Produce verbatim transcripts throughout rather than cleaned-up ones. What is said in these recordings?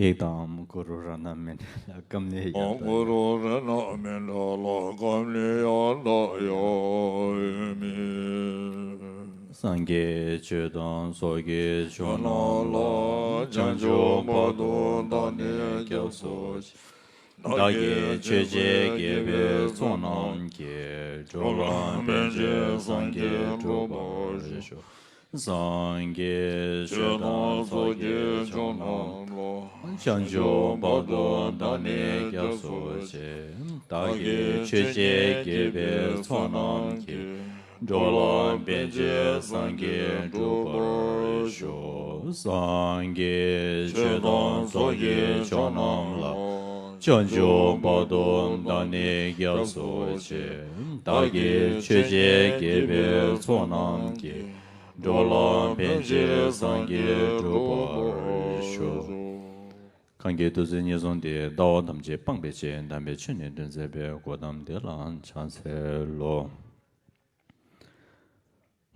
ཨེ་དང་གུ་རུ་རཏྣ་མཉྫ་ལ་ཀམ་ནེ་ཡ་ད། གུ་རུ་རཏྣ་མཉྫ་ལ་ཀམ་ནེ་ཡ་ད་ཡ་མི། སངས་རྒྱས་ཆོས་དང་ཚོགས་ཀྱི་མཆོག་རྣམས་ལ། བྱང་ཆུབ་བར་དུ་བདག་ནི་སྐྱབས་སུ་མཆི། བདག་གིས་ཆོས་འཆད་དགེ་བའི་ཚོགས་རྣམས་ཀྱིས། འགྲོ་ལ་ཕན་ཕྱིར་སངས་རྒྱས་འགྲུབ་པར་ཤོག། སངས་རྒྱས་ཆོས་དང་ཚོགས་ཀྱི་མཆོག་རྣམས་ལ། བྱང་ཆུབ་བར་དུ་བདག་ནི་སྐྱབས་སུ་མཆི། བདག་གིས་ཆོས་འཆད་དགེ་བའི་ཚོགས་རྣམས་ཀྱིས། འགྲོ་ལ་ཕན་ཕྱིར་སངས་རྒྱས་འགྲུབ་པར་ཤོག། སངས་རྒྱས་ཆོས་དང་ཚོགས་ཀྱི་མཆོག་རྣམས་ལ། བྱང་ཆུབ་བར་དུ་བདག་ནི་སྐྱབས་སུ་མཆི། བདག་གིས་ཆོས་འཆད་དགེ་བའི་ཚོགས་རྣམས་ཀྱིས། འགྲོ་ལ་ཕན་ཕྱིར་སངས་རྒྱས་འགྲུབ་པར་ཤོག། གང་གིས་ཐུགས་བརྩེ་ཉེར་བཟུང་སྟེ། ལྟ་བ་ཐམས་ཅད་སྤངས་པའི་ཕྱིར། དམ་པའི་ཆོས་ནི་སྟོན་མཛད་པའི། གོ་ཏམ་དེ་ལ་ཕྱག་འཚལ་ལོ།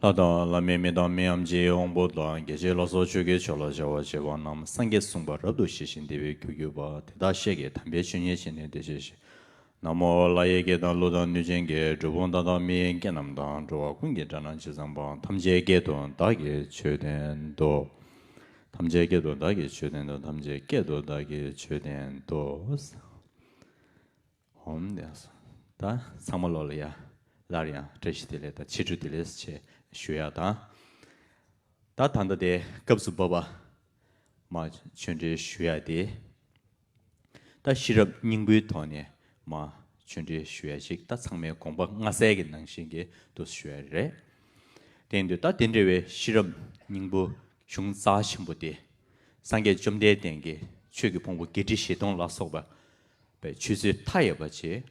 ལྷ་དང་ལྷ་མིན་མི་དང་མི་འམ་ཅིའི་དབང་པོ་དང་། རྒྱལ་ཆེན་ལ་སོགས་ཆོས་ཀྱི་མཆོག་ལ་སྦྱར་བར་བྱ་བ་རྣམས། སངས་རྒྱས་གསུངས་པ་རབ་ཏུ་ཞི་ཞིང་བདེ་བའི་རྒྱུར་གྱུར་པ། དེ་དག་ཤེས་བགྱིས་དམ་པའི་ཆོས་ཉིད་ཤེས་ནས་བདེ་གཤེགས་ཤིག། ན་མོ་ལྷ་ཡི་སྐད་དང་ཀླུ་དང་གནོད་སྦྱིན་གྱི། གྲུལ་བུམ་དག་དང་མི་ཡི་སྐད་རྣམས་དང་། འགྲོ་བ་ཀུན་གྱི་སྒྲ་རྣམས་ཇི་ཙམ་པ། ཐམས་ཅད་སྐད་དུ་བདག་གིས་ཆོས་བསྟན་ཏོ། ཐམས་ཅད་སྐད་དུ་བདག་གིས་ཆོས་བསྟན་ཏོ། ཐམས་ཅད་སྐད་དུ་བདག་གིས་ཆོས་བསྟན་ཏོ། ཧོམ་དེ། ད་ཚང་མ་ལོ་ལ་ཡ། སླར་ཡང་བཀྲ་ཤིས་བདེ་ལེགས་དང་ཕྱི་དྲོ་བདེ་ལེགས་ཞེས་ཞུ་ཡ་དང་། ད་ད་ལྟ་དེ་སྐབས་སུ་བབ་པ། མ་ཆོས་འབྲེལ་ཞུ་ཡ་དེ། ད་ཤེས་རབ་སྙིང་པོའི་ཐོག་ནས་མ་ཆོས་འབྲེལ་ཞུ་ཡ་ཞིག། ད་ཚང་མས་དགོངས་པ་མངའ་གསལ་གྱི་ནང་བཞིན་གྱི་འདུག་ཞུ་ཡ་རེད། དེ་ཡིན་དུས་ད་དེ་འདྲ་བའི་ཤེས་རབ་སྙིང་པོ་གཞུང་རྩ་ཆེན་པོ་དེ། སངས་རྒྱས་བཅོམ་ལྡན་འདས་ཀྱིས་ཆོས་ཀྱི་ཕུང་པོ་བརྒྱད་ཁྲི་བཞི་སྟོང་ལ་སོགས་པ་པའི་ཆོས་ཚུལ་མཐའ་ཡས་པ་ཅིག་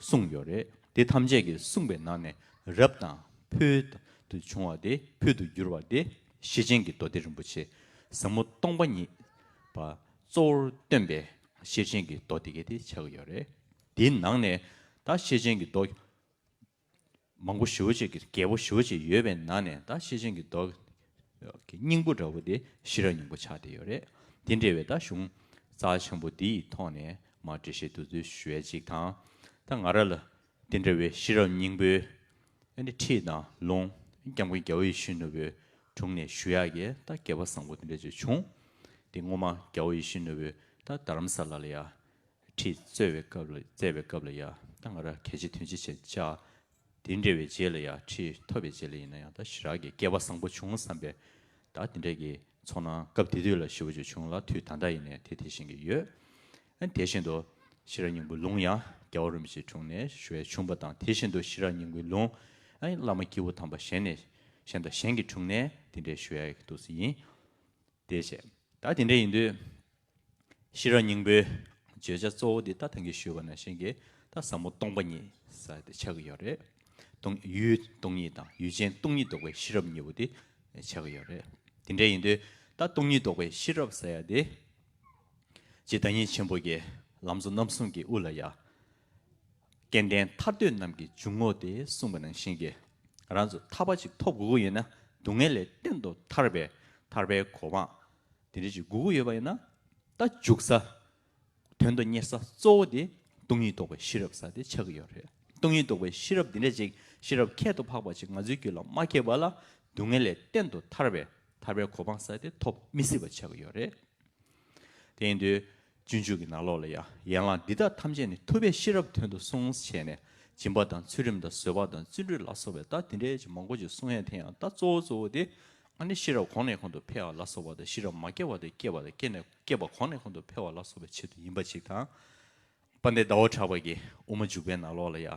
གསུངས་ཡོད་རེད། དེ་ཐམས་ཅད་ཀྱིས་གསུངས་པའི་ནང་ནས་རབ་དང་ཕུལ་དུ་བྱུང་བ་དེ། ཕུལ་དུ་གྱུར་བ་དེ་ཤེར་ཕྱིན་གྱི་མདོ་སྡེ་རིན་པོ་ཆེ་ཟབ་མོ་སྟོང་པ་ཉིད་པ་གཙོ་བོར་སྟོན་པའི་ཤེར་ཕྱིན་གྱི་མདོ་སྡེ་བརྒྱད་དེ་ཆགས་ཀྱི་ཡོད་རེད། དེའི་ནང་ནས་ད་ཤེར་ཕྱིན་གྱི་མདོ་མང་པོ་ཞེ་པོ་ཅིག་གི་རྒྱས་པོ་ཞེ་པོ་ཅིག་ཡོད་པའི་ནང་ནས། ད་ཤེར་ཕྱིན་གྱི་མདོ་གི་སྙིང་པོ་འདྲ་བོ་དེ་ཤེས་རབ་སྙིང་པོ་ཆགས་བསྡད་ཡོད་རེད། དེ་འདྲ་བའི་ད་གཞུང་རྩ་ཆེན་པོ་འདི་ཡི་ཐོག་ནས་མར་འགྲེལ་བཤད་བསྡུས་བསྡུས་ཞུ་ཡ་ཅིག་དང་། ད་ང་རང་ལ་དེ་འདྲ་བའི་ཤེས་རབ་སྙིང་པོའི་ཨ་ནི་ཁྲིད་དང་ལུང་། སྐྱབས་མགོན་རྒྱལ་བ་ཡིད་བཞིན་ནོར་བུའི་དྲུང་ནས་ཞུ་ཡག་གི་ད་སྐལ་པ་བཟང་པོ་དེ་འདྲ་ཅིག་བྱུང་། དེ་སྔོན་མ་རྒྱལ་བ་ཡིད་བཞིན་ནོར་བུས་ད་རྡ་རམ་ས་ལ་ལ་ཡ་ཁྲིད་སྩལ་བའི་སྐབས་ལ། སྩལ་བའི་སྐབས་ལ་ཡ། ད་ང་རང་གལ་ཆེ་དོན་ཆེ་བྱས་བཅར། དེ་འདྲ་བའི་རྗེས་ལ་ཡ། ཁྲིད་ཐོབ་པའི་རྗེས་ལ་ཡིན་ན་ཡང་ད་ཞེ་དྲག་གི་སྐལ་པ་བཟང་པོ་བྱུང་བསམ་པའི་ད་དེ་འདྲ་གི་ཚོར་སྣང་སྐབས་དེ་དུས་ལ་ཞེ་པོ་ཅིག་བྱུང་ལ། དུས་ད་ལྟ་ཡིན་ནའི་དེ་དེ་བཞིན་གྱི་ཡོད། ཨ་ནི་དེ་བཞིན་དུ་ཤེས་རབ་སྙིང་པོའི་ལུང་ཡང་རྒྱལ་བ་རིན་པོ་ཆེའི་དྲུང་ནས་ཞུ་ཡ་བྱུང་བ་དང་། དེ་བཞིན་དུ་ཤེས་རབ་སྙིང་པོའི་ལུང་ཨ་ནི་བླ་མ་སྐྱེས་བུ་དམ་པ་གཞན་ནས། གཞན་དང་གཞན་གྱི་དྲུང་ནས་དེ་འདྲའི་ཞུ་ཡ་འདུག་སེ་ཡིན། དེ་བྱས། ད་དེ་འདྲ་ཡིན་དུས། ཤེས་རབ་སྙིང་པོའི་བརྗོད་བྱ་གཙོ་བོ་དེ་ད་ཐང་གིས་ཞུས་པ་ནང་བཞིན་གྱི་ད་ཟབ་མོ་སྟོང་པ་ཉིད་ཟེར་དེ་ཆགས་ཀྱི་ཡོད་རེད། སྟོང་། ཡུལ་སྟོང་ཉིད་དང་ཡུལ་ཅན་སྟོང་ཉིད་རྟོགས་པའི་ཤེས་རབ་གཉིས་པོ་དེ་ཆགས་ཀྱི་ཡོད་རེད། དེ་འདྲ་ཡིན་དུས་ད་སྟོང་ཉིད་རྟོགས་པའི་ཤེས་རབ་ཟེར་ཡ་དེ། རྗེ་བདག་ཉིད་ཆེན་པོ་གིས་ལམ་གཙོ་རྣམ་གསུམ་གྱི་དབུ་ལ་ཡ། སྐལ་ལྡན་ཐར་འདོད་རྣམས་ཀྱི་འཇུག་ངོགས་དེ་གསུངས་པ་ནང་བཞིན་གྱི། ང་རང་ཚོ་ཐར་པ་ཅིག་ཐོབ་དགོས་ཀྱི་ཡོད་ན། སྡུག་བསྔལ་ལས་གཏན་དུ་ཐར་པའི་ཐར་པའི་གོ་འཕང་དེ་འདྲ་ཅིག་དགོས་ཀྱི་ཡོད་པ་ཡིན་ན། ད་འཇུག་ས། དོན་དུ་གཉེར་ས་གཙོ་བོ་དེ་སྟོང་ཉིད་རྟོགས་པའི་ཤེས་རབ་ཟེར་དེ་ཆགས་ཀྱི་ཡོད་རེད། སྟོང་ཉིད་རྟོགས་པའི་ཤེས་རབ་འདི་འདྲ་ཅིག་ཤེས་རབ་ཁྱད་དུ་འཕགས་པ་ཅིག་ང་ཚོའི་རྒྱུད་ལ་མ་སྐྱེས་པ་ལ། སྡུག་བསྔལ་ལས་གཏན་དུ་ཐར་པའི་ཐར་པའི་གོ་འཕང་ཟེར་དེ་ཐོབ་མི་སྲིད་པ་ཆགས་ཀྱི་ཡོད་རེད། དེ་ཡིན་དུས། སྤྱོད་འཇུག་གི་ནང་ལོགས་ལ་ཡ། ཡན་ལག་འདི་དག་ཐམས་ཅད་ནི་ཐུབ་པས་ཤེས་རབ་དོན་དུ་གསུངས་བྱས་ནས། སྦྱིན་པ་དང་ཚུལ་ཁྲིམས་དང་བཟོད་པ་དང་བརྩོན་འགྲུས་ལ་སོགས་པའི་ད་དེ་འདྲའི་ཅིག་མང་པོ་ཅིག་གསུང་ཡ་དེ་ཡང་ད་གཙོ་བོ་གཙོ་བོ་དེ། ཨ་ནི་ཤེས་རབ་གོང་ནས་གོང་དུ་འཕེལ་བ་ལ་སོགས་པ་དང་། ཤེས་རབ་མ་སྐྱེས་པ་དང་སྐྱེས་པ་དང་། སྐྱེས་ནས་སྐྱེས་པ་གོང་ནས་གོང་དུ་འཕེལ་བ་ལ་སོགས་པའི་ཆེད་དུ་ཡིན་པ་ཅིག་དང་། དཔལ་ལྡན་ཟླ་བ་གྲགས་པ་གི་དབུ་མ་འཇུག་པའི་ནང་ལོགས་ལ་ཡ།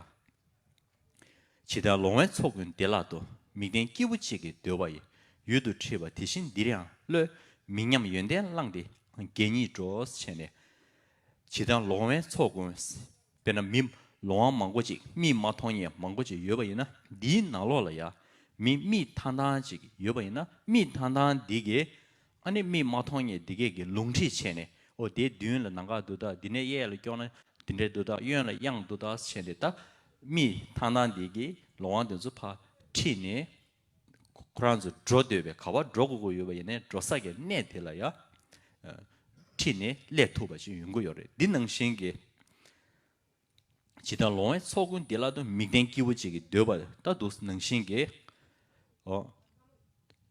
ཇི་ལྟར་ལོང་བའི་ཚོགས་ཀུན་བདེ་བླག་ཏུ། མིག་ལྡན་སྐྱེས་བུ་གཅིག་གིས་འདོད་པ་ཡི། ཡུལ་དུ་ཁྲིད་པ་དེ་བཞིན་འདིར་ཡང་བློས། མིག་ཉམས་ཡོན་ཏན་བླངས་ཏེ་བརྒྱལ་ཉིད་འགྲོ་ཟེར་ནས། ཇི་ལྟར་ལོང་བའི་ཚོགས་ཀུན། དཔེར་ན་མི་ལོང་བ་མང་པོ་ཅིག་མིག་མ་མཐོང་མཁན་མང་པོ་ཅིག་ཡོད་པ་ཡིན་ན། འདིའི་ནང་ལོགས་ལ་ཡ། མི་མིག་ཐང་ཐང་ཅིག་ཡོད་པ་ཡིན་ན། མིག་ཐང་ཐང་འདི་གིས། ཨ་ནི་མིག་མ་མཐོང་མཁན་འདི་གས་ཀྱི་ལུང་ཁྲིད་བྱས་ནས། ཨོ་དེའི་མདུན་ལ་ནམ་མཁའ་འདུག་ད། འདི་ནས་གཡས་ལ་ཀྱོག་ན་འདི་འདྲས་འདུག་ད། གཡོན་ལ་གཡང་འདུག་ད་བྱས་ནས། ད་མིག་ཐང་ཐང་འདི་གིས་ལོང་བ་འདི་ཚོ་ཕར་ཁྲིད་ནས། ཁོ་རང་ཚོ་འགྲོ་འདོད་པའི། ག་པར་འགྲོ་དགོས་ཀྱི་ཡོད་པ་ཡིན་ནའི་འགྲོ་ས་གི་གནས་དེ་ལ་ཡ། ཨ། ཁྲིད་ནས་སླེབས་ཐུབ་པ་ཅིག་ཡོང་གི་ཡོད་རེད། འདི་ནང་བཞིན་གྱི། ཇི་ལྟར་ལོང་བའི་ཚོགས་ཀུན་བདེ་བླག་ཏུ། མིག་ལྡན་སྐྱེས་བུ་གཅིག་གིས་འདོད་པ། ད་འདུག་ནང་བཞིན་གྱི། ཨོ།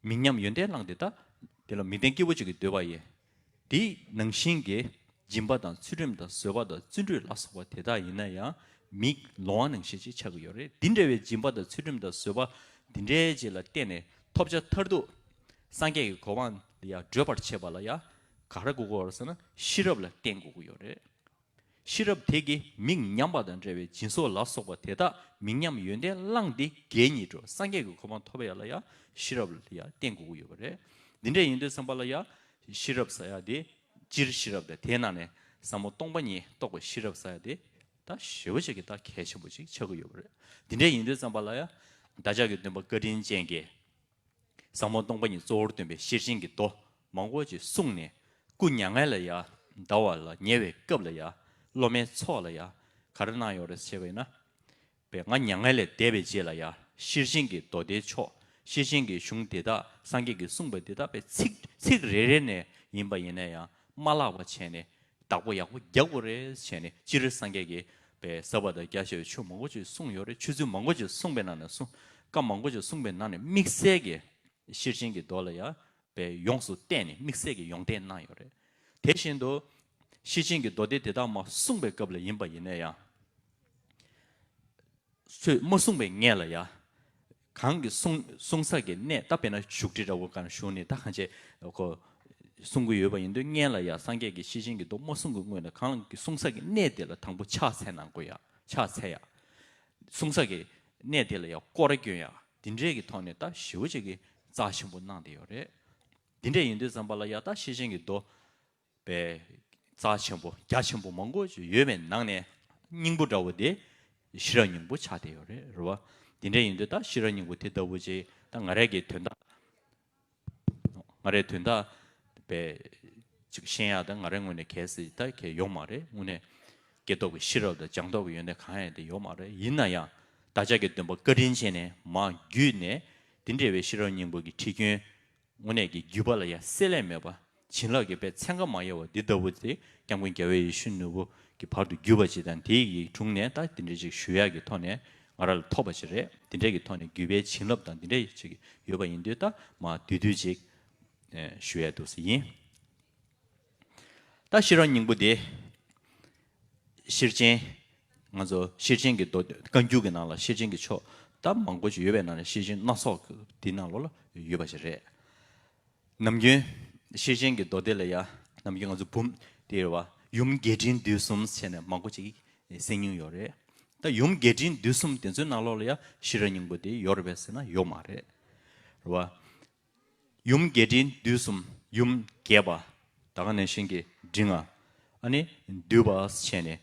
མིག་ཉམས་ཡོན་ཏན་བླངས་ཏེ་ད་དེ་ལ་མིག་ལྡན་སྐྱེས་བུ་གཅིག་གི་འདོད་པ་ཡིན། དེ་ནང་བཞིན་གྱི་སྦྱིན་པ་དང་ཚུལ་ཁྲིམས་དང་བཟོད་པ་དང་བརྩོན་འགྲུས་ལ་སོགས་པ་དེ་དག་ཡིན་ན་ཡང་མིག་ལོང་བ་ནང་བཞིན་ཅིག་ཆགས་ཀྱི་ཡོད་རེད། འདི་འདྲ་བའི་སྦྱིན་པ་དང་ཚུལ་ཁྲིམས་དང་བཟོད་པ་འདི་འདྲའི་ཅིག་ལ་བརྟེན་ནས་ཐོབ་བྱ་མཐར་ཐུག་སངས་རྒྱས་ཀྱི་གོ་འཕང་ལ་ཡང་བགྲོད་པར་བྱེད་པ་ལ་ཡང་ག་རེ་དགོས་ཀྱི་ཡོད་རེད་ཟེར་ན། ཤེས་རབ་ལ་བརྟེན་དགོས་ཀྱི་ཡོད་རེད། ཤེས་རབ་དེ་གིས་མིག་ཉམས་པ་དང་འབྲེལ་བའི་སྦྱིན་སོགས་ལ་སོགས་པ་དེ་དག་མིག་ཉམས་ཡོན་ཏན་བླངས་ཏེ་གད་སྙིགས་འགྲོ་སངས་རྒྱས་ཀྱི་གོ་འཕང་ཐོབ་ཡ་ལ་ཡང་ཤེས་རབ་ལ་ཡང་བརྟེན་དགོས་ཀྱི་ཡོད་པ་རེད། འདི་འདྲ་ཡིན་དུས་ཙམ་པ་ལ་ཡང་ཤེས་རབ་ཟེར་ཡ་དེ་སྤྱིར་ཤེས་རབ་དང་དེའི་ནང་ནས་ཟབ་མོ་སྟོང་པ་ཉིད་རྟོགས་པའི་ཤེས་རབ་ཟེར་ཡ་དེ་ད་ཞེ་པོ་ཅིག་གི་ད་གལ་ཆེན་པོ་ཅིག་ཆགས་ཀྱི་ཡོད་པ་རེད། འདི་འདྲ་ཡིན་དུས་ཙམ་པ་ལ་ཡང་བདག་ཅག་གི་སྟོན་པ་བཀའ་དྲིན་ཅན་གྱིས་ཟབ་མོ་སྟོང་པ་ཉིད་གཙོ་བོར་སྟོན་པའི་ཤེར་ཕྱིན་གྱི་མདོ་མང་པོ་ཅིག་གསུངས་ནས། སྐུ་མྱ་ངན་ལས་ཡར་འདའ་བ་ལ་ཉེ་བའི་སྐབས་ལ་ཡར་སློབ་མའི་ཚོགས་ལ་ཡར་ག་རེ་གནང་ཡོད་རེད་ཟེར་བ་ཡིན་ན། པས་ང་མྱ་ངན་ལས་འདས་པའི་རྗེས་ལ་ཡར་ཤེར་ཕྱིན་གྱི་མདོ་སྡེའི་ཕྱོགས་ཤེར་ཕྱིན་གྱི་གཞུང་དེ་དག་སངས་རྒྱས་ཀྱིས་གསུངས་པ་དེ་དག་པས་ཚིག་ཚིག་རེ་རེ་ནས་ཡིན་པ་ཡིན་ན་ཡང་མ་བརླག་པ་བྱས་ནས། བདག་པོ་ཡག་པོ་རྒྱག་དགོས་རེད་བྱས་ནས། སྤྱིར་སངས་རྒྱས་ཀྱིས་པའི་ཟབ་པ་དང་རྒྱ་ཆེ་བའི་ཆོས་མང་པོ་ཅིག་གསུངས་ཡོད་རེད། ཆོས་ཚུལ་མང་པོ་ཅིག་གསུངས་པའི་ནང་ནས་གསུངས། བཀའ་མང་པོ་ཅིག་གསུངས་པའི་ནང་ནས་དམིགས་བསལ་གྱི་ཤེར་ཕྱིན་གྱི་མདོ་ལ་ཡང་པའི་ཡོངས་སུ་བསྟན་ནས་དམིགས་བསལ་གྱི་ཡོངས་བསྟན་གནང་ཡོད་རེད། དེ་བཞིན་དུ་ཤེར་ཕྱིན་གྱི་མདོ་སྡེ་དེ་དག་མ་གསུངས་པའི་སྐབས་ལ་ཡིན་པ་ཡིན་ན་ཡང་། ཚོས་མ་གསུངས་པའི་སྔས་ལ་ཡ། གང་གི་གསུང་གསུང་ས་གི་གནས་ད་དཔེར་ན་བཞུགས་ཁྲི་འདྲ་བོ་གང་བཞུགས་ནས་ད་གང་བྱས་ཁོ་གསུང་གི་ཡོད་པ་ཡིན་དུས་སྔས་ལ་ཡ་སངས་རྒྱས་ཀྱི་ཤེར་ཕྱིན་གྱི་མདོ་མ་གསུང་གི་སྔོན་ལ་གང་གི་གསུང་ས་གི་གནས་དེ་ལ་དང་པོ་ཕྱག་འཚལ་གནང་དགོས་ཡ། ཕྱག་འཚལ་ཡ། གསུང་ས་གི་གནས་དེ་ལ་ཡ་སྐོར་ར་སྐྱོན་ཡ། དེ་འདྲས་ཀྱི་ཐོག་ནས་ད་ཞེ་པོ་ཅིག་གི་རྩ་ཆེན་པོ་གནང་བསྡད་ཡོད་རེད། དེ་འདྲས་ཡིན་དུས་ཙམ་པ་ལ་ཡ་ད་ཤེར་ཕྱིན་གྱི་མདོ། པའི་རྩ་ཆེན་པོ་རྒྱ་ཆེན་པོ་མང་པོ་ཞིག་ཡོད་པའི་ནང་ནས་སྙིང་པོ་འདྲ་བོ་དེ་ཤེས་རབ་སྙིང་པོ་ཆགས་བསྡད་ཡོད་རེད། རེད་བ། དེ་འདྲ་ཡིན་དུས་ད་ཤེས་རབ་སྙིང་པོ་དེ་ལྟ་བུ་ཅིག་ད་ང་རང་གི་དོན་དག་ང་རའི་དོན་དག་པའི་ཅིག་ཤེས་ཡག་ད་ང་རའི་ངོས་ནས་གལ་སྲིད་ད་གལ་ཡོད་མ་རེད། དངོས་གནས་སྐྱེ་སྟོབས་ཀྱི་ཤེས་རབ་དང་སྦྱངས་སྟོབས་ཀྱི་ཡོན་ཏན་གང་ཡང་དེ་ཡོད་མ་རེད། ཡིན་ན་ཡང་བདག་ཅག་གི་སྟོན་པ་བཀའ་དྲིན་ཅན་ནས་མར་བརྒྱུད་ནས་དེ་འདྲ་བའི་ཤེས་རབ་སྙིང་པོ་གི་ཁྲིད་རྒྱུན། དངོས་གནས་ཀྱི་བརྒྱུད་པ་ལ་ཡང་བསྲེ་ལྷད་མེད་པ། བྱིན་རླབས་ཀྱི་པའི་ཚན་ཁ་མ་ཡལ་བ་འདི་ལྟ་བུ་དེ་སྐྱབས་མགོན་རྒྱལ་བ་ཡིད་བཞིན་ནོར་བུ་གི་བར་དུ་བརྒྱུད་པ་ཅིག་དང་དེ་ཡི་དྲུང་ནས་ད་དེ་འདྲ་ཅིག་ཞུ་ཡག་གི་ཐོག་ནས་ང་རང་ལ་ཐོབ་པ་ཅིག་རེད། དེ་འདྲ་གི་ཐོག་ནས་བརྒྱུད་པའི་བྱིན་རླབས་དང་དེ་འདྲ་ཅིག་ཡོད་པ་ཡིན་དུས་ད་མ་བསྡུས་བསྡུས་ཅིག་ཞུ་ཡག་འདུག་ཟེར་ཡིན། ད་ཤེས་རབ་སྙིང་པོ་དེ། ཤེར་ཕྱིན། ང་ཚོ་ཤེར་ཕྱིན་གྱི་མདོ་བཀའ་འགྱུར་གྱི་ནང་ལ་ཤེར་ཕྱིན་གྱི་ཕྱོགས་ད་མང་པོ་ཞིག་ཡོད་པའི་ནང་ནས་ཤེར་ཕྱིན་སྣ་ཚོགས་ཀྱི་དེའི་ནང་ལོགས་ལ་ཡོད་པ་ཞིག་རེད། ནམ་རྒྱུན་ཤེར་ཕྱིན་གྱི་མདོ་སྡེ་ལ་ཡ་ནམ་རྒྱུན་ང་ཚོ་འབུམ་དེ་རེད་བ། ཡུམ་རྒྱས་འབྲིང་བསྡུས་གསུམ་ཟེར་ནས་མང་པོ་ཅིག་གསན་མྱོང་ཡོད་རེད། ད་ཡུམ་རྒྱས་འབྲིང་བསྡུས་གསུམ་དེ་ཚོའི་ནང་ལོགས་ལ་ཡ་ཤེས་རབ་སྙིང་པོ་དེ་ཡོད་རེད་པས་ཟེར་ན་ཡོད་མ་རེད། རེད་བ། ཡུམ་རྒྱས་འབྲིང་བསྡུས་གསུམ། ཡུམ་རྒྱས་པ། ད་ག་ནང་བཞིན་གྱི་འབྲིང་ང་། ཨ་ནི་བསྡུས་པ་བྱས་ནས་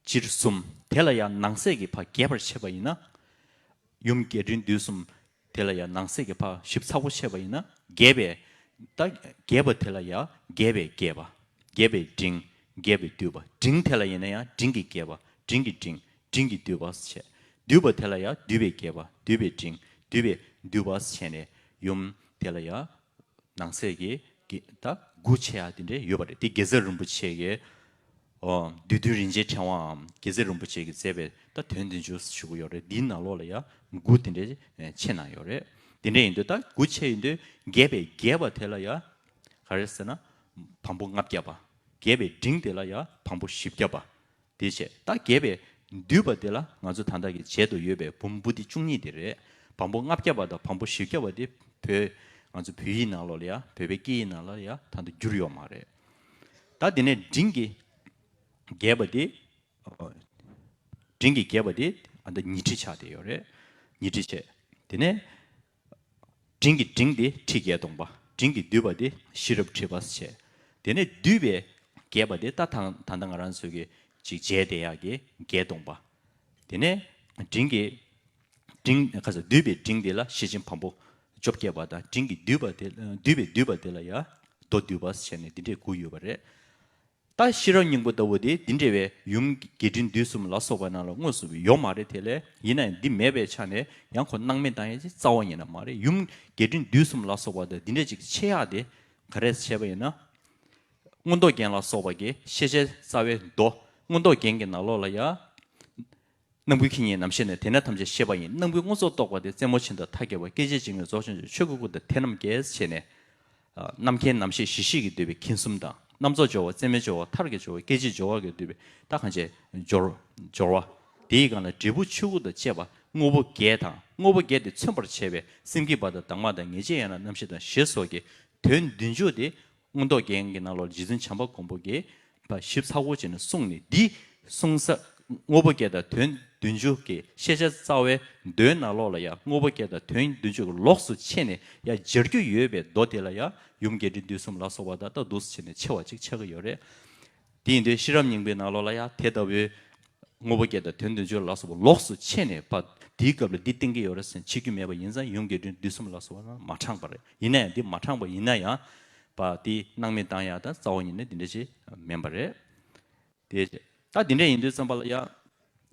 སྤྱིར་གསུམ། དེ་ལ་ཡང་ནང་གསེས་ཀྱི་ཕར་རྒྱས་པར་བྱས་པ་ཡིན་ན། ཡུམ་རྒྱས་འབྲིང་བསྡུས་གསུམ། དེ་ལ་ཡང་ནང་གསེས་ཀྱི་ཕར་ཞིབ་ཚགས་པོ་བྱས་པ་ཡིན་ན་རྒྱས་པའི། ད་རྒྱས་པ་དེ་ལ་ཡང་རྒྱས་པའི་རྒྱས་པ། རྒྱས་པའི་འབྲིང་། རྒྱས་པའི་བསྡུས་པ། འབྲིང་དེ་ལ་ཡིན་ན་ཡང་འབྲིང་གི་རྒྱས་པ། འབྲིང་གི་འབྲིང་། འབྲིང་གི་བསྡུས་པ་བྱས། བསྡུས་པ་དེ་ལ་ཡང་བསྡུས་པའི་རྒྱས་པ། བསྡུས་པའི་འབྲིང་། བསྡུས་པའི་བསྡུས་པ་བྱས་ནས་ཡུམ་དེ་ལ་ཡང་ནང་གསེས་ཀྱི་གི་ད་དགུ་ཆེ་ཡ་དེ་འདྲས་ཡོད་པ་རེད། དེ་དགེ་ཚུལ་རིན་པོ་ཆེ་གི་ཨོ་བསྡུས་དོན་རིན་ཆེན་ཕྲེང་བའམ་དགེ་ཚུལ་རིན་པོ་ཆེ་གིས་མཛད་པའི་ད་དོན་བདུན་ཅུ་ཞུ་གི་ཡོད་རེད། འདིའི་ནང་ལོགས་ལ་ཡང་དགུ་དེ་འདྲས་ཆེ་གནང་ཡོད་རེད། དེ་འདྲས་ཡིན་དུས་ད་དགུ་ཆེ་ཡིན་དུས་རྒྱས་པའི་རྒྱས་པ་དེ་ལ་ཡང་ག་རེ་ཟེར་ན་བམ་པོ་ལྔ་བརྒྱ་པ། རྒྱས་པའི་འབྲིང་དེ་ལ་ཡང་བམ་པོ་བཞི་བརྒྱ་པ། དེ་བྱས་ད་རྒྱས་པའི་བསྡུས་པ་དེ་ལ་ང་ཚོ་ད་ལྟ་གི་མཇལ་དུ་ཡོད་པའི་འབུམ་པོ་ཏི་བཅུ་གཉིས་དེ་རེད། བམ་པོ་ལྔ་བརྒྱ་པ་དང་བམ་པོ་བཞི་བརྒྱ་པ་དེ་བོད་ང་ཚོ་བོད་ཡིག་ནང་ལོགས་ལ་ཡ་བོད་པའི་སྐད་ཡིག་ནང་ལ་ཡ་ད་ལྟ་བསྒྱུར་ཡོད་མ་རེད། ད་དེ་ནས་འབྲིང་གི་རྒྱས་པ་དེ་འབྲིང་གི་རྒྱས་པ་དེ་ཨ་ད་ཉི་ཁྲི་ཆགས་བསྡད་ཡོད་རེད། ཉི་ཁྲི་བྱས། དེ་ནས། འབྲིང་གི་འབྲིང་དེ་ཁྲི་བརྒྱད་སྟོང་པ། འབྲིང་གི་བསྡུས་པ་དེ་ཤེས་རབ་ཁྲི་པ་བྱས། དེ་ནས་བསྡུས་པའི་རྒྱས་པ་དེ་ད་ད་ད་ལྟ་ང་རང་ཚོས་ཀྱི་ཅིག་མཇལ་བསྡད་ཡག་གི་བརྒྱད་སྟོང་པ། དེ་ནས་འབྲིང་གི་འབྲིང་ཁ་ས་བསྡུས་པའི་འབྲིང་དེ་ལ་ཤེར་ཕྱིན་བམ་པོ་བཅོ་བརྒྱད་པ་དང་འབྲིང་གི་བསྡུས་པ་དེ་བསྡུས་པའི་བསྡུས་པ་དེ་ལ་ཡང་མདོ་བསྡུས་པ་བྱས་ནས་འདི་འདྲས་དགུ་ཡོད་པ་རེད། ད་ཤེས་རབ་སྙིང་པོ་ལྟ་བུ་དེ་འདི་འདྲ་བའི་ཡུམ་རྒྱས་འབྲིང་བསྡུས་གསུམ་ལ་སོགས་པ་ནང་ལ་དངོས་སུ་ཡོད་མ་རེད། དེ་ལས་ཡིན་ན་ཡང་འདི་མེད་པའི་ཆ་ནས་ཡང་ཁོ་སྣང་མེད་བཏང་ཡས་ཅིག་རྩ་བ་ཉིད་ནས་མ་རེད། ཡུམ་རྒྱས་འབྲིང་བསྡུས་གསུམ་ལ་སོགས་པ་དང་འདི་འདྲ་ཅིག་ཆེ་ཡག་དེ་ག་རེ་བྱས་པ་ཡིན་ན། མངོན་རྟོགས་རྒྱན་ལ་སོགས་པ་གི་ཤེས་བྱའི་རྩ་བའི་མདོ་མངོན་རྟོགས་རྒྱན་གྱི་ནང་ལོགས་ལ་ཡང་། རྣམ་ཀུན་མཁྱེན་ཉིད་རྣམ་ཤེས་ནས། དེས་ན་ཐམས་ཅད་ཤེས་པ་ཡིན། རྣམ་ཀུན་མངོན་རྫོགས་རྟོགས་པ་དེ། རྩེ་མོ་ཆེན་དང་མཐའ་རྒྱས་པ། སྐད་ཅིག་གཅིག་ངོས་རྫོགས་བྱང་ཆུབ། ཆོས་སྐུ་ཀུན་ཏུ་དེ་རྣམས་རྒྱས། ཞེས་ནས། ཨ། རྣམ་མཁྱེན་རྣམ་ཤེས་གཞི་ཤེས་ཀྱིས་བསྡུས་པའི་མཁྱེན་གསུམ་དང་། རྣམ་རྫོགས་སྦྱོར་བ། རྩེ་མོའི་སྦྱོར་བ། མཐར་གྱིས་སྦྱོར་བ། སྐད་ཅིག་སྦྱོར་བ་གིས་བསྡུས་པའི་ད་གང་བྱས་སྦྱོར་སྦྱོར་བ། དེའི་སྒང་ལ་འབྲས་བུ་ཆོས་སྐུ་དང་བཅས་པ་དངོས་པོ་བརྒྱད་དང་། དངོས་པོ་བརྒྱད་དེ་མཚོན་པར་བྱེད་པའི་སེམས་བསྐྱེད་པ་དང་གདམས་ངག་དང་ངེས་བྱེད་ཡན་ལག་རྣམ་བཞི་དང་ཞེས་སོགས་ཀྱི་དོན་བདུན་ཅུ་དེ་མངོན་རྟོགས་རྒྱན་གྱི་ནང་ལོགས་རྗེ་བཙུན་བྱམས་པ་མགོན་པོ་གིས་ཕར་ཞིབ་ཚགས་པོ་བྱས་ནས་གསུངས་ནས། འདི་གསུངས་ས་དངོས་པོ་བརྒྱད་དང་དོན་བདུན་ཅུ་གི་ཤེས་བྱ་རྩ་བའི་མདོའི་ནང་ལོགས་ལ་ཡང་དངོས་པོ་བརྒྱད་དང་དོན་བདུན་ཅུ་གི་ལོགས་སུ་ཕྱེ་ནས་ཡང་སྦྱར་རྒྱུ་ཡོད་པའི་མདོ་དེ་ལ་ཡང་ཡུམ་རྒྱས་འབྲིང་བསྡུས་གསུམ་ལ་སོགས་པ་དང་ད་འདུག་སེ་བྱས་ནས་ཕྱེ་བ་ཅིག་ཆགས་ཀྱི་ཡོད་རེད། དེ་ཡིན་དུས་ཤེས་རབ་སྙིང་པོའི་ནང་ལོགས་ལ་ཡང་དེ་ལྟ་བུའི་དངོས་པོ་བརྒྱད་དང་དོན་བདུན་ཅུ་ལ་སོགས་པ་ལོགས་སུ་ཕྱེ་ནས་ཕར་དེའི་སྐབས་ལ་འདི་བསྟན་གྱི་ཡོད་རེད་ཟེར་ནས་ཕྱེ་རྒྱུ་མེད་པ་ཡིན་ཙང་ཡུམ་རྒྱས་འབྲིང་བསྡུས་གསུམ་ལ་སོགས་པ་མ་དྲངས་པ་རེད། ཡིན་ན་ཡང་འདི་མ་དྲངས་པ་ཡིན་ན་ཡང་ཕར་དེ་སྣང་མེད་བཏང་ཡག་ད་རྩ་བ་ཉིད་ནས་འདི་འདྲ་ཞིག་མིན་པ་རེད། དེ་ད་འདི་འདྲ་ཡིན་དུས་ཙམ་པ་ལ་ཡང་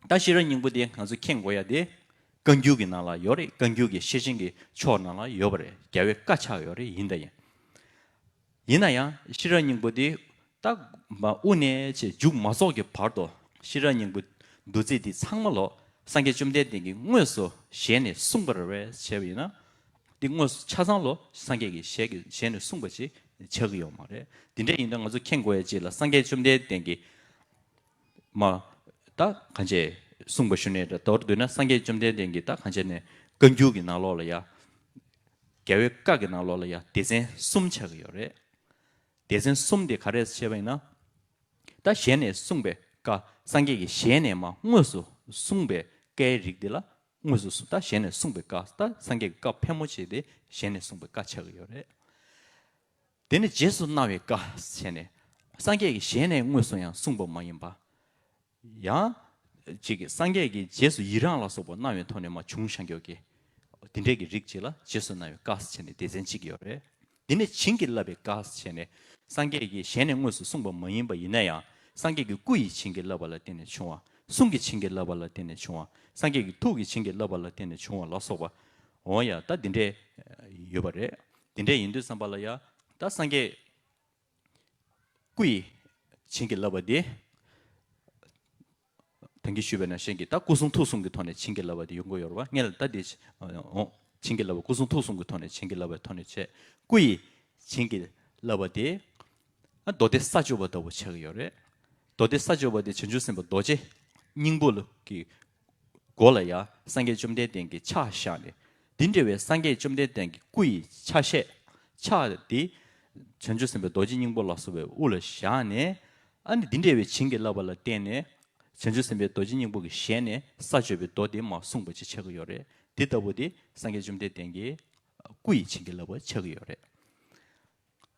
ད་ཤེས་རབ་སྙིང་པོ་འདི་ང་ཚོ་མཁྱེན་དགོས་ཡ་དེ་བཀའ་འགྱུར་གྱི་ནང་ལ་ཡོད་རེད། བཀའ་འགྱུར་གྱི་ཤེར་ཕྱིན་གྱི་ཕྱོགས་ནང་ལ་ཡོད་པ་རེད། རྒྱལ་བའི་བཀའ་ཆགས་ཡོད་རེད། ཡིན་ད་ཡིན། ཡིན་ན་ཡང་ཤེས་རབ་སྙིང་པོ་འདི་ད་མ་དབུ་ནས་བྱས་མཇུག་མ་རྫོགས་ཀྱི་བར་དུ་ཤེས་རབ་སྙིང་པོ་བདུད་རྩི་འདི་ཚང་མ་ལོ་སངས་རྒྱས་བཅོམ་ལྡན་འདས་ཀྱིས་དངོས་སུ་ཞལ་ནས་གསུངས་པ་རེད་བས་བྱས་པ་ཡིན་ན། འདི་དངོས་སུ་ཆ་ཚང་ལོ་སངས་རྒྱས་ཀྱི་ཞལ་གྱི་ཞལ་ནས་གསུངས་པ་ཅིག་ཆགས་ཀྱི་ཡོད་མ་རེད། འདི་འདྲ་ཡིན་དུས་ང་ཚོ་མཁྱེན་དགོས་ཡ་ཅིག་ལ་སངས་རྒྱས་བཅོམ་ལྡན་འདས་ཀྱིས་མ་ད་གང་བྱས་གསུངས་པ་ཞུ་ནས་འདྲ་མདོར་བསྡུས་ན་སངས་རྒྱས་བཅོམ་ལྡན་འདས་ཀྱིས་ད་གང་བྱས་ནས་བཀའ་འགྱུར་གྱི་ནང་ལོགས་ལ་ཡ། རྒྱལ་བའི་བཀའ་གི་ནང་ལོགས་ལ་ཡ་སྡེ་ཚན་གསུམ་ཆགས་ཀྱི་ཡོད་རེད། སྡེ་ཚན་གསུམ་དེ་ག་རེ་བྱས་པ་ཡིན་ན། ད་ཞལ་ནས་གསུངས་པའི་བཀའ་སངས་རྒྱས་ཀྱི་ཞལ་ནས་མ་དངོས་སུ་གསུངས་པའི་བཀའི་རིགས་དེ་ལ་དངོས་སུ་གསུངས། ད་ཞལ་ནས་གསུངས་པའི་བཀའ་ད་སངས་རྒྱས་ཀྱི་བཀའ་ཕལ་མོ་ཆེ་དེ་ཞལ་ནས་གསུངས་པའི་བཀའ་ཆགས་ཀྱི་ཡོད་རེད། དེ་ནི་རྗེས་སུ་གནང་བའི་བཀའ་བྱས་ནས་སངས་རྒྱས་ཀྱི་ཞལ་ནས་དངོས་སུ་ཡང་གསུངས་པ་མ་ཡིན་པ། ཡང་གཅིག་གིས་སངས་རྒྱས་ཀྱིས་རྗེས་སུ་ཡི་རང་ལ་སོགས་པ་གནང་བའི་ཐོག་ནས་མ་བྱུང་བཞག་ཀྱོག་གི་དེ་འདྲས་ཀྱི་རིགས་གཅིག་ལ་རྗེས་སུ་གནང་བའི་བཀའ་ཟེར་བྱས་ནས་སྡེ་ཚན་གཅིག་ཡོད་རེད། དེ་ནས་བྱིན་གྱིས་བརླབས་པའི་བཀའ་ཟེར་བྱས་ནས་སངས་རྒྱས་ཀྱིས་ཞལ་ནས་དངོས་སུ་གསུངས་པ་མ་ཡིན་པ་ཡིན་ན་ཡང་སངས་རྒྱས་ཀྱི་སྐུ་ཡིས་བྱིན་གྱིས་བརླབས་པ་ལ་བརྟེན་ནས་བྱུང་བ། གསུང་གིས་བྱིན་གྱིས་བརླབས་པ་ལ་བརྟེན་ནས་བྱུང་བ། སངས་རྒྱས་ཀྱི་ཐུགས་ཀྱིས་བྱིན་གྱིས་བརླབས་པ་ལ་བརྟེན་ནས་བྱུང་བ་ལ་སོགས་པ། འོ་ཡ་ད་འདི་འདྲས་ཡོད་པ་རེད། དེ་འདྲས་ཡིན་དུས་ཙམ་པ་ལ་ཡ་ད་སངས་རྒྱས་སྐུ་ཡིས་བྱིན་གྱིས་བརླབས་པ་དེ། ད་གིན་ཞུས་པ་ནང་བཞིན་གྱི་ད་སྐུ་གསུང་ཐུགས་གསུམ་གྱི་ཐོག་ནས་བྱིན་གྱིས་བརླབས་པ་དེ་ཡོང་གི་ཡོད་རེད་པ། སྔོན་ལ་ད་དེ་འོང་བྱིན་གྱིས་བརླབས་པ་སྐུ་གསུང་ཐུགས་གསུམ་གྱི་ཐོག་ནས་བྱིན་གྱིས་བརླབས་པའི་ཐོག་ནས་བྱས་སྐུ་ཡིས་བྱིན་གྱིས་བརླབས་པ་དེ། ཨ་མདོ་སྡེ་ས་བཅུ་པ་ལྟ་བུ་ཆགས་ཀྱི་ཡོད་རེད། མདོ་སྡེ་ས་བཅུ་པ་དེ་བྱང་ཆུབ་སེམས་དཔའ་རྡོ་རྗེ་སྙིང་པོ་ལ་གི་སྒོ་ལ་ཡ་སངས་རྒྱས་བཅོམ་ལྡན་འདས་ཀྱི་ཕྱག་བཞག་ནས། འདི་འདྲ་བའི་སངས་རྒྱས་བཅོམ་ལྡན་འདས་ཀྱི་སྐུ་ཡི་ཆ་ཤས། ཕྱག་འདི་བྱང་ཆུབ་སེམས་དཔའ་རྡོ་རྗེ་སྙིང་པོ་ལ་སོགས་པའི་དབུ་ལ་བཞག་ནས། ཨ་ནི་འདི་འདྲ་བའི་བྱིན་གྱིས་བརླབས་པ་ལ་བརྟེན་ནས་བྱང་ཆུབ་སེམས་དཔའ་རྡོ་རྗེ་སྙིང་པོ་གི་ཞལ་ནས་ས་བཅུ་པའི་མདོ་དེ་མར་གསུངས་པ་ཅིག་ཆགས་ཀྱི་ཡོད་རེད། འདི་ལྟ་བུ་དེ་སངས་རྒྱས་བཅོམ་ལྡན་འདས་ཀྱི་སྐུ་ཡི་བྱིན་གྱིས་བརླབས་པ་ཆགས་ཀྱི་ཡོད་རེད།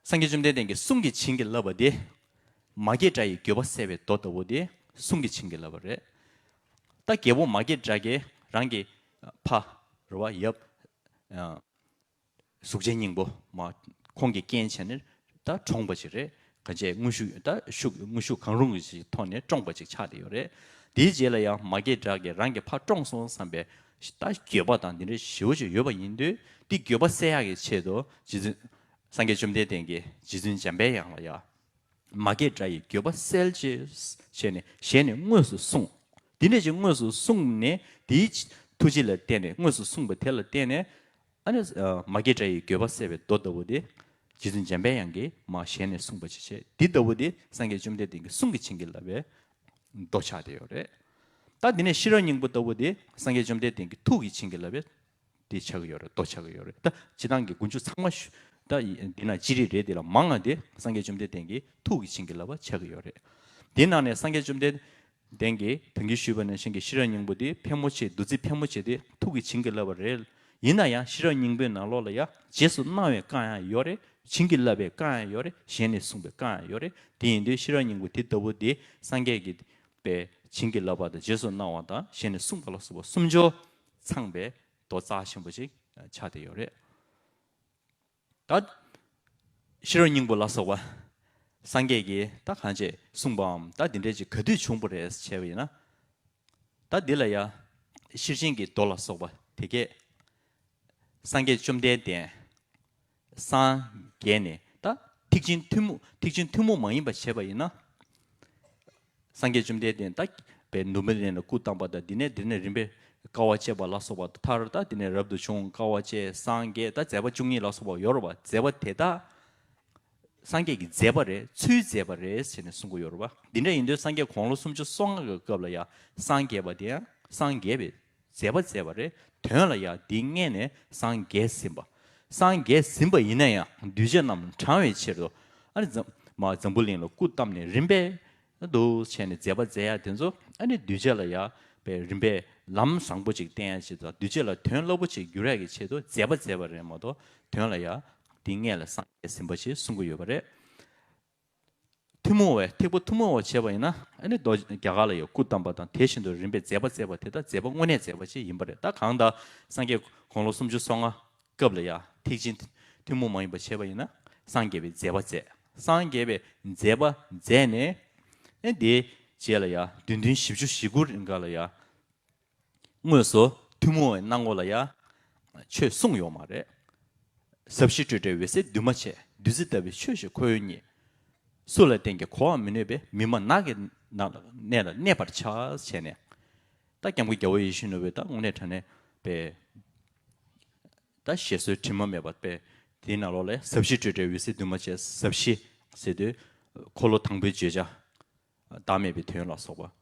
སངས་རྒྱས་བཅོམ་ལྡན་འདས་ཀྱི་གསུང་གིས་བྱིན་གྱིས་བརླབས་པ་དེ། མ་སྐྱེས་དགྲ་ཡི་འགྱོད་པ་བསལ་བའི་མདོ་ལྟ་བུ་དེ་གསུང་གིས་བྱིན་གྱིས་བརླབས་པ་རེད། ད་རྒྱལ་པོ་མ་སྐྱེས་དགྲ་གིས་རང་གི་ཕ་རེད་པ་ཡབ། ཨ། གཟུགས་ཅན་སྙིང་པོ་མ་ཁོང་གིས་རྐྱེན་བྱས་ནས་ད་བཀྲོངས་པ་ཅིག་རེད། གང་བྱས་དངོས་ཤུགས་ད་ཤུགས་དངོས་ཤུགས་གང་རུང་གི་ཅིག་ཐོག་ནས་བཀྲོངས་པ་ཅིག་ཆགས་བསྡད་ཡོད་རེད། དེའི་རྗེས་ལ་ཡང་མ་སྐྱེས་དགྲ་གིས་རང་གི་ཕ་བཀྲོངས་སོང་བསམ་པའི་ད་འགྱོད་པ་དང་འདི་འདྲའི་ཞེ་པོ་ཅིག་ཡོད་པ་ཡིན་དུས་འདི་འགྱོད་པ་སེལ་ཡག་གི་ཆེད་དུ་རྗེ་བཙུན་སངས་རྒྱས་བཅོམ་ལྡན་འདས་ཀྱིས་རྗེ་བཙུན་འཇམ་པའི་དབྱངས་ལ་ཡ། མ་སྐྱེས་དགྲ་ཡི་འགྱོད་པ་སེལ་ཅེས་བྱས་ནས་ཞལ་ནས་དངོས་སུ་གསུངས། འདི་འདྲ་ཅིག་དངོས་སུ་གསུངས་ནས་དེའི་ཐུགས་རྗེ་ལ་བརྟེན་ནས་དངོས་སུ་གསུངས་པ་དེ་ལ་བརྟེན་ནས། ཨ་ནི་མ་སྐྱེས་དགྲ་ཡི་འགྱོད་པ་བསལ་བའི་མདོ་ལྟ་བུ་དེ་རྗེ་བཙུན་འཇམ་པའི་དབྱངས་ཀྱིས་མར་ཞལ་ནས་གསུངས་པ་ཅིག་བྱས། འདི་ལྟ་བུ་དེ་སངས་རྒྱས་བཅོམ་ལྡན་འདས་ཀྱི་གསུང་གིས་བྱིན་གྱིས་བརླབས་པའི་མདོ་ཆགས་བསྡད་ཡོད་རེད། ད་འདི་ནས་ཤེས་རབ་སྙིང་པོ་ལྟ་བུ་དེ་སངས་རྒྱས་བཅོམ་ལྡན་འདས་ཀྱི་ཐུགས་ཀྱིས་བྱིན་གྱིས་བརླབས་པའི་དེ་ཆགས་ཀྱི་ཡོད་རེད། མདོ་ཆགས་ཀྱི་ཡོད་རེད། ད་སྤྱིར་བཏང་གི་དགུན་ཆོས་ཚང་མ་ཞུ་ད་འདི་ན་ཅི་རིགས་རེད། དེ་ལ་མང་ང་དེ་སངས་རྒྱས་བཅོམ་ལྡན་འདས་ཀྱི་ཐུགས་ཀྱིས་བྱིན་གྱིས་བརླབས་པ་ཆགས་ཀྱི་ཡོད་རེད། དེའི་ནང་ནས་སངས་རྒྱས་བཅོམ་ལྡན་འདས་ཀྱིས་ད་གིན་ཞུས་པ་ནང་བཞིན་གྱི་ཤེས་རབ་སྙིང་པོ་དེ་ཕལ་མོ་ཆེ་བདུད་རྩི་ཕལ་མོ་ཆེ་དེ་ཐུགས་ཀྱིས་བྱིན་གྱིས་བརླབས་པ་རེད། ཡིན་ན་ཡང་ཤེས་རབ་སྙིང་པོའི་ནང་ལོགས་ལ་ཡང་རྗེས་སུ་གནང་བའི་བཀའ་ཡང་ཡོད་རེད། བྱིན་གྱིས་བརླབས་པའི་བཀའ་ཡང་ཡོད་རེད། ཞལ་ནས་གསུངས་པའི་བཀའ་ཡང་ཡོད་རེད། དེ་ཡིན་དུས་ཤེས་རབ་སྙིང་པོ་དེ་ལྟ་བུ་དེ་སངས་རྒྱས་ཀྱིས་པའི་བྱིན་གྱིས་བརླབས་པ་དང་རྗེས་སུ་གནང་བ་དང་ཞལ་ནས་གསུངས་པ་ལ་སོགས་པ་གསུམ་སྦྱོར་ཚང་བའི་མདོ་རྩ་ཆེན་པོ་ཅིག་ཆགས་བསྡད་ཡོད་རེད། ད་ཤེས་རབ་སྙིང་པོ་ལ་སོགས་པ་སངས་རྒྱས་ཀྱིས་ད་གང་བྱས་གསུངས་པའམ་ད་འདི་འདྲས་ཅིག་ག་དུས་བྱུང་བ་རེད་ཟེར་བྱས་པ་ཡིན་ན། ད་འདི་ལ་ཡ་ཤེར་ཕྱིན་གྱི་མདོ་ལ་སོགས་པ་དེ་གས་སངས་རྒྱས་བཅོམ་ལྡན་འདས་སངས་རྒྱས་ནས་ད་ཐེག་ཆེན་ཐུན་མོང་ཐེག་ཆེན་ཐུན་མོང་མ་ཡིན་པ་བྱས་པ་ཡིན་ན། སངས་རྒྱས་བཅོམ་ལྡན་འདས་ད་ པའི་ནུབ་མོའི་གླིང་ལ་སྐུ་བལྟམས་པ་དང་། འདི་ནས་འདི་ནས་རིམ་པས་དཀའ་བ་སྤྱད་པ་ལ་སོགས་པ་མཐར་ད་འདི་ནས་རབ་ཏུ་བྱུང་། དཀའ་བ་སྤྱད། སངས་རྒྱས། ད་མཛད་པ་བཅུ་གཉིས་ལ་སོགས་པ་ཡོད་རེད་པ། མཛད་པ་དེ་དག་སངས་རྒྱས་ཀྱི་མཛད་པ་རེད། ཚུལ་མཛད་པ་རེད་ཟེར་ནས་གསུང་གི་ཡོད་རེད་པ། འདི་འདྲ་ཡིན་དུས་སངས་རྒྱས་དགུང་ལོ་སུམ་ཅུ་སོ་ལྔ་གི་སྐབས་ལ་ཡང་སངས་རྒྱས་པ་དེ་ཡང་སངས་རྒྱས་པའི་མཛད་པ་མཛད་པ་རེད། དོན་ལ་ཡང་འདི་སྔས་ནས་སངས་རྒྱས་ཟིན་པ། སངས་རྒྱས་ཟིན་པ་ཡིན་ན་ཡང་གདུལ་བྱ་རྣམས་དྲང་བའི་ཕྱིར་དུ། ཨ་ནི་འཛམ་མ་འཛམ་བུ་གླིང་ལ་སྐུ་བལྟམས་ནས་རིམ་པས་འདུག་བྱས་ནས་མཛད་པ་མཛད་ཡ་དེ་ཚོ། ཨ་ནི་གདུལ་བྱ་ལ་ཡང་པའི་རིམ་པས་ལམ་བཟང་པོ་ཅིག་བསྟན་ཡ་ཆེད་དུ། གདུལ་བྱ་ལ་དོན་རླབས་པོ་ཅིག་འགྱུར་ཡ་གི་ཆེད་དུ་མཛད་པ་མཛད་པ་རེད་མ་གཏོགས། དོན་ལ་ཡང་འདི་སྔས་ལ་སངས་རྒྱས་ཟིན་པ་ཞེས་གསུང་གི་ཡོད་པ་རེད། ཐུན་མོང་བའི་ཐེག་པ་ཐུན་མོང་བ་བྱས་པ་ཡིན་ན། ཨ་ནི་རྡོ་རྒྱ་གར་ལ་ཡང་སྐུ་བལྟམས་པ་དང་། དེ་བཞིན་དུ་རིམ་པས་མཛད་པ་མཛད་པ་དེ་དག་མཛད་པ་དངོས་གནས་མཛད་པ་ཅིག་ཡིན་པ་རེད། ད་གང་ལྟར་སངས་རྒྱས་དགུང་ལོ་སུམ་ཅུ་སོ་ལྔ་སྐབས་ལ་ཡང་ཐེག་ཆེན་ཐུན་མོང་མ་ཡིན་པ་བྱས་པ་ཡིན་ན། སངས་རྒྱས་པའི་མཛད་པ་མཛད། སངས་རྒྱས་པའི་མཛད་པ་མཛད་ནས། ཨ་ནི་དེའི་རྗེས་ལ་ཡང་བདུན་ལྡན་བཞི་བཅུ་ཞེ་དགུ་རིང་ག་ལ་ཡང་དངོས་སུ་ཐུན་མོང་བའི་སྣང་ངོ་ལ་ཡང་ཆོས་གསུངས་ཡོད་མ་རེད། ཟབ་ཞི་སྤྲོས་བྲལ་འོད་གསལ་འདུས་མ་བྱས། བདུད་རྩི་ལྟ་བུའི་ཆོས་ཞེས་ཁོ་བོས་བརྙེས། སུ་ལ་བསྟན་ཀྱང་གོ་བར་མི་ནུས་པས། མི་སྨྲ་ནགས་ཀྱི་ནང་ལ་གནས་ལ་གནས་པར་བྱ། བྱས་ནས། ད་སྐྱབས་མགོན་རྒྱལ་བ་ཡིད་བཞིན་ནོར་བུས་ད་དངོས་གནས་དྲང་གནས་པའི་ད་བཞེད་སྲོལ་དྲི་མ་མེད་པ་པས། དེའི་ནང་ལོགས་ལ་ཟབ་ཞི་སྤྲོས་བྲལ་འོད་གསལ་འདུས་མ་བྱས། ཟབ་ཞི་ཟེར་དུས་འཁོར་ལོ་དང་པོའི་བརྗོད་བྱ། བདག་མེད་པའི་དོན་ལ་སོགས་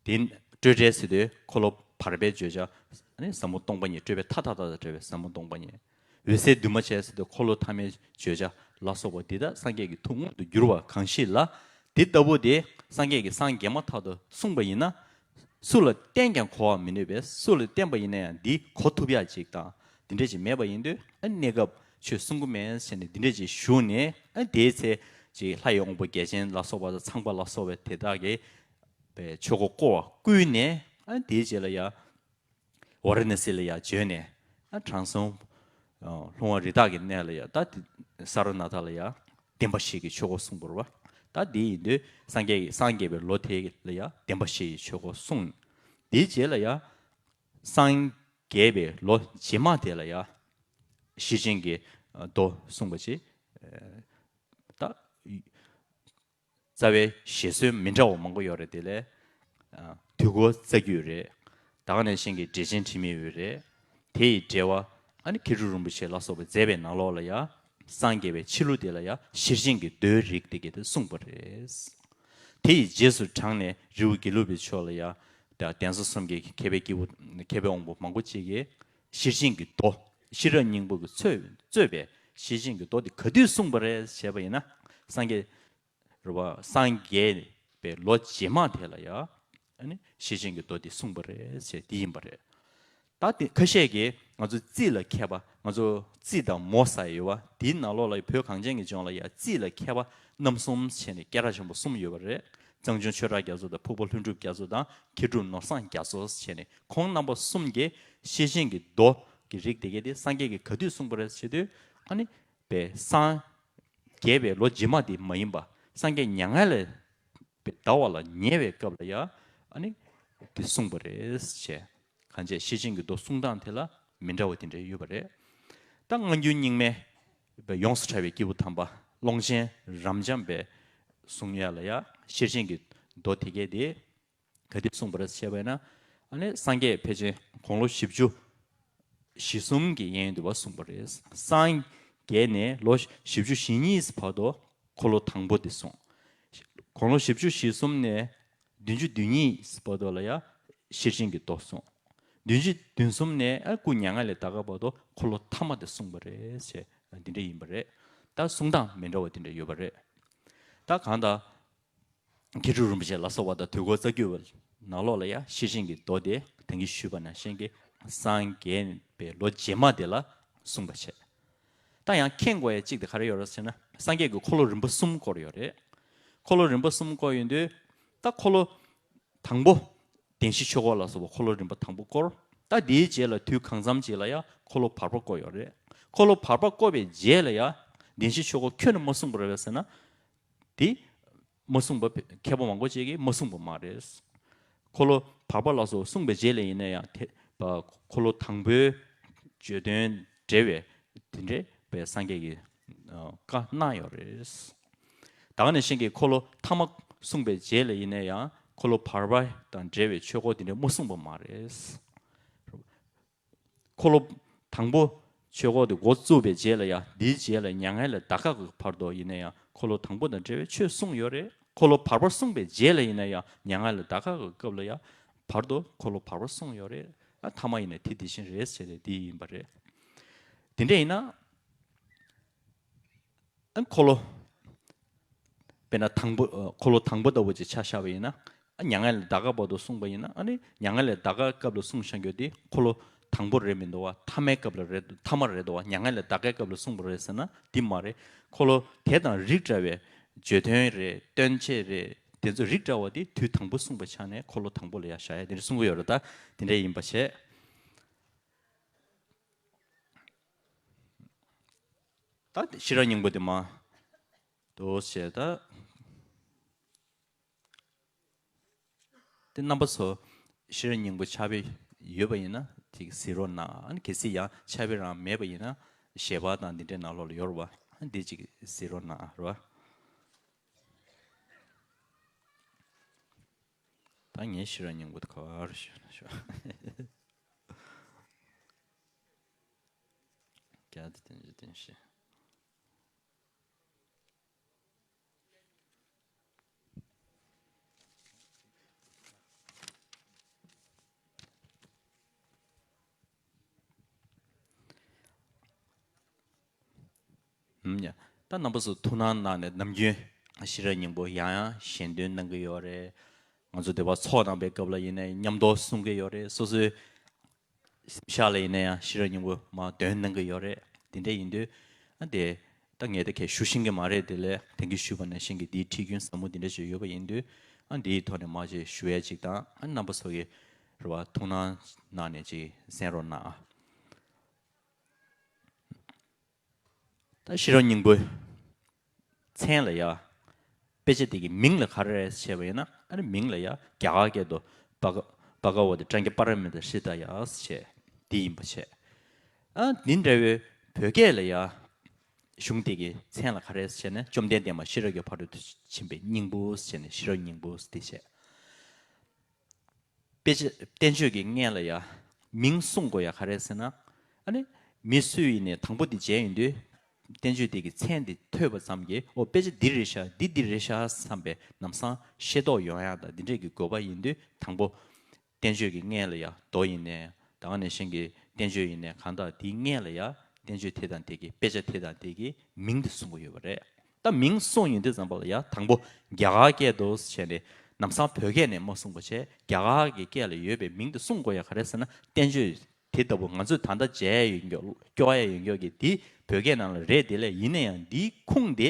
པ། དེ་སྤྲོས་བྲལ་ཟེར་དུས་འཁོར་ལོ་བར་པའི་བརྗོད་བྱ། ཨ་ནི་ཟབ་མོ་སྟོང་པ་ཉིད། སྤྲོས་པའི་མཐའ་དག་དང་བྲལ་བའི་ཟབ་མོ་སྟོང་པ་ཉིད། འོད་གསལ་འདུས་མ་བྱས་ཟེར་དུས་འཁོར་ལོ་ཐ་མའི་བརྗོད་བྱ་ལ་སོགས་པ་འདི་དག་སངས་རྒྱས་ཀྱི་ཐུགས་མངོན་དུ་གྱུར་པ་གང་ཞིག་ལ། དེ་ལྟ་བུ་དེ་སངས་རྒྱས་ཀྱིས་སངས་རྒྱས་མ་ཐག་ཏུ་གསུངས་པ་ཡིན་ན། སུ་ལ་བསྟན་ཀྱང་གོ་བར་མི་ནུས་པས། སུ་ལ་བསྟན་པ་ཡིན་ན་ཡང་འདི་གོ་ཐུབ་ཡག་ཅིག་དང་འདི་འདྲ་ཅིག་མེད་པ་ཡིན་དུས། ཨ་གནས་སྐབས་ཆོས་གསུང་གི་མེད་ཟེར་ནས་འདི་འདྲ་ཅིག་ཞུས་ནས། ཨ་དེའི་ཚེ་ཅིག་ལྷ་ཡི་དབང་པོ་བརྒྱ་བྱིན་ལ་སོགས་པ་དང་། ཚངས་པ་ལ་སོགས་པའི་དེ་དག་གིས་པའི་ཆོས་འཁོར་བསྐོར་བ་བསྐུལ་ནས། ཨ་དེའི་རྗེས་ལ་ཡང་ཝཱ་ར་ཎ་སི་ལ་ཡང་བྱོན་ནས། ཨ་དྲང་སྲོང་ལྷུང་བ་རི་དྭགས་ཀྱི་གནས་ལ་ཡང་། ད་དེ་ས་ར་ནཱ་ཐ་ལ་ཡང་བདེན་པ་བཞི་གི་ཆོས་འཁོར་གསུངས་པ་རེད་པ། ད་དེ་ཡིན་དུས་སངས་རྒྱས་ཀྱི་སངས་རྒྱས་པའི་ལོ་དེ་ལ་ཡང་བདེན་པ་བཞི་ཡི་ཆོས་འཁོར་གསུངས། དེའི་རྗེས་ལ་ཡང་སངས་རྒྱས་པའི་ལོ་རྗེས་མ་དེ་ལ་ཡང་ཤེར་ཕྱིན་གྱི་མདོ་གསུངས་པ་ཅིག་ད་རྩ་བའི་བཞེད་སྲོལ་མི་འདྲ་བ་མང་པོ་ཡོད་རེད། དེ་ལས་དུས་འཁོར་རྩ་རྒྱུད་རེད། ད་ག་ནང་བཞིན་གྱི་འགྲེལ་ཆེན་དྲི་མེད་འོད་རེད། དེ་ཡི་འགྲེལ་པ་ཨ་ནི་མཁས་གྲུབ་རིན་པོ་ཆེ་ལ་སོགས་པས་མཛད་པའི་ནང་ལོགས་ལ་ཡང་། སངས་རྒྱས་པའི་ཕྱི་ལོ་དེ་ལ་ཡང་ཤེར་ཕྱིན་གྱི་མདོའི་རིགས་དེ་གས་དེ་གསུངས་པ་རེད། དེ་ཡི་རྗེས་སུ་འབྲངས་ནས་རི་བོ་དགེ་ལུགས་པའི་ཕྱོགས་ལ་ཡང་། ད་གདན་ས་གསུམ་གྱི་མཁས་པའི་སྐྱེས་བུ། མཁས་པའི་དབང་པོ་མང་པོ་ཅིག་གིས་ཤེར་ཕྱིན་གྱི་མདོ། ཤེས་རབ་སྙིང་པོ་གིས་གཙོས་གཙོས་པའི་ཤེར་ཕྱིན་གྱི་མདོ་དེ་ག་དུས་གསུངས་པ་རེད་ཞེས་པ་ཡིན་ན། སངས་རྒྱས་རེད་པ། སངས་རྒྱས་པའི་ལོ་རྗེས་མ་དེ་ལ་ཡང་ཨ་ནི་ཤེར་ཕྱིན་གྱི་མདོ་དེ་གསུངས་པ་རེད་ཟེར་དེ་ཡིན་པ་རེད། ད་དེ་ཁ་ཤས་ཀྱིས་ང་ཚོ་རྩིས་ལ་མཁས་པ། ང་ཚོ་རྩིས་དང་མོ་ཟེར་ཡོད་པ། དེའི་ནང་ལོགས་ལ་བོད་གངས་ཅན་གྱི་ལྗོངས་ལ་ཡང་རྩིས་ལ་མཁས་པ་རྣམ་གསུམ་བྱས་ནས་སྐད་གྲགས་ཆེན་པོ་གསུམ་ཡོད་པ་རེད། གཙང་ཆུང་ཆོས་གྲགས་རྒྱ་མཚོ་དང་། ཕུར་པ་ལྷུན་གྲུབ་རྒྱ་མཚོ་དང་། མཁས་གྲུབ་ནོར་བཟང་རྒྱ་མཚོ་བྱས་ནས། ཁོང་རྣམ་པ་གསུམ་གྱིས་ཤེར་ཕྱིན་གྱི་མདོ་གི་རིགས་དེ་གས་དེ་སངས་རྒྱས་ཀྱིས་ག་དུས་གསུངས་པ་རེད་ཟེར་དུས། ཨ་ནི་པའི་སངས་རྒྱས་པའི་ལོ་རྗེས་མ་དེ་མ་ཡིན་པ། སངས་རྒྱས་མྱ་ངན་ལས་འདའ་བ་ལ་ཉེ་བའི་སྐབས་ལ་ཡང་ཨ་ནི་དེ་གསུངས་པ་རེད་ཅེས། གང་བྱས་ཤེར་ཕྱིན་གྱི་མདོ་གསུང་སྟངས་དེ་ལ་མི་འདྲ་བ་དེ་འདྲ་ཡོད་པ་རེད། ད་སྔ་འགྱུར་རྙིང་མའི་ཡོངས་སུ་གྲགས་པའི་སྐྱེས་བུ་དམ་པ་ཀློང་ཆེན་རབ་འབྱམས་པའི་གསུང་ཡ་ལ་ཡང་ཤེར་ཕྱིན་གྱི་མདོ་དེ་གས་དེ་ག་དུས་གསུངས་པ་རེད་ཟེར་བ་ཡིན་ན། ཨ་ནི་སངས་རྒྱས་ཕལ་ཆེར་དགུང་ལོ་བཞི་བཅུ་ཞེ་གསུམ་གྱི་གཡས་གཡོན་དུ་བ་གསུངས་པ་རེད། སངས་རྒྱས་ནས་ལོ་བཞི་བཅུ་ཞེ་གཉིས་བར་དུ་འཁོར་ལོ་དང་པོ་དེ་གསུངས། དགུང་ལོ་བཞི་བཅུ་ཞེ་གསུམ་ནས་བདུན་ཅུ་དོན་གཉིས་བར་དུ་ལ་ཡང་ཤེར་ཕྱིན་གྱི་མདོ་གསུངས། བདུན་ཅུ་དོན་གསུམ་ནས་ཨ་སྐུ་མྱ་ངན་ལས་འདའ་ག་བར་དུ་འཁོར་ལོ་ཐ་མ་དེ་གསུངས་པ་རེད་ཟེར་འདི་འདྲ་ཡིན་པ་རེད། ད་གསུང་སྟངས་མི་འདྲ་བ་དེ་འདྲ་ཡོད་པ་རེད། ད་གང་ལྟར། མཁས་གྲུབ་རིན་པོ་ཆེ་ལ་སོགས་པ་དང་དུས་འཁོར་རྩ་རྒྱུད་པའི་ནང་ལོགས་ལ་ཡང་ཤེར་ཕྱིན་གྱི་མདོ་དེ་ད་གིན་ཞུས་པ་ནང་བཞིན་གྱི་སངས་རྒྱས་པའི་ལོ་རྗེས་མ་དེ་ལ་གསུངས་པ་བྱས། ད་ཡང་མཁྱེན་དགོས་ཡ་གཅིག་དེ་ག་རེ་ཡོད་རེད་ཟེར་ན། སངས་རྒྱས་ཀྱིས་འཁོར་ལོ་རིམ་པ་གསུམ་བསྐོར་ཡོད་རེད། འཁོར་ལོ་རིམ་པ་གསུམ་བསྐོར་ཡོང་དུས། ད་འཁོར་ལོ་དང་པོ་བདེན་བཞིའི་ཆོས་འཁོར་ལ་སོགས་པ་འཁོར་ལོ་རིམ་པ་དང་པོ་བསྐོར། ད་དེའི་རྗེས་ལ་དུས་གང་འཚམ་ཅིག་ལ་ཡང་འཁོར་ལོ་བར་པ་བསྐོར་ཡོད་རེད། འཁོར་ལོ་བར་པ་བསྐོར་བའི་རྗེས་ལ་ཡང་བདེན་བཞིའི་ཆོས་འཁོར་ཁྱོན་ནས་མ་གསུངས་པ་རེད་པས་ཟེར་ན། དེ་མ་གསུངས་པ་མཁས་པ་མང་པོ་ཅིག་གིས་མ་གསུངས་པ་མ་རེད། འཁོར་ལོ་བར་པ་ལ་སོགས་གསུངས་པའི་རྗེས་ལ་ཡིན་ན་ཡང་དེ་འཁོར་ལོ་དང་པོའི་བརྗོད་དོན་འགྲེལ་བའི་དེ་འདྲའི་པའི་སངས་རྒྱས་ཀྱིས་བཀའ་གནང་ཡོད་རེད། ད་ག་ནང་བཞིན་གྱི་འཁོར་ལོ་ཐ་མ་གསུངས་པའི་རྗེས་ལ་ཡིན་ན་ཡང་ འཁོར་ལོ་བར་པ་དང་འབྲེལ་བའི་ཆོས་འཁོར་དེ་འདྲ་མ་གསུངས་པ་མ་རེད། འཁོར་ལོ་དང་པོ་ཆོས་འཁོར་དེ་འགོ་བཙུགས་པའི་རྗེས་ལ་ཡང་འདིའི་རྗེས་ལ་མྱ་ངན་ལས་འདའ་ཁག་གི་བར་དུ་ཡིན་ན་ཡང་འཁོར་ལོ་དང་པོ་དང་འབྲེལ་བའི་ཆོས་གསུངས་ཡོད་རེད། འཁོར་ལོ་བར་པ་གསུངས་པའི་རྗེས་ལ་ཡིན་ན་ཡང་མྱ་ངན་ལས་འདའ་ཁག་གི་སྐབས་ལ་ཡང་བར་དུ་འཁོར་ལོ་བར་པ་གསུངས་ཡོད་རེད། ཨ་ཐ་མ་ཡིན་ན་དེ་དེ་བཞིན་རེད་ཟེར་ཏེ་འདི་ཡིན་པ་རེད། དེ་འདྲ་ཡིན་ན། ཨ་འཁོར་ལོ། དཔེར་ན་དང་པོ་ཨ་འཁོར་ལོ་དང་པོ་ལྟ་བུ་ཅིག་ཆ་བཞག་པ་ཡིན་ན། ཨ་མྱ་ངན་ལས་འདའ་ཁག་བར་དུ་གསུངས་པ་ཡིན་ན། ཨ་ནི་མྱ་ངན་ལས་འདའ་ཁག་སྐབས་ལ་གསུངས་བཞག་རྒྱུ་དེ་འཁོར་ལོ་དང་པོ་རེད་མི་འདུག་བ། ཐ་མའི་སྐབས་ལ་རེད། ཐ་མ་རེད་འདུག་བ། མྱ་ངན་ལས་འདའ་ཁག་སྐབས་ལ་གསུངས་པ་རེད་ཟེར་ན་འདི་མ་རེད། འཁོར་ལོ་དེ་དང་རིགས་འདྲ་བའི་བརྗོད་དོན་རེད། སྟོན་བྱེད་རེད། དེ་ཚོ་རིགས་འདྲ་བ་དེ་དུས་དང་པོ་གསུངས་པ་ཆགས་ནས་འཁོར་ལོ་དང་པོ་ལ་ཡ་བཞག་ཡ་དེ་འདྲ་གསུང་གི་ཡོད་རེད། ད་དེ་འདྲ་ཡིན་པ་བྱས། ད་ཤེས་རབ་སྙིང་པོ་དེ་མ་དོ་བྱས་ད། དེ་རྣམ་པ་ཚོ་ཤེས་རབ་སྙིང་པོ་ཕྱག་དཔེ་ཡོད་པ་ཡིན་ན་ཅིག་གཟིགས་རོགས་གནང་། ཨ་ནི་གལ་སྲིད་ཡང་ཕྱག་དཔེ་རང་མེད་པ་ཡིན་ན་ཞལ་པར་དང་འདི་འདྲའི་ནང་ལོགས་ལ་ཡོད་རེད་བ། ཨ་ནི་འདི་ཅིག་གཟིགས་རོགས་གནང་རེད་བ། ད་ངའི་ཤེས་རབ་སྙིང་པོ་དེ་ག་བར་ཞུ་ན་ཞུ། རྒྱ་དེ་བསྟན་བཅོས་བསྟན་བཤད། ཨུམ། ཡ། ད་རྣམ་པ་ཚོ་ཐུགས་སྣང་གནང་ནས་ནམ་རྒྱུན་ཤེས་རབ་སྙིང་པོ་ཡང་ཡང་ཞལ་འདོན་གནང་གི་ཡོད་རེད། ང་ཚོ་འདི་པར་ཚོགས་གནང་པའི་སྐབས་ལ་ཡིན་ནའི་མཉམ་དུ་གསུང་གི་ཡོད་རེད། སོ་སོའི་གཤམ་ལ་ཡིན་ན་ཡང་ཤེས་རབ་སྙིང་པོ་མར་འདོན་གནང་གི་ཡོད་རེད། དེ་འདྲ་ཡིན་དུས་ཨ་དེ་ད་ངས་ད་གས་ཞུ་ཤེས་ཀྱི་མ་རེད། དེ་ལས་དེང་གི་ཞུས་པ་ནང་བཞིན་གྱི་འདིའི་ཁྲིད་རྒྱུན་ཟབ་མོ་འདི་འདྲ་ཞིག་ཡོད་པ་ཡིན་དུས་ཨ་འདིའི་ཐོག་ནས་མར་ཅིག་ཞུ་ཡ་ཅིག་དང་། ཨ་རྣམ་པ་ཚོ་གི་རེད་བ། ཐུགས་སྣང་གནང་ནས་ཅིག་གསན་རོགས་གནང་ཨ། ད་ཤེས་རབ་སྙིང་པོའི་མཚན་ལ་ཡ། དཔེ་ཆ་དེ་གི་མིང་ལ་ག་རེ་རེད་ཟེར་བ་ཡིན་ན། ཨ་ནི་མིང་ལ་ཡ་རྒྱ་གར་སྐད་དུ་བྷ་ག་བྷ་ག་ཝ་ཏི་པྲཛྙཱ་པཱ་ར་མི་ཏཱ་ཧྲྀ་ཏ་ཡ་ཟེར་དེ་ཡིན་པ་བྱས། ཨ་འདི་འདྲ་བའི་བོད་སྐད་ལ་ཡ་གཞུང་དེ་གི་མཚན་ལ་ག་རེ་ཟེར་ན། བཅོམ་ལྡན་འདས་མ་ཤེས་རབ་ཀྱི་ཕ་རོལ་ཏུ་ཕྱིན་པའི་སྙིང་པོ་ཟེར་ནས་ཤེས་རབ་སྙིང་པོ་ཟེར་དེ་བྱས། དཔེ་ཆ་བསྟན་བཅོས་ཀྱི་སྔོན་ལ་ཡ་མིང་གསུང་དགོས་ཡ་ག་རེ་ཟེར་ན། ཨ་ནི་མི་སུ་ཡིན་ནའི་དང་པོ་འདི་མཇལ་ཡོང་དུས་བསྟན་བཅོས་འདི་གི་མཚན་འདི་ཐོས་པ་ཙམ་གྱིས་ཨོ་དཔེ་ཆ་འདི་རེད་ཤག་འདི་འདི་རེད་ཤག་བསམ་པའི་ལམ་སང་ཤེས་རྟོགས་ཡོང་ཡ་དང་འདི་འདྲས་ཀྱི་དགོས་པ་ཡིན་དུས། དང་པོ་བསྟན་བཅོས་ཀྱི་སྔོན་ལ་ཡ་མདོ་ཡིན་ནའི་ད་ག་ནང་བཞིན་གྱི་བསྟན་བཅོས་ཡིན་ནའི་གང་ལྟར་དེའི་སྔོན་ལ་ཡ་བསྟན་བཅོས་དེ་དང་དེ་གི་དཔེ་ཆ་དེ་དང་དེ་གི་མིང་དེ་གསུང་གི་ཡོད་པ་རེད། ད་མིང་གསུངས་ཡོང་དུས་ཙམ་པ་ལ་ཡ་དང་པོ་རྒྱ་གར་སྐད་དུ་བྱས་ནས་ལམ་སང་བོད་སྐད་ནས་མ་གསུངས་པ་བྱས། རྒྱ་གར་གྱི་སྐད་ལ་ཡོད་པའི་མིང་དེ་གསུང་དགོས་ཡ་ག་རེ་ཟེར་ན། བསྟན་བཅོས་དེ་ལྟ་བུ་ང་ཚོས་ད་ལྟ་མཇལ་ཡོད་མགྱོགས་སྐྱོར་ཡ་ཡོད་མགྱོགས་ཀྱི་དེ་བོད་སྐད་ནང་ལ་རེད། དེ་ལས་ཡིན་ན་ཡང་འདིའི་ཁུངས་དེ་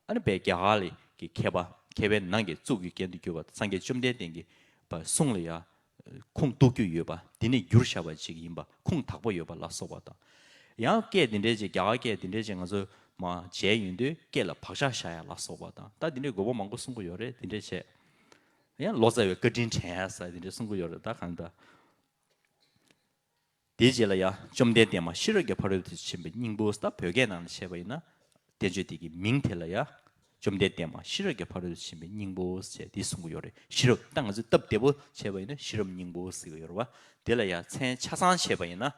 ཨ་ནི་བའི་རྒྱ་གར་ལ་གི་མཁས་པ་མཁས་པའི་ནང་གི་གཙུག་གི་རྒྱན་དུ་གྱུར་པ་སངས་རྒྱས་བཅོམ་ལྡན་འདས་ཀྱི་བ་གསུང་ལ་ཡ་ཁུངས་གཏུགས་རྒྱུ་ཡོད་པ། དེ་ནས་བསྒྱུར་བཞག་པ་ཅིག་ཡིན་པ་ཁུངས་དག་པོ་ཡོད་པ་ལ་སོགས་པ་དང་། ཡང་སྐད་འདི་འདྲས་ཅིག་རྒྱ་གར་སྐད་འདི་འདྲས་ཅིག་ང་ཚོ་མ་མཇལ་ཡོང་དུས་སྐད་ལ་བག་ཆགས་བཞག་ཡ་ལ་སོགས་པ་དང་། ད་འདི་འདྲས་དགོས་པ་མང་པོ་གསུང་གི་ཡོད་རེད། འདི་འདྲས་བྱས་ཡང་ལོ་ཙཱ་བའི་བཀའ་དྲིན་དྲན་ཡ་ས་འདི་འདྲས་གསུང་གི་ཡོད་རེད། ད་གང་ལྟར། དེའི་རྗེས་ལ་ཡང་བཅོམ་ལྡན་འདས་མ་ཤེས་རབ་ཀྱི་ཕ་རོལ་ཏུ་ཕྱིན་པའི་སྙིང་པོ། ད་བོད་སྐད་ནང་ལ་བྱས་པ་ཡིན་ན་བསྟན་བཅོས་དེ་གི་མིང་དེ་ལ་ཡང་བཅོམ་ལྡན་འདས་མ་ཤེས་རབ་ཀྱི་ཕ་རོལ་ཏུ་ཕྱིན་པའི་སྙིང་པོ་ཟེར་དེ་གསུང་གི་ཡོད་རེད། ཤེས་རབ། ད་ང་ཚོས་སྟབས་བདེ་པོ་བྱས་པ་ཡིན་ན་ཤེས་རབ་སྙིང་པོ་ཟེར་གི་ཡོད་རེད་བ། དེ་ལ་ཡང་མཚན་ཆ་ཚང་བྱས་པ་ཡིན་ན་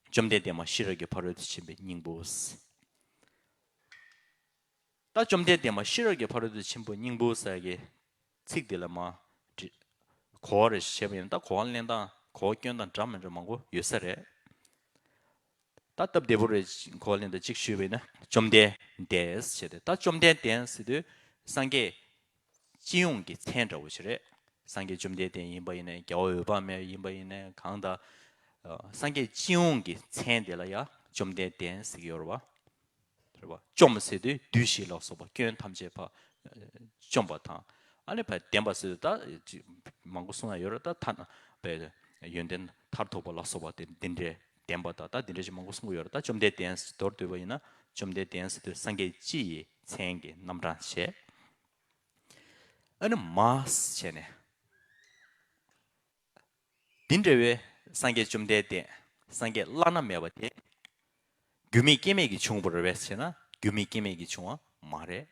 བཅོམ་ལྡན་འདས་མ་ཤེས་རབ་ཀྱི་ཕ་རོལ་ཏུ་ཕྱིན་པའི་སྙིང་པོ་ཟེར། ད་བཅོམ་ལྡན་འདས་མ་ཤེས་རབ་ཀྱི་ཕ་རོལ་ཏུ་ཕྱིན་པའི་སྙིང་པོ་ཟེར་གི་ཚིག་དེ་ལ་མ་གོ་བ་རེ་བྱས་པ་ཡིན་ན། ད་གོ་བ་ལེན་སྟངས་གོ་བ་སྐྱོན་སྟངས་འདྲ་མི་འདྲ་མང་པོ་ཡོད་ས་རེད། ད་སྟབས་བདེ་པོ་རེ་གོ་བ་ལེན་སྟངས་གཅིག་ཞུས་པ་ཡིན་ན། བཅོམ་ལྡན་འདས་ཟེར་ཏེ། ད་བཅོམ་ལྡན་འདས་ཟེར་དུས་སངས་རྒྱས་སྤྱི་ཡོངས་ཀྱི་མཚན་འདྲ་བོ་ཞིག་རེད། སངས་རྒྱས་བཅོམ་ལྡན་འདས་ཡིན་པ་ཡིན་ནའི་རྒྱལ་བ་འོད་དཔག་མེད་ཡིན་པ་ཡིན་ནའི་གང་ལྟར་སངས་རྒྱས་སྤྱི་ཡོངས་ཀྱི་མཚན་དེ་ལ་ཡང་བཅོམ་ལྡན་འདས་ཟེར་གྱི་ཡོད་རེད་བ། རེད་བ། བཅོམ་ཟེར་དུས་བདུད་བཞི་ལ་སོགས་པ་སྐྱོན་ཐམས་ཅད་ཕར་བཅོམ་པ་དང་། ཨ་ནི་ཕར་ལྡན་པ་ཟེར་དུས་ད་ཅིག་མང་པོ་གསུང་ཡ་ཡོད་རེད། ད་ཐ་ན་པའི་ཡོན་ཏན་མཐར་ཐུག་པ་ལ་སོགས་པ་དེ་འདི་འདྲའི་ལྡན་པ་དང་། ད་འདི་འདྲ་ཞིག་མང་པོ་གསུང་གི་ཡོད་རེད། ད་བཅོམ་ལྡན་འདས་མདོར་བསྡུས་པ་ཡིན་ན་བཅོམ་ལྡན་འདས་ཟེར་དུས་སངས་རྒྱས་སྤྱི་ཡི་མཚན་གྱི་རྣམ་གྲངས་བྱས། ཨ་ནི་མ་བྱས་ནས། འདི་འདྲ་བའི་སངས་རྒྱས་བཅོམ་ལྡན་འདས། སངས་རྒྱས་བླ་ན་མེད་པ་དེ། རྒྱུ་མེད་རྐྱེན་མེད་ཀྱིས་བྱུང་བ་རེད་པས་ཟེར་ན། རྒྱུ་མེད་རྐྱེན་མེད་ཀྱིས་བྱུང་བ་མ་རེད།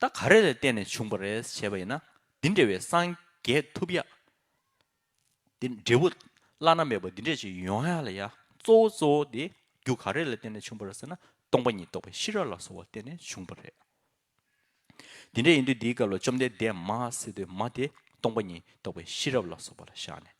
ད་ག་རེ་ལ་བརྟེན་ནས་བྱུང་བ་རེད་ཟེར་བྱས་པ་ཡིན་ན། འདི་འདྲ་བའི་སངས་རྒྱས་ཐུབ་ཡ། འདི་འབྲས་བུ་བླ་ན་མེད་པ་འདི་འདྲ་ཞིག་ཡོང་ཡ་ལ་ཡ། གཙོ་བོ་གཙོ་བོ་དེ་རྒྱུ་ག་རེ་ལ་བརྟེན་ནས་བྱུང་བ་རེད་ཟེར་ན། སྟོང་པ་ཉིད་རྟོགས་པའི་ཤེས་རབ་ལ་སོགས་པ་བརྟེན་ནས་བྱུང་བ་རེད། དེ་འདྲ་ཡིན་དུས་འདིའི་སྐབས་ལ་བཅོམ་ལྡན་འདས་མ་ཟེར་དུས་མ་དེ་སྟོང་པ་ཉིད་རྟོགས་པའི་ཤེས་རབ་ལ་སོགས་པ་ལ་བཞག་ནས།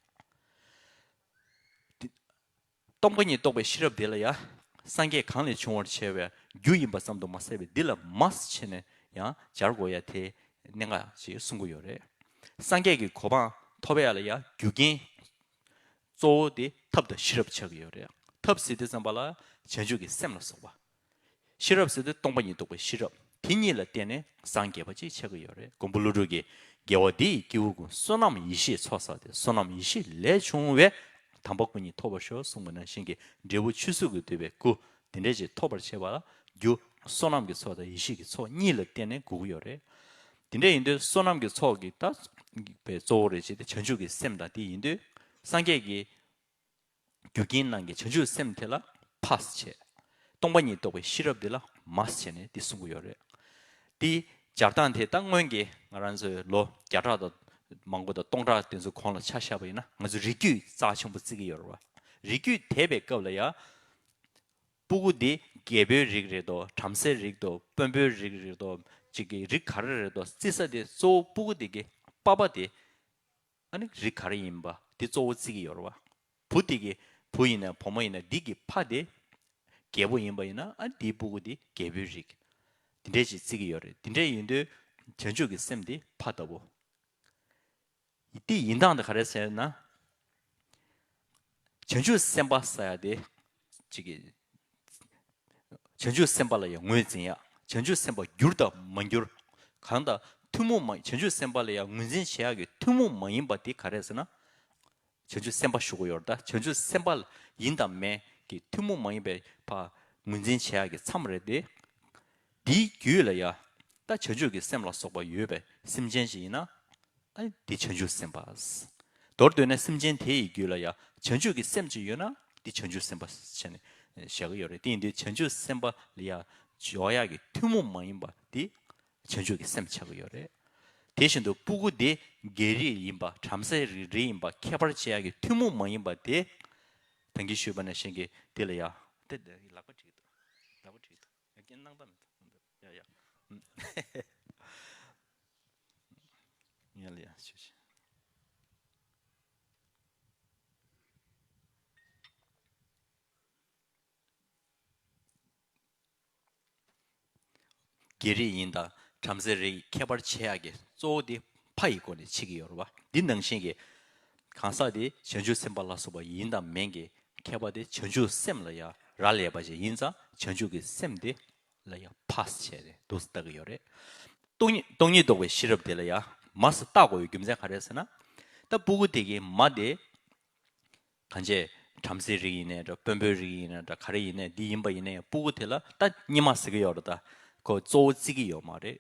སྟོང་པ་ཉིད་རྟོགས་པའི་ཤེས་རབ་དེ་ལ་ཡང་སངས་རྒྱས་གང་ལས་བྱུང་བར་བྱ་བའི་རྒྱུ་ཡིན་པ་ཙམ་དུ་མ་ཟད་པའི་འདི་ལ་མ་ཟེར་བྱས་ནས་ཡང་སྦྱར་དགོས་ཡ་དེ་གནད་འགག་ཅིག་གསུང་གི་ཡོད་རེད། སངས་རྒྱས་ཀྱི་གོ་འཕང་ཐོབ་ཡ་ལ་ཡང་རྒྱུ་རྐྱེན་གཙོ་བོ་དེ་ཐབས་དང་ཤེས་རབ་ཆགས་ཀྱི་ཡོད་རེད། ཐབས་ཟེར་དུས་ཙམ་པ་ལ་བྱང་ཆུབ་ཀྱི་སེམས་ལ་སོགས་པ། ཤེས་རབ་ཟེར་དུས་སྟོང་པ་ཉིད་རྟོགས་པའི་ཤེས་རབ། དེ་གཉིས་ལ་བརྟེན་ནས་སངས་རྒྱས་པ་ཅིག་ཆགས་ཀྱི་ཡོད་རེད། མགོན་པོ་ཀླུ་སྒྲུབ་ཀྱིས་རྒྱལ་བ་འདི་ཡི་སྐྱེ་བོ་ཀུན། བསོད་ནམས་ཡེ་ཤེས་ཚོགས་བསགས་ཏེ། བསོད་ནམས་ཡེ་ཤེས་ལས་བྱུང་བའི། དམ་པ་སྐུ་གཉིས་ཐོབ་པར་ཤོག་གསུངས་པ་ནང་བཞིན་གྱི་འབྲས་བུ་ཆོས་གཟུགས་ཀྱིས་བསྡུས་པའི་སྐུ་དེ་འདྲ་ཅིག་ཐོབ་པར་བྱེད་པ་ལ་རྒྱུ་བསོད་ནམས་ཀྱི་ཚོགས་དང་ཡེ་ཤེས་ཀྱི་ཚོགས་གཉིས་ལ་བརྟེན་ནས་དགོས་ཀྱི་ཡོད་རེད། དེ་འདྲ་ཡིན་དུས་བསོད་ནམས་ཀྱི་ཚོགས་ཀྱི་ད་པའི་གཙོ་བོ་རེད་ཅེས་ཏེ་བྱང་ཆུབ་ཀྱི་སེམས་དང་དེ་ཡིན་དུས་སངས་རྒྱས་ཀྱི་རྒྱུ་རྐྱེན་ནང་གི་བྱང་ཆུབ་སེམས་དེ་ལ་ཕ་ཟེར་བྱས། སྟོང་པ་ཉིད་རྟོགས་པའི་ཤེས་རབ་དེ་ལ་མ་ཟེར་བྱས་ནས་འདི་གསུང་གི་ཡོད་རེད། འདི་སྦྱར་སྟངས་དེ་ད་སྔོན་གྱི་ང་རང་ཚོའི་ལོ་བརྒྱ་ཕྲག་དང་མང་པོ་དང་སྟོང་ཕྲག་དེ་ཚོ་གོང་ལ་ཆ་བཞག་པ་ཡིན་ན་ང་ཚོ་རིགས་རྒྱུད་རྩ་ཆེན་པོ་བརྩི་གི་ཡོད་རེད་བ། རིགས་རྒྱུད་དེད་པའི་སྐབས་ལ་ཡ། སྤུ་གུ་འདི་རྒྱལ་པོའི་རིགས་རེད་དོ། བྲམ་ཟེའི་རིགས་དོ། དཔོན་པོའི་རིགས་རེད་དོ། ཅིག་གི་རིགས་ག་རེ་རེད་དོ། བརྩི་ས་དེ་གཙོ་བོ་སྤུ་གུ་དེ་གི་པ་ཕ་དེ། ཨ་ནི་རིགས་ག་རེ་ཡིན་པ་དེ་གཙོ་བོ་བརྩི་གི་ཡོད་རེད་བ། བུ་དེ་གི་བུ་ཡིན་ན་བུ་མོ་ཡིན་ན་འདི་གི་ཕ་དེ་རྒྱལ་པོ་ཡིན་པ་ཡིན་ན་ཨ་འདིའི་སྤུ་གུ་དེ་རྒྱལ་པོའི་རིགས། དེ་འདྲས་ཅིག་བརྩི་གི་ཡོད་རེད། དེ་འདྲས་ཡིན་དུས་བྱང་ཆུབ་ཀྱི་སེམས་དེ་ཕ་ལྟ་བུ། དེ་ཡིན་སྟངས་དེ་ག་རེ་ཟེར་ན། བྱང་ཆུབ་སེམས་དཔའ་ཟེར་ཡ་དེ་ཅིག་གི་བྱང་ཆུབ་སེམས་དཔའ་ལ་ཡང་ངོས་འཛིན་ཡ། བྱང་ཆུབ་སེམས་དཔའ་འགྱུར་དང་མ་འགྱུར། གང་ལྟར་ཐུན་མོང་མ་བྱང་ཆུབ་སེམས་དཔའ་ལ་ཡང་ངོས་འཛིན་བྱེད་ཡག་གི་ཐུན་མོང་མ་ཡིན་པ་དེ་ག་རེ་ཟེར་ན། བྱང་ཆུབ་སེམས་དཔའ་ཞུ་གི་ཡོད་རེད། ད་བྱང་ཆུབ་སེམས་དཔའ་ཡིན་དང་མིན་གྱི་ཐུན་མོང་མ་ཡིན་པའི་ཕར་ངོས་འཛིན་བྱེད་ཡག་གི་མཚམས་རེད་དེ། དེའི་རྒྱུད་ལ་ཡ། ད་བྱང་ཆུབ་ཀྱི་སེམས་ལ་སོགས་པ་ཡོད་པའི་སེམས་ཅན་ཞིག་ཡིན་ན། ཨ་ནི་དེ་བྱང་ཆུབ་སེམས་དཔའ། མདོར་བསྡུས་ན་སེམས་ཅན་དེ་ཡི་རྒྱུད་ལ་ཡ་བྱང་ཆུབ་ཀྱི་སེམས་ཅིག་ཡོད་ན་དེ་བྱང་ཆུབ་སེམས་དཔའ་བྱས་ནས་བཞག་གི་ཡོད་རེད། དེ་ཡིན་དུས་བྱང་ཆུབ་སེམས་དཔའ་ལ་ཡ་འཇོག་ཡག་གི་ཐུན་མོང་མ་ཡིན་པ་དེ་བྱང་ཆུབ་ཀྱི་སེམས་ཆགས་ཀྱི་ཡོད་རེད། དེ་བཞིན་དུ་སྤུ་གུ་དེ་རྒྱལ་རིགས་ཡིན་པ་བྲམ་ཟེ་རིགས་ཡིན་པ་ཁྱད་པར་བྱེད་ཡག་གི་ཐུན་མོང་མ་ཡིན་པ་དེ་ད་གིན་ཞུས་པ་ནང་བཞིན་གྱི་དེ་ལ་ཡ། དེ་ལག་པ་བྲིས་འདུག་ལག་པ་བྲིས་འདུག་ཡ་རྐྱེན་སྣང་དག་མི་འདུག་ཡ་ཡ། ཡ་ལ་ཡ་ཞུ་ཞུ། རྒྱལ་རིགས་ཡིན་དང་བྲམ་ཟེ་རིགས་ཁྱད་པར་ཕྱེ་ཡག་གི་གཙོ་བོ་དེ་ཕ་ཡི་སྒོ་ནས་ཕྱེ་གི་ཡོད་རེད་བ། འདི་ནང་བཞིན་གྱི་གང་ཟག་དེ་བྱང་ཆུབ་སེམས་དཔའ་ལ་སོགས་པ་ཡིན་དང་མིན་གྱི་ཁྱད་པར་དེ་བྱང་ཆུབ་སེམས་ལ་ཡང་རག་ལས་པ་ཞིག་ཡིན་ཙང་བྱང་ཆུབ་ཀྱི་སེམས་དེ་ལ་ཡང་ཕ་ཟེར་བྱས་ཏེ་འདུག་སེ་བཏགས་ཀྱི་ཡོད་རེད། སྟོང་ཉིད་སྟོང་ཉིད་རྟོགས་པའི་ཤེས་རབ་དེ་ལ་ཡང་མ་ཟེར་བཏགས་དགོས་པའི་རྒྱུ་མཚན་ག་རེ་ཟེར་ན། ད་སྤུ་གུ་དེ་གི་མ་དེ་གང་བྱས་བྲམ་ཟེའི་རིགས་ཡིན་ནའི་འདྲ་དཔོན་པོའི་རིགས་ཡིན་ནའི་འདྲ་ག་རེ་ཡིན་ནའི་འདི་ཡིན་པ་ཡིན་ནའི་ཡང་སྤུ་གུ་དེ་ལ་ད་སྙེ་མ་ཟེར་གི་ཡོད་རེད། ད་ཁོ་གཙོ་བོ་བརྩི་གི་ཡོད་མ་རེད།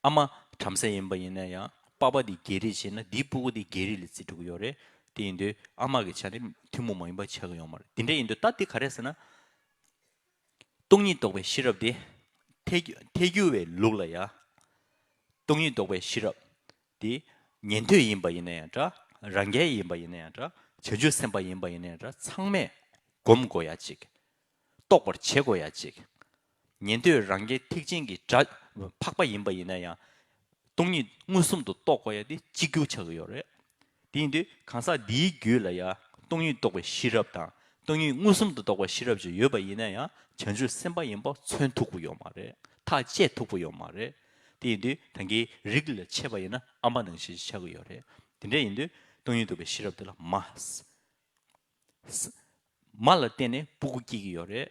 ཨ་མ་བྲམ་ཟེ་ཡིན་པ་ཡིན་ནའི་ཡང་པ་ཕ་འདི་རྒྱལ་རིགས་བྱས་ན་འདིའི་སྤུ་གུ་འདི་རྒྱལ་རིགས་ལ་བརྩི་འགྲོ་གི་ཡོད་རེད། དེ་ཡིན་དུས་ཨ་མ་གི་ཆ་ནས་ཐུན་མོང་མ་ཡིན་པ་ཆགས་ཀྱི་ཡོད་མ་རེད། དེ་འདྲ་ཡིན་དུས་ད་འདི་ག་རེ་ཟེར་ན། སྟོང་ཉིད་རྟོགས་པའི་ཤེས་རབ་དེ་ཐལ་འགྱུར་ཐལ་འགྱུར་བའི་ལུགས་ལ་ཡ། སྟོང་ཉིད་རྟོགས་པའི་ཤེས་རབ་དེ་ཉན་ཐོས་ཡིན་པ་ཡིན་ན་ཡང་འདྲ། རང་རྒྱལ་ཡིན་པ་ཡིན་ན་ཡང་འདྲ། བྱང་ཆུབ་སེམས་དཔའ་ཡིན་པ་ཡིན་ན་ཡང་འདྲ། ཚང་མས་སྒོམ་དགོས་ཡ་ཅིག་རྟོགས་པར་བྱེད་དགོས་ཡ་ཅིག་ཉན་ཐོས་རང་རྒྱལ་ཐེག་ཆེན་གྱི་སྒྲ་འཕགས་པ་ཡིན་པ་ཡིན་ན་ཡང་། སྟོང་ཉིད་མངོན་སུམ་དུ་རྟོགས་དགོས་ཡ་དེ་གཅིག་གྱུར་ཆགས་ཀྱི་ཡོད་རེད། དེ་ཡིན་དུས་གང་ཟག་འདིའི་རྒྱུད་ལ་ཡ་སྟོང་ཉིད་རྟོགས་པའི་ཤེས་རབ་དང་སྟོང་ཉིད་མངོན་སུམ་དུ་རྟོགས་པའི་ཤེས་རབ་ཅིག་ཡོད་པ་ཡིན་ན་ཡང་བྱང་ཆུབ་སེམས་དཔའ་ཡིན་པ་མཚོན་ཐུབ་ཀྱི་ཡོད་མ་རེད། ཐག་བཅད་ཐུབ་ཀྱི་ཡོད་མ་རེད། དེ་ཡིན་དུས་ད་གིན་རིགས་ལ་ཕྱེ་བ་ཡིན་ན་ཨ་མ་ནང་བཞིན་ཆགས་ཀྱི་ཡོད་རེད། དེ་འདྲ་ཡིན་དུས་སྟོང་ཉིད་རྟོགས་པའི་ཤེས་རབ་དེ་ལ་མ། མ་ལ་བརྟེན་ནས་སྤུ་གུ་སྐྱེ་གི་ཡོད་རེད།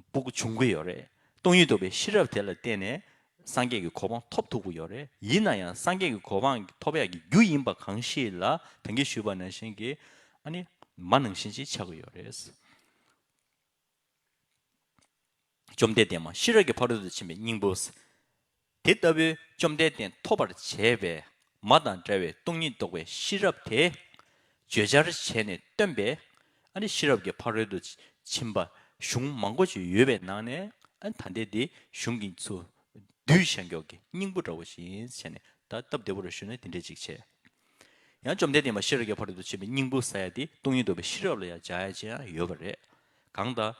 སྤུ་གུ་འབྱུང་གི་ཡོད་རེད། སྟོང་ཉིད་རྟོགས་པའི་ཤེས་རབ་དེ་ལ་བརྟེན་ནས་སངས་རྒྱས་ཀྱི་གོ་འཕང་ཐོབ་ཐུབ་ཀྱི་ཡོད་རེད། ཡིན་ན་ཡང་སངས་རྒྱས་ཀྱི་གོ་འཕང་ཐོབ་ཡག་གི་རྒྱུ་ཡིན་པ་གང་ཞིག་ལ་ད་གིན་ཞུས་པ་ནང་བཞིན་གྱི་ཨ་ནི་མ་ནང་བཞིན་ཅིག་ཆགས་ཀྱི་ཡོད་རེད། བཅོམ་ལྡན་འདས་མ་ཤེས་རབ་ཀྱི་ཕ་རོལ་ཏུ་ཕྱིན་པའི་སྙིང་པོ། དེ་ལྟ་བུའི་བཅོམ་ལྡན་འདས་ཐོབ་པར་བྱེད་པའི་མ་དང་འདྲ་བའི་སྟོང་ཉིད་རྟོགས་པའི་ཤེས་རབ་དེ། བརྗོད་བྱར་བྱས་ནས་སྟོན་པའི་ཨ་ནི་ཤེས་རབ་ཀྱི་ཕ་རོལ་ཏུ་ཕྱིན་པ་གཞུང་མང་པོ་ཞིག་ཡོད་པའི་ནང་ནས་ཨ་ནི་ད་ལྟའི་འདི་གཞུང་གི་ཚུལ་བསྡུས་བཞག་མགྱོགས་ཀྱི་སྙིང་པོ་འདྲ་བོ་ཞིག་ཡིན་ཟེར་ནས་ ད་སྟབས་བདེ་པོ་རེད་ཞུ་ན་དེ་འདྲས་ཅིག་བྱས། ཡང་བཅོམ་ལྡན་འདས་མ་ཤེས་རབ་ཀྱི་ཕ་རོལ་ཏུ་ཕྱིན་པའི་སྙིང་པོ་ཟེར་ཡ་དེ་སྟོང་ཉིད་རྟོགས་པའི་ཤེས་རབ་ལ་ཡང་སྦྱར་ཡ་ཅིག་ཡང་ཡོད་པ་རེད། གང་ལྟར།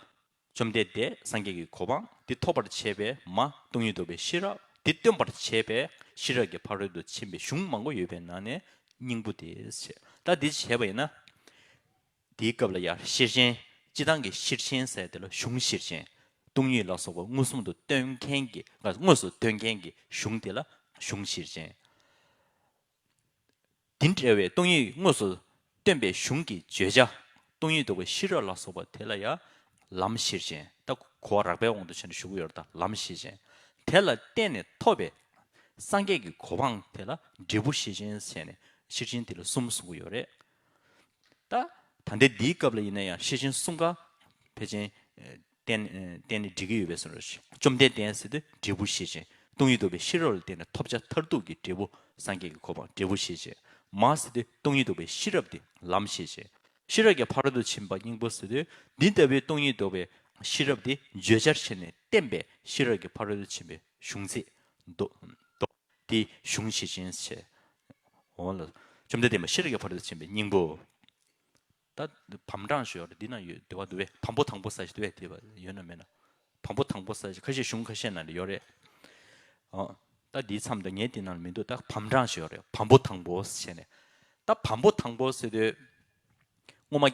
བཅོམ་ལྡན་འདས་སངས་རྒྱས་ཀྱི་གོ་འཕང་དེ་ཐོབ་པར་བྱེད་པའི་མ་སྟོང་ཉིད་རྟོགས་པའི་ཤེས་རབ་དེ་སྟོན་པར་བྱེད་པའི་ཤེས་རབ་ཀྱི་ཕ་རོལ་ཏུ་ཕྱིན་པའི་གཞུང་མང་པོ་ཡོད་པའི་ནང་ནས་སྙིང་པོ་དེ་ཞེས། ད་འདི་བྱས་པ་ཡིན་ན། དེའི་སྐབས་ལ་ཡང་ཤེར་ཕྱིན་སྤྱི་བཏང་གི་ཤེར་ཕྱིན་ཟེར་དེ་ལ་གཞུང་ཤེར་ཕྱིན། སྟོང་ཉིད་ལ་སོགས་པ་མངོན་སུམ་དུ་སྟོན་མཁན་གྱི་དངོས་སུ་སྟོན་མཁན་གྱི་གཞུང་དེ་ལ་གཞུང་ཤེར་ཕྱིན། དེ་འདྲ་བའི་སྟོང་ཉིད་དངོས་སུ་སྟོན་པའི་གཞུང་གི་བརྗོད་བྱ་སྟོང་ཉིད་རྟོགས་པའི་ཤེས་རབ་ལ་སོགས་པ་དེ་ལ་ཡང་ལམ་ཤེར་ཕྱིན། ད་གོ་བ་རགས་པའི་དབང་དུ་བྱས་ནས་ཞུ་གི་ཡོད་རེད། ད་ལམ་ཤེར་ཕྱིན། དེ་ལ་བརྟེན་ནས་ཐོབ་པའི་སངས་རྒྱས་ཀྱི་གོ་འཕང་དེ་ལ་འབྲས་བུ་ཤེར་ཕྱིན་ཟེར་ནས་ཤེར་ཕྱིན་དེ་ལ་གསུམ་གསུང་གི་ཡོད་རེད། ད་ད་ལྟའི་འདིའི་སྐབས་ལ་ཡིན་ན་ཡང་ཤེར་ཕྱིན་གསུམ་ཀ་ཕལ་ཆེར་བསྟན་བསྟན་ནས་འགྲིག་གི་ཡོད་པའི་བཟོ་འདྲ་ཞིག་བཅོམ་ལྡན་འདས་ཟེར་དུས་འབྲས་བུ་ཤེར་ཕྱིན། སྟོང་ཉིད་རྟོགས་པའི་ཤེས་རབ་ལ་བརྟེན་ནས་ཐོབ་བྱ་མཐར་ཐུག་གི་འབྲས་བུ་སངས་རྒྱས་ཀྱི་གོ་འཕང་འབྲས་བུ་ཤེར་ཕྱིན། མ་ཟེར་དུས་སྟོང་ཉིད་རྟོགས་པའི་ཤེས་རབ་དེ་ལམ་ཤེར་ཕྱིན། ཤེས་རབ་ཀྱི་ཕ་རོལ་ཏུ་ཕྱིན་པ་སྙིང་པོ་ཟེར་དུས་འདི་ལྟ་བུའི་སྟོང་ཉིད་རྟོགས་པའི་ཤེས་རབ་དེ་བརྗོད་བྱར་བྱས་ནས་བསྟན་པའི་ཤེས་རབ་ཀྱི་ཕ་རོལ་ཏུ་ཕྱིན་པའི་གཞུང་ཚིག་མདོ་མདོ་དེ་གཞུང་ཤེར་ཕྱིན་ཞེས། འོ་ལ། བཅོམ་ལྡན་འདས་མ་ཤེས་རབ་ཀྱི་ཕ་རོལ་ཏུ་ཕྱིན་པའི་སྙིང་པོ། ད་བམ་གྲངས་ཤིག་ཡོད་རེད། འདི་ན་ཡོད་འདུག་བ་འདུག་བས། བམ་པོ་དང་པོ་ཟེར་ཞིག་འདུག་བས། དེ་བ་ཡོད་ན་མེད་ན། བམ་པོ་དང་པོ་ཟེར་ཞིག་ཁ་ཤས་གཞུང་ཁ་ཤས་ནང་ལ་ཡོད་རེད། ཨ། ད་འདིའི་མཚམས་དང་ངས་འདི་ནང་ལ་མི་འདུག་ད་བམ་གྲངས་ཤིག་ཡོད་རེད། བམ་པོ་དང་པོ་ཟེར་ནས། ད་བམ་པོ་དང་པོ་ཟེར་དུས། སྔོན་མ།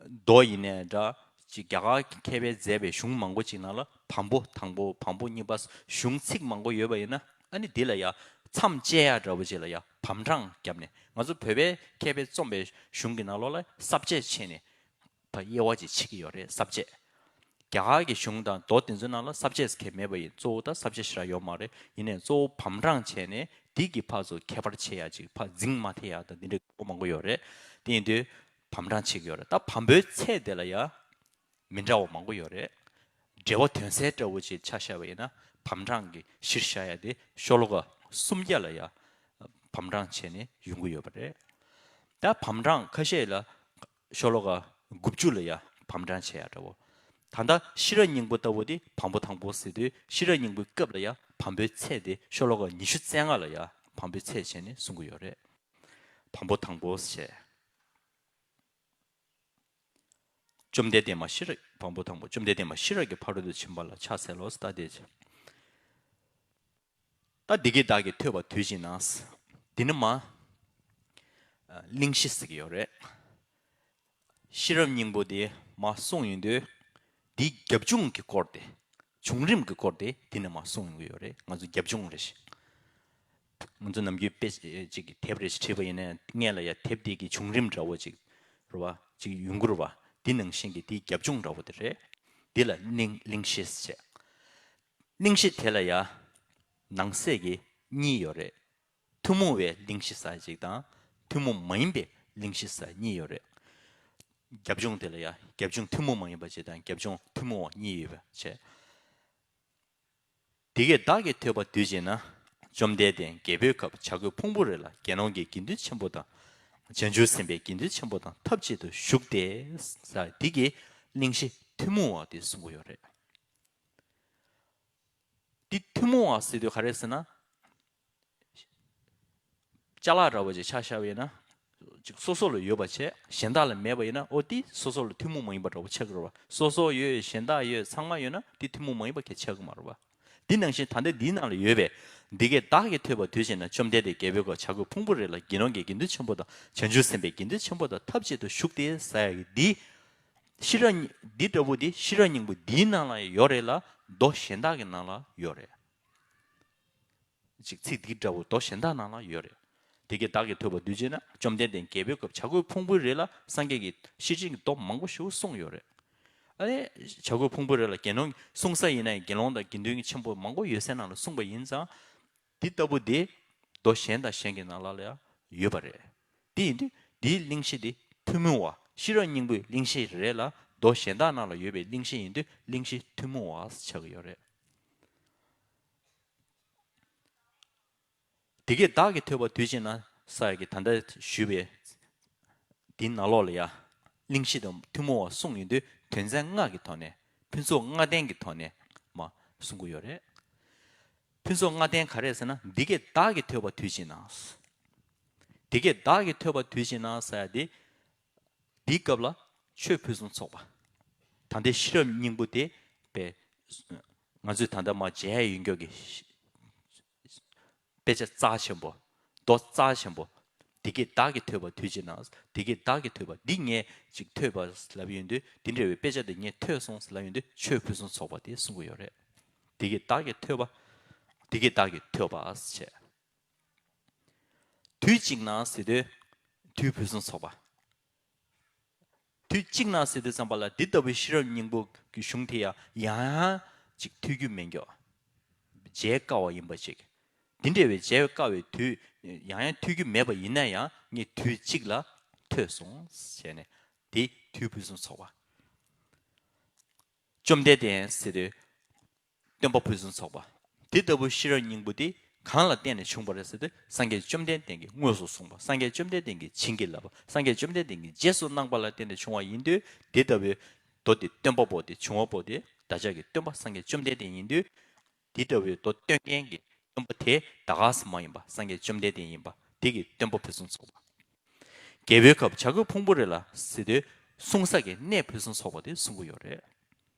མདོ་ཡིན་ནའི་འདྲ། ཅིག་རྒྱ་གར་གྱི་མཁས་པས་མཛད་པའི་གཞུང་མང་པོ་ཅིག་ནང་ལ་བམ་པོ་དང་པོ་བམ་པོ་གཉིས་པ་གཞུང་ཚིག་མང་པོ་ཡོད་པ་ཡིན་ན། ཨ་ནི་འདི་ལ་ཡ་མཚམས་བཅད་ཡ་འདྲ་པོ་ཅིག་ལ་ཡ་བམ་གྲངས་བརྒྱབ་ནས། ང་ཚོ་བོད་པའི་མཁས་པས་རྩོམ་པའི་གཞུང་གི་ནང་ལོགས་ལ་ས་བཅད་ཕྱེ་ནས་ཕར་དབྱེ་བ་ཅིག་ཕྱེ་གི་ཡོད་རེད། ས་བཅད། རྒྱ་གར་གྱི་གཞུང་དང་མདོ་དེ་ཚོའི་ནང་ལ་ས་བཅད་ཟེར་མཁན་མེད་པ་ཡིན། གཙོ་བོ་ད་ས་བཅད་ཞེ་དྲག་ཡོད་མ་རེད། ཡིན་ནའི་གཙོ་བོ་བམ་གྲངས་བྱས་ནས་འདི་གི་ཕར་ཚུར་ཁྱད་པར་ཕྱེ་ཡ་ཅིག་ཕར་འཛིང་མ་ཐེབས་ཡ་དང་འདི་འདྲའི་མང་པོ་ཡོད་རེད། དེ་ཡིན་དུས་བམ་གྲངས་ཕྱེ་གི་ཡོད་རེད། ད་བམ་པོའི་ཚད་དེ་ལ་ཡ་མི་འདྲ་བ་མང་པོ་ཡོད་རེད། འགྲེལ་པ་དོན་གསལ་འདྲ་བོ་ཅིག་ཆ་བཞག་པ་ཡིན་ན་བམ་གྲངས་ཀྱི་གཞིར་བཞག་ཡ་དེ་ཤོ་ལོ་ཀ་སུམ་བརྒྱ་ལ་ཡ་བམ་གྲངས་བྱས་ནས་ཡོང་གི་ཡོད་པ་རེད། ད་བམ་གྲངས་ཁ་ཤས་ལ་ཤོ་ལོ་ཀ་དགུ་བཅུ་ལ་ཡ་བམ་གྲངས་བྱས་ཡ་འདྲ་བོ། ད་ལྟ་ཤེས་རབ་སྙིང་པོ་ལྟ་བུ་དེ་བམ་པོ་དང་པོ་ཟེར་དུས་ཤེས་རབ་སྙིང་པོའི་སྐབས་ལ་ཡ་བམ་པོའི་ཚད་དེ་ཤོ་ལོ་ཀ་ཉི་ཤུ་རྩ་ལྔ་ལ་ཡ་བམ་པོའི་ཚད་བྱས་ནས་གསུང་གི་ཡོད་རེད། བམ་པོ་དང་པོ་ཞེས། བཅོམ་ལྡན་འདས་མ་ཤེས་རབ་བམ་པོ་དང་པོ། བཅོམ་ལྡན་འདས་མ་ཤེས་རབ་ཀྱི་ཕ་རོལ་ཏུ་ཕྱིན་པ་ལ་ཕྱག་འཚལ་ལོ། ད་དེ་ད་འདི་སྐད་བདག་གིས་ཐོས་པ་དུས་གཅིག་ན། འདི་ནི་མ། ཨ། གླེང་གཞི་ཟེར་གྱི་ཡོད་རེད། ཤེས་རབ་སྙིང་པོ་དེ་མ་གསུངས་ཡོང་དུས། འདིའི་རྒྱབ་ལྗོངས་ཀྱི་སྐོར་དེ། བྱུང་རིམ་གྱི་སྐོར་དེ་འདི་ནས་མ་གསུངས་ཡོང་གི་ཡོད་རེད། ང་ཚོ་རྒྱབ་ལྗོངས་རེད་ཤག་ང་ཚོ་ནམ་རྒྱུན་དཔེ་ཅིག་གི་དེབ་རེ་ཞིག་བྲིས་པ་ཡིན་ན་སྔོན་ལ་ཡ་དེབ་དེ་གི་བྱུང་རིམ་འདྲ་བོ་ཅིག་རེད་བ། ཅིག་ཡོང་གི་རེད་བ། འདི་ནང་བཞིན་གྱི་འདིའི་རྒྱབ་ལྗོངས་འདྲ་བོ་དེ་རེད། འདི་ལ་གླེང་གླེང་གཞི་ཟེར། གླེང་གཞི་དེ་ལ་ཡ་ནང་གསེས་ཀྱི་གཉིས་ཡོད་རེད། ཐུན་མོང་བའི་གླེང་གཞི་ཟེར་ཅིག་དང་། ཐུན་མོང་མ་ཡིན་པའི་གླེང་གཞི་ཟེར་གཉིས་ཡོད་རེད། རྒྱབ་ལྗོངས་དེ་ལ་ཡ་རྒྱབ་ལྗོངས་ཐུན་མོང་མ་ཡིན་པ་ཅིག་དང་རྒྱབ་ལྗོངས་ཐུན་མོང་བ་གཉིས་ཡོད་པ་བྱས། དེ་སྐད་བདག་གིས་ཐོས་པ་དུས་གཅིག་ན། བཅོམ་ལྡན་འདས་རྒྱལ་པོའི་ཁབ་བྱ་རྒོད་ཕུང་པོའི་རི་ལ་དགེ་སློང་གི་དགེ་འདུན་ཆེན་པོ་དང་། བྱང་ཆུབ་སེམས་དཔའི་དགེ་འདུན་ཆེན་པོ་དང་ཐབས་གཅིག་ཏུ་བཞུགས་ཏེ། ཟེར་འདི་གི་གླེང་གཞི་ཐུན་མོང་བ་དེ་གསུང་གི་ཡོད་རེད། འདི་ཐུན་མོང་བ་ཟེར་དུས་ག་རེ་ཟེར་ན། ཅ་ལག་འདྲ་བོ་ཅིག་ཆ་བཞག་པ་ཡིན་ན། ཅིག་སོ་སོ་ལ་ཡོད་པ་བྱས་གཞན་དག་ལ་མེད་པ་ཡིན་ན། ཨོ་དེ་སོ་སོ་ལ་ཐུན་མོང་མ་ཡིན་པ་འདྲ་བོ་ཆགས་ཀྱི་རེད་བ། སོ་སོ་ཡོད་གཞན་དག་ཡོད་ཚང་མ་ཡོད་ན་དེ་ཐུན་མོང་མ་ཡིན་པ་གང་ཡང་ཆགས་ཀྱི་མ་རེད་བ། འདི་ནང་བཞིན་ད་ལྟ་འདིའི་ནང་ལ་ཡོད་པའི་འདི་སྐད་བདག་གིས་ཐོས་པ་དུས་གཅིག་ན། བཅོམ་ལྡན་འདས་རྒྱལ་པོའི་ཁབ་བྱ་རྒོད་ཕུང་པོའི་རི་ལ་དགེ་སློང་གི་དགེ་འདུན་ཆེན་པོ་དང་། བྱང་ཆུབ་སེམས་དཔའི་དགེ་འདུན་ཆེན་པོ་དང་ཐབས་གཅིག་ཏུ་བཞུགས་ཏེ་ཟེར་ཡ་གི་འདི། ཤེས་རབ་སྙིང་འདི་འདྲ་བོ་འདི་ཤེས་རབ་སྙིང་པོ་འདིའི་ནང་ལ་ཡོད་རེད་ལ་མདོ་གཞན་དག་གི་ནང་ལ་ཡོད་རེད། ཅིག་ཚིག་འདི་འདྲ་བོ་མདོ་གཞན་དག་ནང་ལ་ཡོད་རེད། དེ་སྐད་བདག་གིས་ཐོས་པ་དུས་གཅིག་ན། བཅོམ་ལྡན་འདས་རྒྱལ་པོའི་ཁབ་བྱ་རྒོད་ཕུང་པོའི་རི་ལ་སངས་རྒྱས་ཀྱིས་ཤེར་ཕྱིན་གྱི་མདོ་མང་པོ་ཞིག་གསུངས་ཡོད་རེད། ཨ་ནི་བྱ་རྒོད་ཕུང་པོའི་རི་ལ་དགེ་སློང་གསུང་ས་ཡིན་ན་ཡང་དགེ་སློང་དང་དགེ་འདུན་གྱི་ཆེན་པོ་མང་པོ་ཡོད་སའི་ནང་ལ་གསུངས་པ་ཡིན་ཙང་། འདི་ལྟ་བུ་འདི་མདོ་གཞན་དང་གཞན་གྱི་ནང་ལ་ལ་ཡང་ཡོད་པ་རེད། དེ་ཡིན་དུས་འདིའི་གླེང་གཞི་འདི་ཐུན་མོང་བ་ཤེས་རབ་སྙིང་པོའི་གླེང་གཞི་རེད་ལ་མདོ་གཞན་དག་ནང་ལ་ཡོད་པའི་གླེང་གཞི་ཡིན་དུས་གླེང་གཞི་ཐུན་མོང་བ་ཆགས་ཀྱི་ཡོད་རེད། དེ་སྐད་བདག་གིས་ཐོས་པ་དུས་གཅིག་ན་ཟེར་ཡ་གི་ད་ལྟ་ཞུས་པའི་འདི་ནང་ལོགས་ལ་ཡ་གླེང་གཞི་དང་ཐུན་མོང་བ་གསུངས་ཡོང་དུས་དོན་ཚན་ལྔ་གི་ཐོག་ནས་ཕུན་ཚོགས་ལྔ་ལྡན་གྱི་ཐོག་ནས་མ་གསུང་གི་ཡོད་རེད། ཕུན་ཚོགས་ལྔ་ལྡན་ག་རེ་ཟེར་ན། འདི་སྐད་བདག་གིས་ཐོས་པ་དུས་གཅིག་ན། འདི་སྐད་བདག་གིས་ཐོས་པ་དུས་གཅིག་ན་ཟེར་ཡ་དེ། འདིའི་སྐབས་ལ་ཆོས་ཕུན་སུམ་ཚོགས་པ། ད་ལྟའི་ཤེས་རབ་སྙིང་པོ་དེ་པས། ང་ཚོས་ད་ལྟ་མར་མཇལ་ཡ་ཡིན་རྒྱུ་གི་དཔེ་ཆ་རྩ་ཆེན་པོ། མདོ་རྩ་ཆེན་པོ། འདི་སྐད་བདག་གིས་ཐོས་པ་དུས་གཅིག་ན། འདི་སྐད་བདག་གིས་ཐོས་པ། འདི་ངས་ཅིག་ཐོས་པ་ལབ་ཡོང་དུས། འདི་འདྲ་བའི་དཔེ་ཆ་འདི་ངས་ཐོས་སོང་ལབ་ཡོང་དུས། ཆོས་ཕུན་སུམ་ཚོགས་པ་དེ་གསུང་གི་ཡོད་རེད། འདི་སྐད་བདག་གིས་ཐོས་པ། འདི་སྐད་བདག་གིས་ཐོས་པ་བྱས། དུས་གཅིག་ན་ཟེར་དུས། དུས་ཕུན་སུམ་ཚོགས་པ། དུས་གཅིག་ན་ཟེར་དུས་ཙམ་པ་ལ། འདི་ལྟ་བུའི་ཤེས་རབ་སྙིང་པོ་གི་གཞུང་དེ་ཡང་ཡང་ཡང་ཅིག་ཐོས་རྒྱུ་མེད་མགྱོགས། མཇལ་དཀའ་བ་ཡིན་པ་ཅིག་འདི་འདྲ་བའི་མཇལ་དཀའ་བའི་དུས་ཡང་ཡང་ཐོས་རྒྱུ་མེད་པ་ཡིན་ན་ཡང་། ངས་དུས་གཅིག་ལ་ཐོས་སོང་ཟེར་ནས། དེ་དུས་ཕུན་སུམ་ཚོགས་པ། བཅོམ་ལྡན་འདས་ཟེར་དུས། སྟོན་པ་ཕུན་སུམ་ཚོགས་པ། དེ་ལྟ་བུའི་ཤེས་རབ་སྙིང་པོ་དེ་གང་ལ་བརྟེན་ནས་བྱུང་བ་རེད་ཟེར་དུས། སངས་རྒྱས་བཅོམ་ལྡན་འདས་ཀྱིས་དངོས་སུ་གསུངས་པ། སངས་རྒྱས་བཅོམ་ལྡན་འདས་ཀྱིས་བྱིན་གྱིས་བརླབས་པ། སངས་རྒྱས་བཅོམ་ལྡན་འདས་ཀྱིས་རྗེས་སུ་གནང་པ་ལ་བརྟེན་ནས་བྱུང་བ་ཡིན་དུས། དེ་ལྟ་བུའི་མདོ་དེ་སྟོན་པ་པོ་དེ། བྱུང་བ་པོ་དེ། བདག་ཅག་གི་སྟོན་པ་སངས་རྒྱས་བཅོམ་ལྡན་འདས་ཡིན་དུས། དེ་ལྟ་བུའི་མདོ་སྟོན་མཁན་གྱི་སྟོན་པ་དེ་བདག་ག་ཟེར་མ་ཡིན་པ། སངས་རྒྱས་བཅོམ་ལྡན་འདས་ཡིན་པ། དེ་གི་སྟོན་པ་ཕུན་སུམ་ཚོགས་པ། རྒྱལ་པོའི་ཁབ་བྱ་རྒོད་ཕུང་པོ་རི་ལ་ཟེར་དུས། གསུང་ས་གི་གནས་ཕུན་སུམ་ཚོགས་པ་དེ་གསུང་གི་ཡོད་རེད།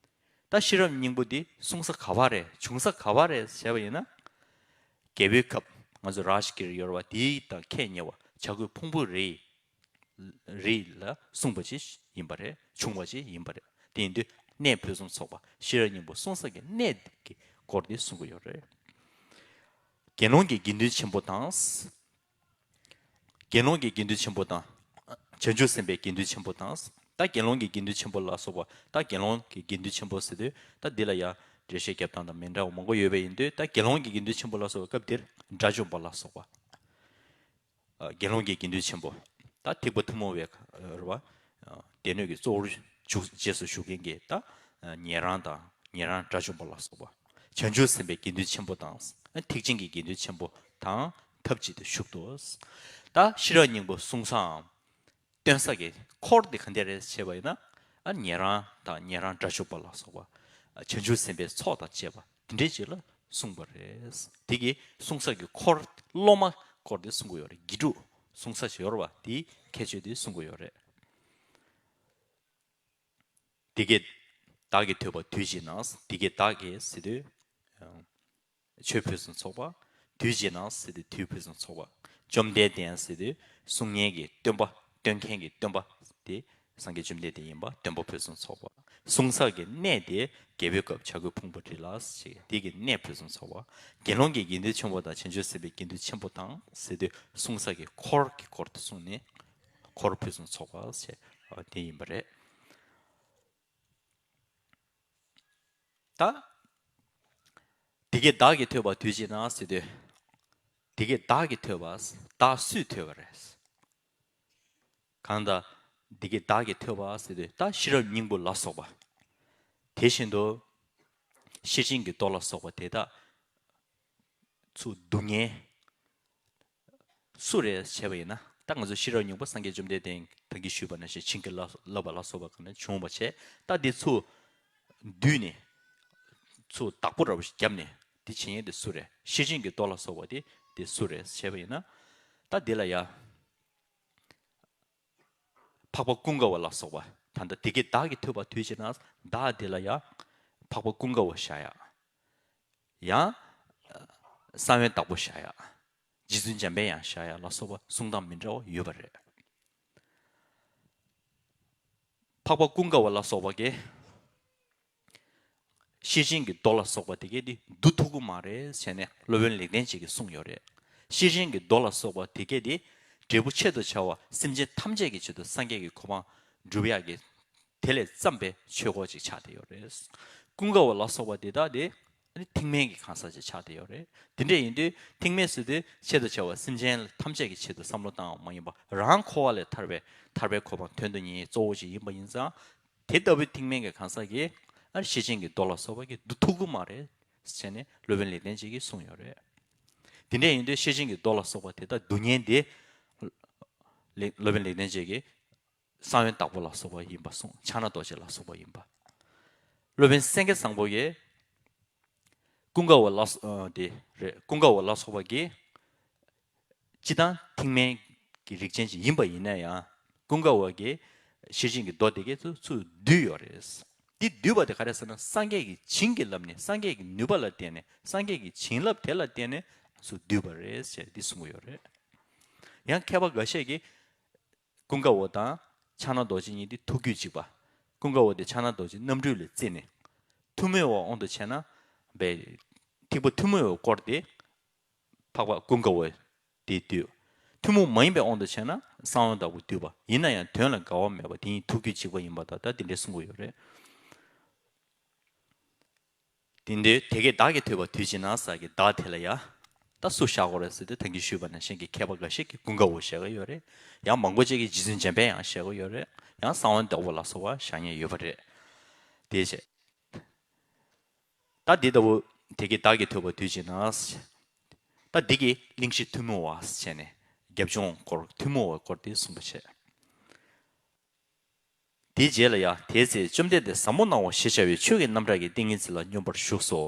ད་ཤེས་རབ་སྙིང་པོ་འདི་གསུང་ས་ག་པར་རེད། བྱུང་ས་ག་པར་རེད་ཟེར་བ་ཡིན་ན། རྒྱལ་པོའི་ཁབ། ང་ཚོ་རཱཇ་གིར་ཡོད་པ་དེ་དང་ཁེ་ཉེ་བ་བྱ་རྒོད་ཕུང་པོ་རི། རི་ལ་གསུངས་པ་ཅིག་ཡིན་པ་རེད། བྱུང་བ་ཅིག་ཡིན་པ་རེད། དེ་ཡིན་དུས་གནས་ཕུན་སུམ་ཚོགས་པ། ཤེས་རབ་སྙིང་པོ་གསུང་ས་གི་གནས་ཀྱི་སྐོར་དེ་གསུང་གི་ཡོད་རེད། དགེ་སློང་གི་དགེ་འདུན་ཆེན་པོ་དང་། དགེ་སློང་གི་དགེ་འདུན་ཆེན་པོ་དང་། བྱང་ཆུབ་སེམས་དཔའི་དགེ་འདུན་ཆེན་པོ་དང་། ད་དགེ་སློང་གི་དགེ་འདུན་ཆེན་པོ་ལ་སོགས་པ། ད་དགེ་སློང་གི་དགེ་འདུན་ཆེན་པོ་ཟེར་དུས། ད་འདི་ལ་ཡང་འགྲེལ་བཤད་རྒྱབ་སྟངས་དང་མི་འདྲ་བ་མང་པོ་ཡོད་པ་ཡིན་དུས། ད་དགེ་སློང་གི་དགེ་འདུན་ཆེན་པོ་ལ་སོགས་པ་སྐབས་འདིར་དགྲ་བཅོམ་པ་ལ་སོགས་པ། ཨ། དགེ་སློང་གི་དགེ་འདུན་ཆེན་པོ། ད་ཐེག་པ་ཐུན་མོང་བའི། ཨ། རེད་བ། ཨ། སྡེ་སྣོད་ཀྱི་གཙོ་བོར་བཞུགས། རྗེས་སུ་ཞུགས་མཁན་གྱི་ད། ཨ། ཉན་རང་དང་ཉན་རང་དགྲ་བཅོམ་པ་ལ་སོགས་པ། བྱང་ཆུབ་སེམས་དཔའི་དགེ་འདུན་ཆེན་པོ་དང་། ཨ། ཐེག་ཆེན་གྱི་དགེ་འདུན་ཆེན་པོ་དང་ཐབས་ཅིག་ཏུ་བཞུགས་ཏོ། ད་ཤེས་རབ་སྙིང་པོ་གསུང་སའམ་སྟོན་ས་གི་འཁོར་དེ་ག་འདྲ་རེད་ཟེར་བ་ཡིན་ན། ཨ། ཉན་རང་དང་ཉན་རང་དགྲ་བཅོམ་པ་ལ་སོགས་པ། ཨ། བྱང་ཆུབ་སེམས་དཔའི་ཚོགས་དང་བཅས་པ་དེ་འདྲའི་ཅིག་ལ་གསུངས་པ་རེད། དེ་གི་གསུང་ས་གི་འཁོར། སློབ་མ་འཁོར་དེ་གསུང་གི་ཡོད་རེད། དགེ་ཕྲུག་གསུང་ས་ཅིག་ཡོད་རེད་བ། དེའི་ཁྱད་ཆོས་དེ་གསུང་གི་ཡོད་རེད། འདི་སྐད་བདག་གིས་ཐོས་པ་དུས་གཅིག་ན། འདི་སྐད་བདག་གིས་ཟེར་དུས། ཆོས་ཕུན་སུམ་ཚོགས་པ། དུས་གཅིག་ན་ཟེར་དུས་དུས་ཕུན་སུམ་ཚོགས་པ། བཅོམ་ལྡན་འདས་ཟེར་དུས་གསུང་མཁན་གྱི་སྟོན་པ། སྟོན་མཁན་གྱི་སྟོན་པ་དེ་སངས་རྒྱས་བཅོམ་ལྡན་འདས་ཡིན་པ། སྟོན་པ་ཕུན་སུམ་ཚོགས་པ། གསུང་ས་གི་གནས་དེ་རྒྱལ་པོའི་ཁབ་བྱ་རྒོད་ཕུང་པོ་རི་ལ་ཞེས། དེ་གི་གནས་ཕུན་སུམ་ཚོགས་པ། དགེ་སློང་གི་དགེ་འདུན་ཆེན་པོ་དང་བྱང་ཆུབ་སེམས་དཔའི་དགེ་འདུན་ཆེན་པོ་དང་ཟེར་དུས་གསུང་ས་གི་འཁོར་གྱི་སྐོར་དུ་གསུངས་ནས། འཁོར་ཕུན་སུམ་ཚོགས་པ་ཞེས་དེ་ཡིན་པ་རེད། ད། འདི་སྐད་བདག་གིས་ཐོས་པ་དུས་གཅིག་ན་ཟེར་དུས། འདི་སྐད་བདག་གིས་ཐོས་པ། བདག་སུས་ཐོས་པ་རེད། གང་ལྟར། འདི་སྐད་བདག་གིས་ཐོས་པ་ཟེར་དུས་ད་ཤེས་རབ་སྙིང་པོ་ལ་སོགས་པ། དེ་བཞིན་དུ། ཤེར་ཕྱིན་གྱི་མདོ་ལ་སོགས་པ་དེ་དག་ཚུར་བསྡུ་མཁན། སུ་རེད་བྱས་པ་ཡིན་ན། ད་ང་ཚོ་ཤེས་རབ་སྙིང་པོ་སངས་རྒྱས་བཅོམ་ལྡན་འདས་ད་གིན་ཞུས་པ་ནང་བཞིན་བྱིན་གྱིས་བརླབས་པ་ལ་སོགས་པ་གང་ནས་བྱུང་བ་བྱས། ད་འདི་ཚུར་བསྡུས་ནས། ཚུར་བདག་པོ་ར་བ་ཞིག་བརྒྱབ་ནས་འདི་བྱེད་མཁན་དེ་སུ་རེད། ཤེར་ཕྱིན་གྱི་མདོ་ལ་སོགས་པ་དེ་དེ་སུ་རེད་བྱས་པ་ཡིན་ན། ད་འདི་ལ་ཡ། འཕགས་པ་ཀུན་དགའ་བོ་ལ་སོགས་པ། ད་ལྟ་འདི་སྐད་བདག་གིས་ཐོས་པ་དུས་གཅིག་ན། བདག་འདི་ལ་ཡང་འཕགས་པ་ཀུན་དགའ་བོ་བཞག་ཡ། ཡང་ས་བོན་བདག་པོ་བཞག་ཡ། རྗེ་བཙུན་འཇམ་པའི་དབྱངས་བཞག་ཡ་ལ་སོགས་པ་གསུང་སྟངས་མི་འདྲ་བ་ཡོད་པ་རེད། འཕགས་པ་ཀུན་དགའ་བོ་ལ་སོགས་པ་གིས། ཤེར་ཕྱིན་གྱི་མདོ་ལ་སོགས་པ་དེ་གས་དེ་བསྡུ་ཐུབ་ཀྱི་མ་རེད་ཟེར་ནས་སློབ་དཔོན་ལེགས་ལྡན་འབྱེད་ཀྱིས་གསུངས་ཡོད་རེད། ཤེར་ཕྱིན་གྱི་མདོ་ལ་སོགས་པ་དེ་གས་དེ་འབྲས་བུ་ཆེད་དུ་བྱ་བ་སེམས་ཅན་ཐམས་ཅད་ཀྱི་ཆེད་དུ་སངས་རྒྱས་ཀྱི་གོ་འཕང་སྒྲུབ་ཡག་གི་དེ་ལས་བརྩམས་པའི་ཆོས་སྐོར་ཅིག་ཆགས་བསྡད་ཡོད་རེད། ཀུན་དགའ་བོ་ལ་སོགས་པ་དེ་དག་དེ་ཐེག་དམན་གྱི་གང་ཟག་ཅིག་ཆགས་བསྡད་ཡོད་རེད། དེ་འདྲ་ཡིན་དུས་ཐེག་དམན་ཟེར་དུས་ཆེད་དུ་བྱ་བ་སེམས་ཅན་ཐམས་ཅད་ཀྱི་ཆེད་དུ་བསམ་བློ་བཏང་བ་མ་ཡིན་པ། རང་འཁོར་བ་ལས་ཐར་བའི་ཐར་པའི་གོ་འཕང་དོན་དུ་གཉེར་གཙོ་བོ་ཅིག་ཡིན་པ་ཡིན་ཙང་། དེ་ལྟ་བུའི་ཐེག་དམན་གྱི་གང་ཟག་གིས་ཨ་ཤེར་ཕྱིན་གྱི་མདོ་ལ་སོགས་པ་གིས་བསྡུ་ཐུབ་ཀྱི་མ་རེད་ཟེར་ནས་སློབ་དཔོན་ལེགས་ལྡན་འབྱེད་ཀྱིས་གསུངས་ཡོད་རེད། དེ་འདྲ་ཡིན་དུས་ཤེར་ཕྱིན་གྱི་མདོ་ལ་སོགས་པ་དེ་དག་བསྡུ་མཁན་དེ་ལེགས་སློབ་དཔོན་ལེགས་ལྡན་འབྱེད་ཀྱིས་ས་བོན་བདག་པོ་ལ་སོགས་པ་ཡིན་པ་གསུངས། ཕྱག་ན་རྡོ་རྗེ་ལ་སོགས་པ་ཡིན་པ། སློབ་དཔོན་སེང་གེ་བཟང་པོ་ཡིས་ ཀུན་དགའ་བོ་ལ་སོགས་དེ་རེད། ཀུན་དགའ་བོ་ལ་སོགས་པ་གིས་སྤྱིར་བཏང་ཐེག་དམན་གྱི་རིགས་ཅན་ཞིག་ཡིན་པ་ཡིན་ན་ཡང་། ཀུན་དགའ་བོ་གིས་ཤེར་ཕྱིན་གྱི་མདོ་དེ་གའི་ཚུར་ཚུར་བསྡུས་ཡོད་རེད། འདི་བསྡུས་པ་དེ་ག་རེ་ཟེར་ན། སངས་རྒྱས་ཀྱི་བྱིན་གྱིས་བརླབས་ནས། སངས་རྒྱས་ཀྱི་ནུས་པ་ལ་བརྟེན་ནས། སངས་རྒྱས་ཀྱི་བྱིན་རླབས་དེ་ལ་བརྟེན་ནས་ཚུར་བསྡུས་པ་རེད་ཅེས་འདི་གསུང་གི་ཡོད་རེད། ཡང་མཁས་པ་འགའ་ཤས་ཀྱིས་ཀུན་དགའ་བོ་དང་ཕྱག་ན་རྡོ་རྗེ་གཉིས་དེ་ཐུགས་རྒྱུད་གཅིག་པ། ཀུན་དགའ་བོ་དེ་ཕྱག་ན་རྡོ་རྗེ་རྣམ་འཕྲུལ་ལས་བརྩིས་ནས། ཐུན་མོང་བའི་དབང་དུ་བྱས་ན། བའི་ཐེག་པ་ཐུན་མོང་བའི་སྐོར་དེ་འཕགས་པ་ཀུན་དགའ་བོ་དེས་བསྡུས། ཐུན་མོང་མ་ཡིན་པའི་དབང་དུ་བྱས་ན་གསང་བ་བདག་པོས་བསྡུས་པ། ཡིན་ན་ཡང་དོན་ལ་འགལ་བ་མེད་པ་དེ་གཉིས་ཐུགས་རྒྱུད་གཅིག་པ་ཡིན་པ་དང་། ད་དེ་འདྲའི་གསུང་གི་ཡོད་རེད། དེ་འདྲའི་དེ་སྐད་བདག་གིས་ཐོས་པ་དུས་གཅིག་ན་ཟེར་གྱི་བདག་དེ་ལ་ཡ། ད་སུ་བཞག་དགོས་རེད་ཟེར་དུས། ད་གིན་ཞུས་པ་ནང་བཞིན་གྱི་མཁས་པ་འགའ་ཤས་ཀྱིས་ཀུན་དགའ་བོ་བཞག་གི་ཡོད་རེད། ཡང་མང་པོ་ཅིག་གིས་རྗེ་བཙུན་འཇམ་དཔལ་དབྱངས་བཞག་གི་ཡོད་རེད། ཡང་གསང་བ་བདག་པོ་ལ་སོགས་པ་བཞག་མཁན་ཡོད་པ་རེད། དེ་བྱས། ད་འདི་ལྟ་བུ་དེ་སྐད་བདག་གིས་ཐོས་པ་དུས་གཅིག་ན། ད་འདི་གིས་གླེང་གཞི་ཐུན་མོང་བ་བྱས་ནས་རྒྱབ་ལྗོངས་སྐོར། ཐུན་མོང་བའི་སྐོར་དེ་གསུངས་པ་བྱས། དེའི་རྗེས་ལ་ཡང་། དེའི་ཚེ་བཅོམ་ལྡན་འདས་ཟབ་མོ་སྣང་བ་ཞེས་བྱ་བའི་ཆོས་ཀྱི་རྣམ་གྲངས་ཀྱི་ཏིང་ངེ་འཛིན་ལ་སྙོམས་པར་ཞུགས་སོ།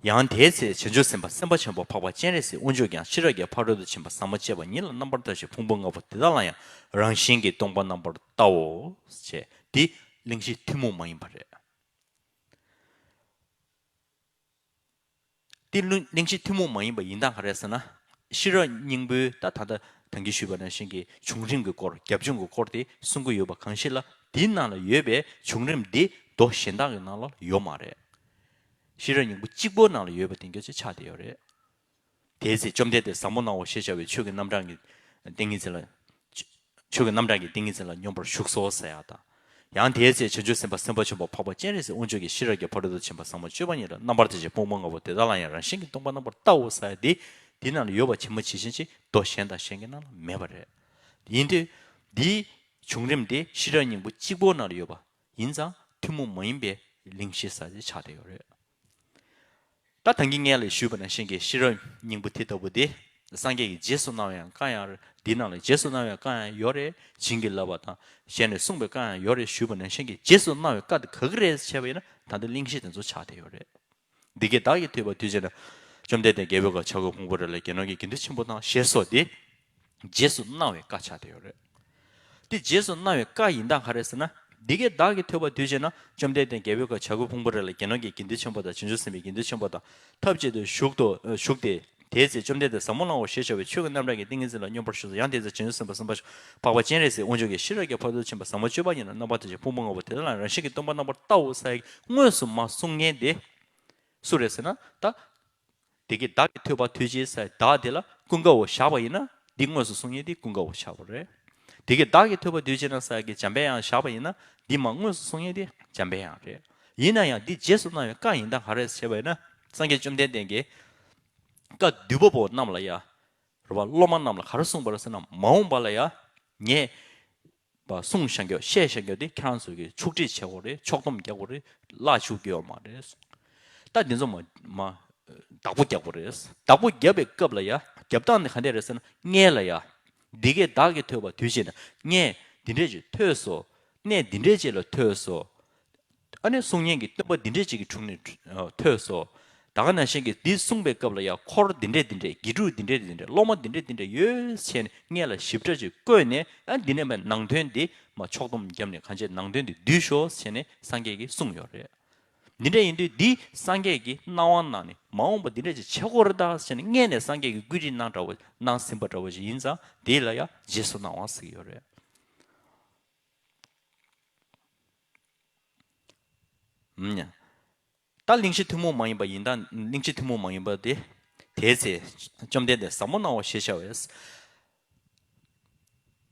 ཡང་དེའི་ཚེ་བྱང་ཆུབ་སེམས་དཔའ་སེམས་དཔའ་ཆེན་པོ་འཕགས་པ་སྤྱན་རས་གཟིགས་དབང་ཕྱུག་ཀྱང་ཤེས་རབ་ཀྱི་ཕ་རོལ་ཏུ་ཕྱིན་པ་ཟབ་མོ་སྤྱད་པ་ཉིད་ལ་རྣམ་པར་ལྟ་ཞིང་ཕུང་པོ་ལྔ་པོ་དེ་དག་ལ་ཡང་རང་བཞིན་གྱིས་སྟོང་པར་རྣམ་པར་བལྟའོ། ཞེས་འདི་གླེང་གཞི་ཐུན་མོང་མ་ཡིན་པ་རེད། འདི་གླེང་གཞི་ཐུན་མོང་མ་ཡིན་པ་ཡིན་སྟངས་ག་རེ་ཟེར་ན། ཤེས་རབ་སྙིང་པོའི་ད་ད་ལྟ་ད་གིན་ཞུས་པ་ནང་བཞིན་གྱི་བྱུང་རིམ་གྱི་སྐོར། རྒྱབ་ལྗོངས་ཀྱི་སྐོར་དེ་གསུང་གི་ཡོད་པ་གང་ཞིག་ལ། འདིའི་ནང་ལ་ཡོད་པའི་བྱུང་རིམ་འདི་མདོ་གཞན་དག་གི་ནང་ལ་ཡོད་མ་རེད། ཤེས་རབ་སྙིང་པོ་གཅིག་པོའི་ནང་ལ་ཡོད་པ་དེ་གྱུར་ཅིག་ཆགས་བསྡད་ཡོད་རེད། དེའི་ཚེ་བཅོམ་ལྡན་འདས་ཟབ་མོ་སྣང་བ་ཞེས་བྱ་བའི་ཆོས་ཀྱི་རྣམ་གྲངས་ཀྱི་ཏིང་ངེ་འཛིན་ལ། ཆོས་ཀྱི་རྣམ་གྲངས་ཀྱི་ཏིང་ངེ་འཛིན་ལ་སྙོམས་པར་ཞུགས་སོ་ཟེར་ཡག་དང་། ཡང་དེའི་ཚེ་བྱང་ཆུབ་སེམས་དཔའ་སེམས་དཔའ་ཆེན་པོ་འཕགས་པ་སྤྱན་རས་གཟིགས་དབང་ཕྱུག་གིས་ཤེས་རབ་ཀྱི་ཕ་རོལ་ཏུ་ཕྱིན་པ་ཟབ་མོ་སྤྱོད་པ་ཉིད་ལ་རྣམ་པར་ལྟ་ཞིང་ཕུང་པོ་ལྔ་པོ་དེ་དག་ལ་ཡང་རང་བཞིན་གྱིས་སྟོང་པར་རྣམ་པར་བལྟའོ་ཟེར་ཡག་འདི། འདི་ནང་ལ་ཡོད་པ་ཇི་མ་ཇི་བཞིན་ཅིག་མདོ་གཞན་དང་གཞན་གྱི་ནང་ལ་མེད་པ་རེད། ཡིན་དུས་འདིའི་བྱུང་རིམ་འདི་ཤེས་རབ་སྙིང་པོ་གཅིག་པོའི་ནང་ལ་ཡོད་པ་ཡིན་ཙང་། ཐུན་མོང་མ་ཡིན་པའི་གླེང་གཞི་ཟེར་ཅིག་ཆགས་བསྡད་ཡོད་རེད། ད་ད་གིན་སྔོན་ལ་ཞུས་པ་ནང་བཞིན་གྱི་ཤེས་རབ་སྙིང་པོ་དེ་ལྟ་བུ་དེ། སངས་རྒྱས་ཀྱིས་རྗེས་སུ་གནང་བའི་བཀའ་ཡང་རེད། འདི་ནང་ལ་རྗེས་སུ་གནང་བའི་བཀའ་ཡང་ཡོད་རེད། བྱིན་གྱིས་བརླབས་པ་དང་ཞལ་ནས་གསུངས་པའི་བཀའ་ཡང་ཡོད་རེད་ཞུས་པ་ནང་བཞིན་གྱི། རྗེས་སུ་གནང་བའི་བཀའ་དེ་ག་གི་རེད་ཟེར་བྱས་པ་ཡིན་ན། ད་ལྟ་གླེང་གཞི་དེ་ཚོ་ཆགས་བསྡད་ཡོད་རེད། འདི་སྐད་བདག་གིས་ཐོས་པ་དུས་གཅིག་ན། བཅོམ་ལྡན་འདས་རྒྱལ་པོའི་ཁབ་བྱ་རྒོད་ཕུང་པོའི་རི་ལ་དགེ་སློང་གི་དགེ་འདུན་ཆེན་པོ་དང་ཞེས་སོགས་ཏེ། རྗེས་སུ་གནང་བའི་བཀའ་ཆགས་བསྡད་ཡོད་རེད། དེ་རྗེས་སུ་གནང་བའི་བཀའ་ཡིན་སྟངས་ག་རེ་ཟེར་ན། འདི་སྐད་བདག་གིས་ཐོས་པ་དུས་གཅིག་ན། བཅོམ་ལྡན་འདས་རྒྱལ་པོའི་ཁབ་བྱ་རྒོད་ཕུང་པོའི་རི་ལ་དགེ་སློང་གི་དགེ་འདུན་ཆེན་པོ་དང་། བྱང་ཆུབ་སེམས་དཔའི་དགེ་འདུན་ཆེན་པོ་དང་ཐབས་ཅིག་ཏུ་བཞུགས་ཏོ། བཞུགས་ཏེ། དེའི་ཚེ་བཅོམ་ལྡན་འདས་ཟབ་མོ་སྣང་བ་ཞེས་བྱ་བའི་ཆོས་ཀྱི་རྣམ་གྲངས་ཀྱི་ཏིང་ངེ་འཛིན་ལ་སྙོམས་པར་ཞུགས་སོ། ཡང་དེའི་ཚེ་བྱང་ཆུབ་སེམས་དཔའ་སེམས་དཔའ་འཕགས་པ་སྤྱན་རས་གཟིགས་དབང་ཕྱུག་གིས་ཤེས་རབ་ཀྱི་ཕ་རོལ་ཏུ་ཕྱིན་པ་ཟབ་མོ་སྤྱོད་པ་ཉིད་ལ་རྣམ་པར་ལྟ་ཞིང་ཕུང་པོ་ལྔ་པོ་དེ་དག་ལ་རང་བཞིན་གྱིས་སྟོང་པར་རྣམ་པར་བལྟའོ་ཟེར་དངོས་སུ་མ་གསུང་མཁན་དེ། སུ་རེད་ཟེར་ན། ད། དེ་སྐད་བདག་གིས་ཐོས་པ་དུས་གཅིག་ཟེར་བདག་དེ་ལ་ཀུན་དགའ་བོ་བཞག་པ་ཡིན་ན། འདི་དངོས་སུ་གསུང་མཁན་དེ་ཀུན་དགའ་བོ་བཞག་པ་རེད། དེ་སྐད་བདག་གིས་ཐོས་པ་དུས་གཅིག་ན་ཟེར་གྱི་འཇམ་པའི་དབྱངས་བཞག་པ་ཡིན་ན། འདི་མ་དངོས་སུ་གསུང་མཁན་དེ་འཇམ་པའི་དབྱངས་རེད། ཡིན་ན་ཡང་འདི་རྗེས་སུ་གནང་བའི་བཀའ་ཡིན་སྟངས་ག་རེ་ཟེར་བ་ཡིན་ན། སངས་རྒྱས་བཅོམ་ལྡན་འདས་ཀྱིས་བཀའ་བསྡུས་པ་པོ་རྣམས་ལ་ཡ། རེད་བ། སློབ་མ་རྣམས་ལ་ག་རེ་གསུངས་པ་རེད་ཟེར་ན། མ་འོངས་པ་ལ་ཡ། ངས་པ་གསུངས་བཞག་རྒྱུ། བཤད་བཞག་རྒྱུ་དེ་ཁྱེད་རང་ཚོ་གིས་ཕྱོགས་སྒྲིག་བྱེད་དགོས་རེད། ཕྱོགས་སྡོམ་རྒྱག་དགོས་རེད། བརླག་བཅུག་རྒྱུ་ཡོད་མ་རེད། ད་འདི་ཚོ་མ་མ་བདག་པོ་རྒྱག་དགོས་རེད། བདག་པོ་རྒྱབ་པའི་སྐབས་ལ་ཡ། རྒྱབ་སྟངས་དེ་ག་འདྲ་རེད་ཟེར་ན། སྔོན་ལ་ཡ། འདི་སྐད་བདག་གིས་ཐོས་པ་དུས་གཅིག་ན། ངས་འདི་འདྲས་ཅིག་ཐོས་སོ། གནས་འདི་འདྲས་ཅིག་ལ་ཐོས་སོ། ཨ་ནི་གསུང་མཁན་གྱི་སྟོན་པ་འདི་འདྲས་ཅིག་གི་དྲུང་ནས་ཨ་ཐོས་སོ། ད་ག་ནང་བཞིན་གྱི་འདི་གསུངས་པའི་སྐབས་ལ་ཡང་འཁོར་འདི་འདྲས་འདི་འདྲས། དགེ་ཕྲུག་འདི་འདྲས་འདི་འདྲས། སློབ་མ་འདི་འདྲས་འདི་འདྲས་ཡོད་ཟེར་ནས་སྔོན་ལ་ཞིབ་ཕྲ་ཅིག་བཀོད་ནས། ཨ། འདི་ནས་མར་ནང་དོན་འདི་མར་ཕྱོགས་སྡོམ་བརྒྱབ་ནས། གང་བྱས་ནང་དོན་འདི་བསྡུས་ཤོག་ཟེར་ནས་སངས་རྒྱས་ཀྱིས་གསུངས་ཡོད་རེད། འདི་འདྲས་ཡིན་དུས་འདི་སངས་རྒྱས་ཀྱིས་གནང་བ་གནང་ནས། མ་འོངས་པ་འདི་འདྲས་ཅིག་བྱེད་དགོས་རེད་ད་ཟེར་ནས་སྔོན་ནས་སངས་རྒྱས་ཀྱིས་བཀོད་སྒྲིག་གནང་འདྲ་བོ། གནང་ཟིན་པ་འདྲ་བོ་ཞིག་ཡིན་ཙང་། འདི་ལ་ཡང་རྗེས་སུ་གནང་བ་ཟེར་གྱི་ཡོད་རེད། ཨུམ། ད་གླེང་གཞི་ཐུན་མོང་མ་ཡིན་པ་ཡིན་སྟངས། གླེང་གཞི་ཐུན་མོང་མ་ཡིན་པ་དེ། དེའི་ཚེ་བཅོམ་ལྡན་འདས་ཟབ་མོ་སྣང་བ་ཞེས་བྱ་བའི།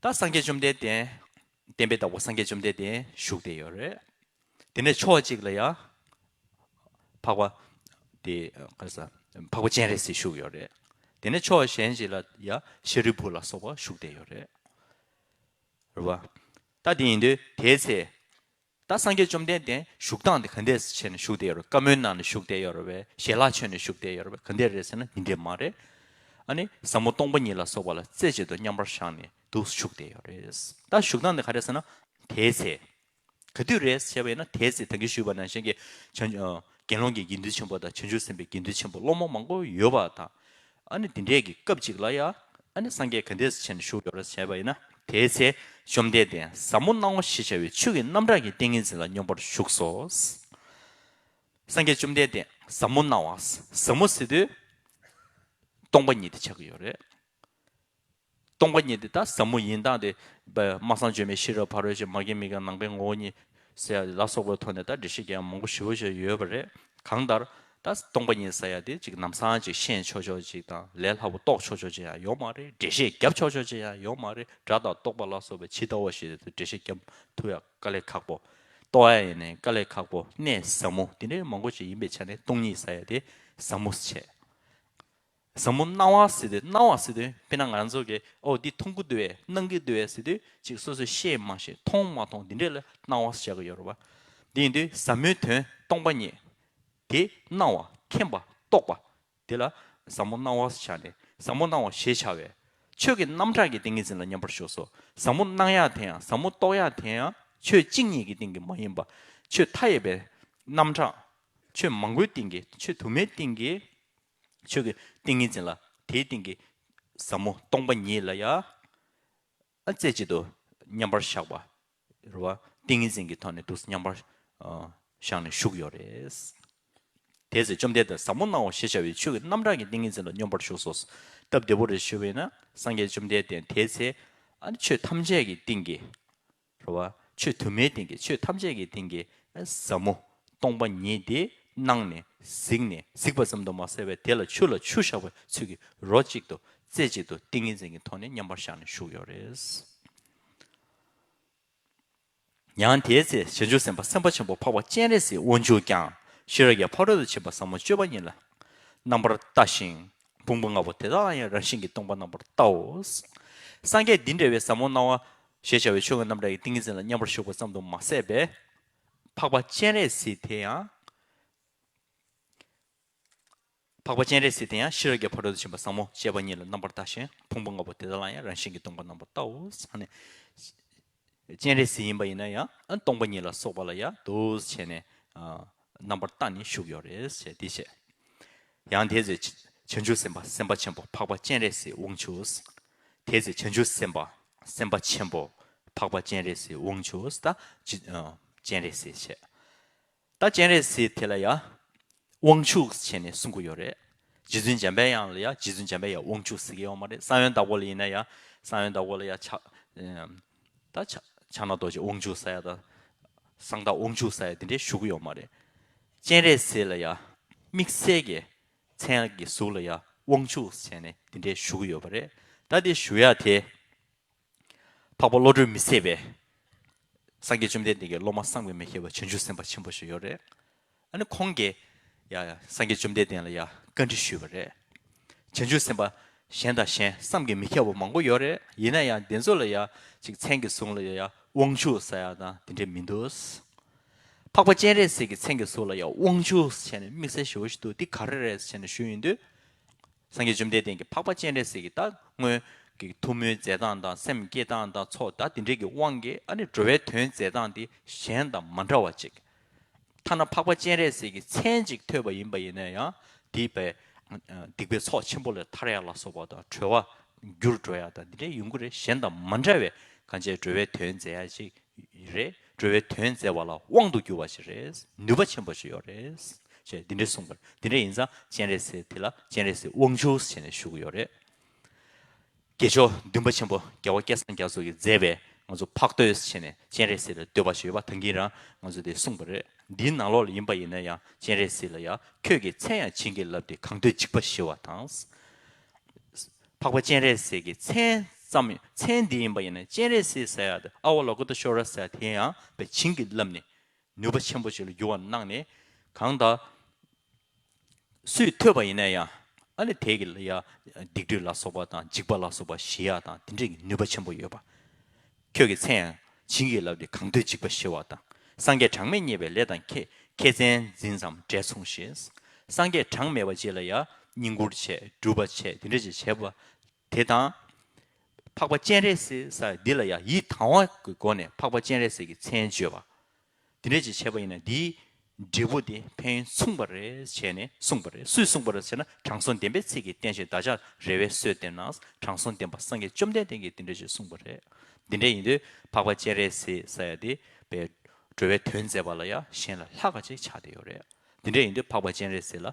ད་སངས་རྒྱས་བཅོམ་ལྡན་འདས། བསྟན་པའི་བདག་པོ་སངས་རྒྱས་བཅོམ་ལྡན་འདས་བཞུགས་བསྡད་ཡོད་རེད། དེ་ནས་ཕྱོགས་གཅིག་ལ་ཡ། འཕགས་པ། དེ་ག་རེ་ཟ། འཕགས་པ་སྤྱན་རས་གཟིགས་བཞུགས་ཡོད་རེད། དེ་ནས་ཕྱོགས་གཞན་ཞིག་ལ་ཡ་ཤཱ་རིའི་བུ་ལ་སོགས་པ་བཞུགས་བསྡད་ཡོད་རེད། རེད་བ། ད་དེ་ཡིན་དུས་དེའི་ཚེ། ད་སངས་རྒྱས་བཅོམ་ལྡན་འདས་བཞུགས་སྟངས་དེ་ག་འདྲས་བྱས་ནས་བཞུགས་བསྡད་ཡོད་རེད། བཀའ་མོལ་གནང་ནས་བཞུགས་བསྡད་ཡོད་རེད་པས། ཞལ་ལག་མཆོད་ནས་བཞུགས་བསྡད་ཡོད་རེད་པས། ག་འདྲས་རེད་ཟེར་ན་འདི་འདྲས་མ་རེད། ཨ་ནི་ཟབ་མོ་སྟོང་པ་ཉིད་ལ་སོགས་པ་ལ་རྩེ་གཅིག་ཏུ་མཉམ་པར་བཞག་ནས་འདུག་བཞུགས་བསྡད་ཡོད་རེད། ད་བཞུགས་སྟངས་དེ་ག་རེ་ཟེར་ན། དེའི་ཚེ། ག་དུས་རེད་ཟེར་བ་ཡིན་ན། དེའི་ཚེ་ད་གིན་ཞུས་པ་ནང་བཞིན་གྱི་བྱང་ཨ་ དགེ་སློང་གི་དགེ་འདུན་ཆེན་པོ་དང་བྱང་ཆུབ་སེམས་དཔའི་དགེ་འདུན་ཆེན་པོ་སློབ་མ་མང་པོ་ཡོད་པ་དང་། ཨ་ནི་དེ་འདྲའི་གི་སྐབས་ཅིག་ལ་ཡ། ཨ་ནི་སངས་རྒྱས་ག་འདྲས་བྱས་ནས་བཞུགས་ཡོད་རེད་བྱས་པ་ཡིན་ན། དེའི་ཚེ་བཅོམ་ལྡན་འདས་ཟབ་མོ་སྣང་བ་ཞེས་བྱ་བའི་ཆོས་ཀྱི་རྣམ་གྲངས་ཀྱི་ཏིང་ངེ་འཛིན་ལ་སྙོམས་པར་ཞུགས་སོ། སངས་རྒྱས་བཅོམ་ལྡན་འདས་ཟབ་མོ་སྣང་བ། ཟབ་མོ་ཟེར་དུས་སྟོང་པ་ཉིད་དེ་ཆགས་ཀྱི་ཡོད་རེད། སྟོང་པ་ཉིད་དེ་ད་ཟབ་མོ་ཡིན་སྟངས་དེ། སྨྲ་བསམ་བརྗོད་མེད་ཤེས་རབ་ཕ་རོལ་ཕྱིན། མ་སྐྱེས་མི་སྐྱེ་ནམ་མཁའི་ངོ་བོ་ཉིད་ཟེར་ཡ་ལ་སོགས་པའི་ཐོག་ནས་ད་འགྲེལ་བཤད་རྒྱག་ཡ་མང་པོ་ཞེ་པོ་ཞིག་ཡོད་པ་རེད། གང་ལྟར་ད་སྟོང་པ་ཉིད་ཟེར་ཡ་དེ་ཅིག་ལམ་སང་ཅིག་ཤེས་ཆོག་ཆོག་ཅིག་དང་ལས་སླ་པོ་རྟོགས་ཆོག་ཆོག་ཅིག་ཡང་ཡོད་མ་རེད། འགྲེལ་བཤད་རྒྱབ་ཆོག་ཆོག་ཅིག་ཡང་ཡོད་མ་རེད། སྒྲ་དང་རྟོག་པ་ལ་སོགས་པའི་ཇི་ལྟ་བ་བཞིན་དུ་འགྲེལ་བཤད་རྒྱབ་ཐུབ་ཡ་དཀའ་ལས་ཁག་པོ། རྟོགས་ཡ་ཡིན་ནའི་དཀའ་ལས་ཁག་པོ། གནད་ཟབ་མོ་དེ་འདྲའི་མང་པོ་ཞིག་ཡིན་པའི་ཆ་ནས་སྟོང་ཉིད་ཟེར་ཡ་དེ་ཟབ་མོ་བྱས། ཟབ་མོ་སྣང་བ་ཟེར་དུས། སྣང་བ་ཟེར་དུས་དཔེར་ན་ང་རང་ཚོ་གིས་ཨོ་འདི་མཐོང་གི་འདུག་བས། སྣང་གི་འདུག་བས་ཟེར་དུས་ཅིག་སོ་སོས་ཤེས་མ་ཤེས་མཐོང་མ་མཐོང་འདི་འདྲས་ལ་སྣང་བ་ཟེར་གི་ཡོད་རེད་བ། འདི་ཡིན་དུས་ཟབ་མོའི་དོན་སྟོང་པ་ཉིད་དེ་སྣང་བ་མཁྱེན་པ་རྟོགས་པ་དེ་ལ་ཟབ་མོ་སྣང་བ་ཟེར་བྱ་ནས། ཟབ་མོ་སྣང་བ་ཞེས་བྱ་བའི་ཆོས་ཀྱི་རྣམ་གྲངས་ཀྱི་ཏིང་ངེ་འཛིན་ལ་མཉམ་པར་ཞུགས་སོ། ཟབ་མོ་སྣང་ཡག་དེ་ཡང་ཟབ་མོ་རྟོགས་ཡག་དེ་ཡང་ཆོས་གཅིག་ཉིད་ཀྱི་སྟེང་གི་མ་ཡིན་པ། ཆོས་མཐའ་ཡས་པའི་རྣམ་གྲངས། ཆོས་མང་པོའི་སྟེང་གི། ཆོས་དུ་མའི་སྟེང་གི། ཆོས་ཀྱི་ཏིང་ངེ་འཛིན་ལ་དེའི་སྟེང་གི་ཟབ་མོ་སྟོང་པ་ཉིད་ལ་ཡ། ཨ་རྩེ་གཅིག་ཏུ་མཉམ་པར་བཞག་པ་རེད་བ། ཏིང་ངེ་འཛིན་གྱི་ཐོག་ནས་འདུག་མཉམ་པར་ཨ་བཞག་ནས་བཞུགས་ཡོད་རེད། དེའི་ཚེ་བཅོམ་ལྡན་འདས་ཟབ་མོ་སྣང་བ་ཞེས་བྱ་བའི་ཆོས་ཀྱི་རྣམ་གྲངས་ཀྱི་ཏིང་ངེ་འཛིན་ལ་སྙོམས་པར་ཞུགས་སོ། སྟབས་བདེ་པོ་རེ་ཞུས་པ་ཡིན་ན་སངས་རྒྱས་བཅོམ་ལྡན་འདས་དེའི་ཚེ་ཨ་ནི་ཆོས་ཐམས་ཅད་ཀྱི་སྟེང་གི། རེད་བ། ཆོས་དུ་མའི་སྟེང་གི། ཆོས་ཐམས་ཅད་ཀྱི་སྟེང་གི་ཟབ་མོ་སྟོང་པ་ཉིད་དེ་སྣང་ནས་གཟིགས་ནས། གཟིགས་པ་ཙམ་དུ་མ་ཟད་པའི་དེ་ལ་ཆུ་ལ་ཆུ་བཞག་པའི་ཚུལ་གྱིས་རོ་གཅིག་ཏུ་རྩེ་གཅིག་ཏུ་ཏིང་ངེ་འཛིན་གྱི་ཐོག་ནས་མཉམ་པར་བཞག་ནས་བཞུགས་ཡོད་རེད། ཡང་དེའི་ཚེ་བྱང་ཆུབ་སེམས་དཔའ་སེམས་དཔའ་ཆེན་པོ་འཕགས་པ་སྤྱན་རས་གཟིགས་དབང་ཕྱུག་ཀྱང་ཤེས་རབ་ཀྱི་ཕ་རོལ་ཏུ་ཕྱིན་པ་ཟབ་མོ་སྤྱོད་པ་ཉིད་ལ་རྣམ་པར་ལྟ་ཞིང་། ཕུང་པོ་ལྔ་པོ་དེ་དག་ལ་ཡང་རང་བཞིན་གྱིས་སྟོང་པར་རྣམ་པར་བལྟའོ། སངས་རྒྱས་འདི་འདྲ་བའི་ཟབ་མོ་སྣང་བ་ཞེས་བྱ་བའི་ཆོས་ཀྱི་རྣམ་གྲངས་ཀྱི་ཏིང་ངེ་འཛིན་ལ་མཉམ་པར་ཞུགས་པ་ཙམ་དུ་མ་ཟད་པས། འཕགས་པ་སྤྱན་རས་གཟིགས་དེ་ཡང་། འཕགས་པ་སྤྱན་རས་གཟིགས་དེ་ཡང་ཤེས་རབ་ཀྱི་ཕ་རོལ་ཏུ་ཕྱིན་པ་ཟབ་མོ་སྤྱོད་པ་ཉིད་ལ་རྣམ་པར་ལྟ་ཞིང་། ཕུང་པོ་ལྔ་པོ་དེ་དག་ལ་ཡང་རང་བཞིན་གྱིས་སྟོང་པར་རྣམ་པར་བལྟའོ་ཟེར་ནས། སྤྱན་རས་གཟིགས་ཡིན་པ་ཡིན་ན་ཡང་ཨ་སྟོང་པ་ཉིད་ལ་སོགས་པ་ལ་ཡང་འདུག་བྱས་ནས་ཨ་རྣམ་པར་བལྟ་ནས་བཞུགས་ཡོད་རེད་ཟེར་འདི་བྱས། ཡང་དེའི་ཚེ་བྱང་ཆུབ་སེམས་དཔའ་སེམས་དཔའ་ཆེན་པོ་འཕགས་པ་སྤྱན་རས་གཟིགས་དབང་ཕྱུག། དེའི་ཚེ་བྱང་ཆུབ་སེམས་དཔའ་སེམས་དཔའ་ཆེན་པོ་འཕགས་པ་སྤྱན་རས་གཟིགས་དབང་ཕྱུག་ད་ཅི་ཨ་སྤྱན་རས་གཟིགས་བྱས། ད་སྤྱན་རས་གཟིགས་དེ་ལ་ཡ་དབང་ཕྱུག་བྱས་ནས་གསུང་གི་ཡོད་རེད། རྗེ་བཙུན་འཇམ་པའི་དབྱངས་ལ་ཡ། རྗེ་བཙུན་འཇམ་པའི་དབྱངས་དབང་ཕྱུག་ཟེར་གྱི་ཡོད་མ་རེད། གསང་བའི་བདག་པོ་ལ་ཡིན་ན་ཡ། གསང་བའི་བདག་པོ་ལ་ཡ་ཕྱག་ཨེམ། ད་ཕྱག་ཕྱག་ན་རྡོ་རྗེ་དབང་ཕྱུག་ཟེར་ཡ་དང་། གསང་བདག་དབང་ཕྱུག་ཟེར་ཡ་དེ་འདྲའི་ཞུ་གི་ཡོད་མ་རེད། སྤྱན་རས་གཟིགས་ལ་ཡ་དམིགས་བསལ་གྱི་མཚན་གྱི་གཟུགས་ལ་ཡ་དབང་ཕྱུག་ཟེར་ནས་དེ་འདྲའི་ཞུ་གི་ཡོད་པ་རེད། ད་དེ་ཞུ་ཡ་དེ། འཕགས་པ་བློ་གྲོས་མི་ཟད་པས་སངས་རྒྱས་བཅོམ་ལྡན་འདས་ཀྱི་སློབ་མ་བསམ་གྱིས་མི་ཁྱབ་པ་བྱང་ཆུབ་སེམས་དཔའ་ཆེན་པོ་ཞིག་ཡོད་རེད། ཨ་ནི་ཁོང་གིས་ཡ་ཡ་སངས་རྒྱས་བཅོམ་ལྡན་འདས་ལ་ཡ་བཀའ་འདྲི་ཞུས་པ་རེད། བྱང་ཆུབ་སེམས་དཔའ་གཞན་དང་གཞན་བསམ་གྱིས་མི་ཁྱབ་པ་མང་པོ་ཡོད་རེད། ཡིན་ན་ཡང་དེ་ཚོ་ལ་ཡ་ཅིག་མཚན་གྱི་གཟུགས་ལ་ཡ་དབང་ཕྱུག་ཟེར་ཡ་དང་དེ་འདྲས་མི་འདུག་འཕགས་པ་སྤྱན་རས་གཟིགས་ཀྱི་མཚན་གྱི་གཟུགས་ལ་ཡ་དབང་ཕྱུག་ཟེར་ནས་དམིགས་བསལ་ཞེ་པོ་ཞིག་འདུག་འདི་ག་རེ་རེད་ཟེར་ནས་ཞུས་ཡོང་དུས། སངས་རྒྱས་བཅོམ་ལྡན་འདས་ཀྱིས་འཕགས་པ་སྤྱན་རས་གཟིགས་ཀྱི་ད་སྔོན་གྱི་ཐུགས་སྨོན་མཛད་སྟངས་དང་སེམས་བསྐྱེད་སྟངས་དང་ཚོགས་དང་དེ་འདྲའི་གི་དབང་གིས་ཨ་ནི་འགྲོ་བའི་དོན་མཛད་སྟངས་དེ་གཞན་དང་མ་འདྲ་བ་ཅིག་ཐ་ན་འཕགས་པ་སྤྱན་རས་གཟིགས་ཀྱི་མཚན་ཅིག་ཐོས་པ་ཡིན་པ་ཡིན་ན་ཡང་དེ་བས་སྡིག་པའི་ཚོགས་ཆེན་པོ་ལས་ཐར་ཡ་ལ་སོགས་པ་དང་གྲོལ་བ་འགྱུར་འགྲོ་ཡ་དང་དེ་འདྲའི་ཡོང་གི་རེད། གཞན་དང་མ་འདྲ་བའི་གང་ཅི་འགྲོ་བའི་དོན་མཛད་ཡ་ཅིག་རེད། འགྲོ་བའི་དོན་མཛད་པ་ལ་དབང་དུ་གྱུར་པ་ཞིག་རེད། ནུས་པ་ཆེན་པོ་ཞིག་ཡོད་རེད། ཅེས་འདི་འདྲས་གསུངས་པ་རེད། འདི་འདྲས་ཡིན་ཙང་སྤྱན་རས་གཟིགས་དེ་ལ་སྤྱན་རས་གཟིགས་དབང་ཕྱུག་ཟེར་ནས་ཞུ་གི་ཡོད་རེད། དགེ་སྦྱོར་འདུན་པ་ཆེན་པོ་རྒྱལ་བ་སྐལ་བཟང་རྒྱ་མཚོ་གིས་མཛད་པའི་ང་ཚོ་འཕགས་བསྟོད་ཟེར་ནས་སྤྱན་རས་གཟིགས་ལ་བསྟོད་པ་ཞིག་ཡོད་པ་ད་གིན་རང་ང་ཚོ་དེ་གསུངས་པ་རེད། འདིའི་ནང་ལོགས་ལ་ཡིན་པ་ཡིན་ན་ཡང་སྤྱན་རས་གཟིགས་ལ་ཡང་ཁྱོད་ཀྱི་མཚན་ཡང་བྱིན་གྱིས་བརླབས་ཏེ་གང་འདོད་འཇིགས་པ་ཞི་བ་དང་། འཕགས་པ་སྤྱན་རས་གཟིགས་ཀྱི་མཚན་ཙམ་མཚན་འདི་ཡིན་པ་ཡིན་ན་སྤྱན་རས་གཟིགས་ཟེར་ཡ་དེ་ཨ་ཝ་ལོ་ཀི་ཏ་ཤྭ་ར་ཟེར་ཡ་དེ་ཡང་བྱིན་གྱིས་བརླབས་ནས་ནུས་པ་ཆེན་པོ་ཞིག་ལ་འགྱུར་བ་གནང་ནས་གང་ལྟར་སུས་ཐོས་པ་ཡིན་ན་ཡང་ཨ་ནི་དེ་གི་ལ་ཡ་སྡིག་སྒྲིབ་ལ་སོགས་པ་དང་འཇིགས་པ་ལ་སོགས་པ་ཞི་ཡ་དང་དེ་འདྲའི་གི་ནུས་པ་ཆེན་པོ་ཡོད་པ། ཁྱོད་ཀྱི་མཚན་ཡང་བྱིན་གྱིས་བརླབས་ཏེ་གང་འདོད་འཇིགས་པ་ཞི་བ་དང་། སངས་རྒྱས་གྲངས་མེད་མཉེས་པའི་ལས་དང་ཁྱེད་ཁྱེད་མཚན་འཛིན་ཙམ་འབྲས་མཚུངས་ཤིང་། སངས་རྒྱས་གྲངས་མེད་པ་ཅིག་ལ་ཡང་བསྙེན་བཀུར་བྱས་སྒྲུབ་པ་བྱས་དེ་འདྲ་ཅིག་བྱས་པ་དེ་དང་། འཕགས་པ་སྤྱན་རས་གཟིགས་ས་འདི་ལ་ཡང་ཡིད་དང་བ་གི་སྒོ་ནས་འཕགས་པ་སྤྱན་རས་གཟིགས་ཀྱི་མཚན་བརྗོད་པ། དེ་འདྲ་ཅིག་བྱས་པ་ཡིན་ན་འདིའི་ འབྲས་བུ་དེ་ཕན་ཡོན་མཚུངས་པ་རེད་བྱས་ནས་གསུངས་པ་རེད། སུས་གསུངས་པ་རེད་ཟེར་ན། དྲང་སྲོང་བདེན་པའི་ཚིག་གིས་བསྟན་ཞིང་། བདག་ཅག་རེ་བའི་གསོས་བསྟན་ན། དྲང་སྲོང་བདེན་པ་སངས་རྒྱས་བཅོམ་ལྡན་འདས་ཀྱིས་འདི་འདྲ་ཞིག་གསུངས་པ་རེད། འདི་འདྲ་ཡིན་དུས་འཕགས་པ་སྤྱན་རས་གཟིགས་ཟེར་ཡ་དེ་པའི་འགྲོ་བའི་དོན་མཛད་པ་ལ་ཡང་གཞན་ལས་ལྷག་པ་ཅིག་ཆགས་བསྡད་ཡོད་རེད། འདི་འདྲ་ཡིན་དུས་འཕགས་པ་སྤྱན་རས་གཟིགས་ལ་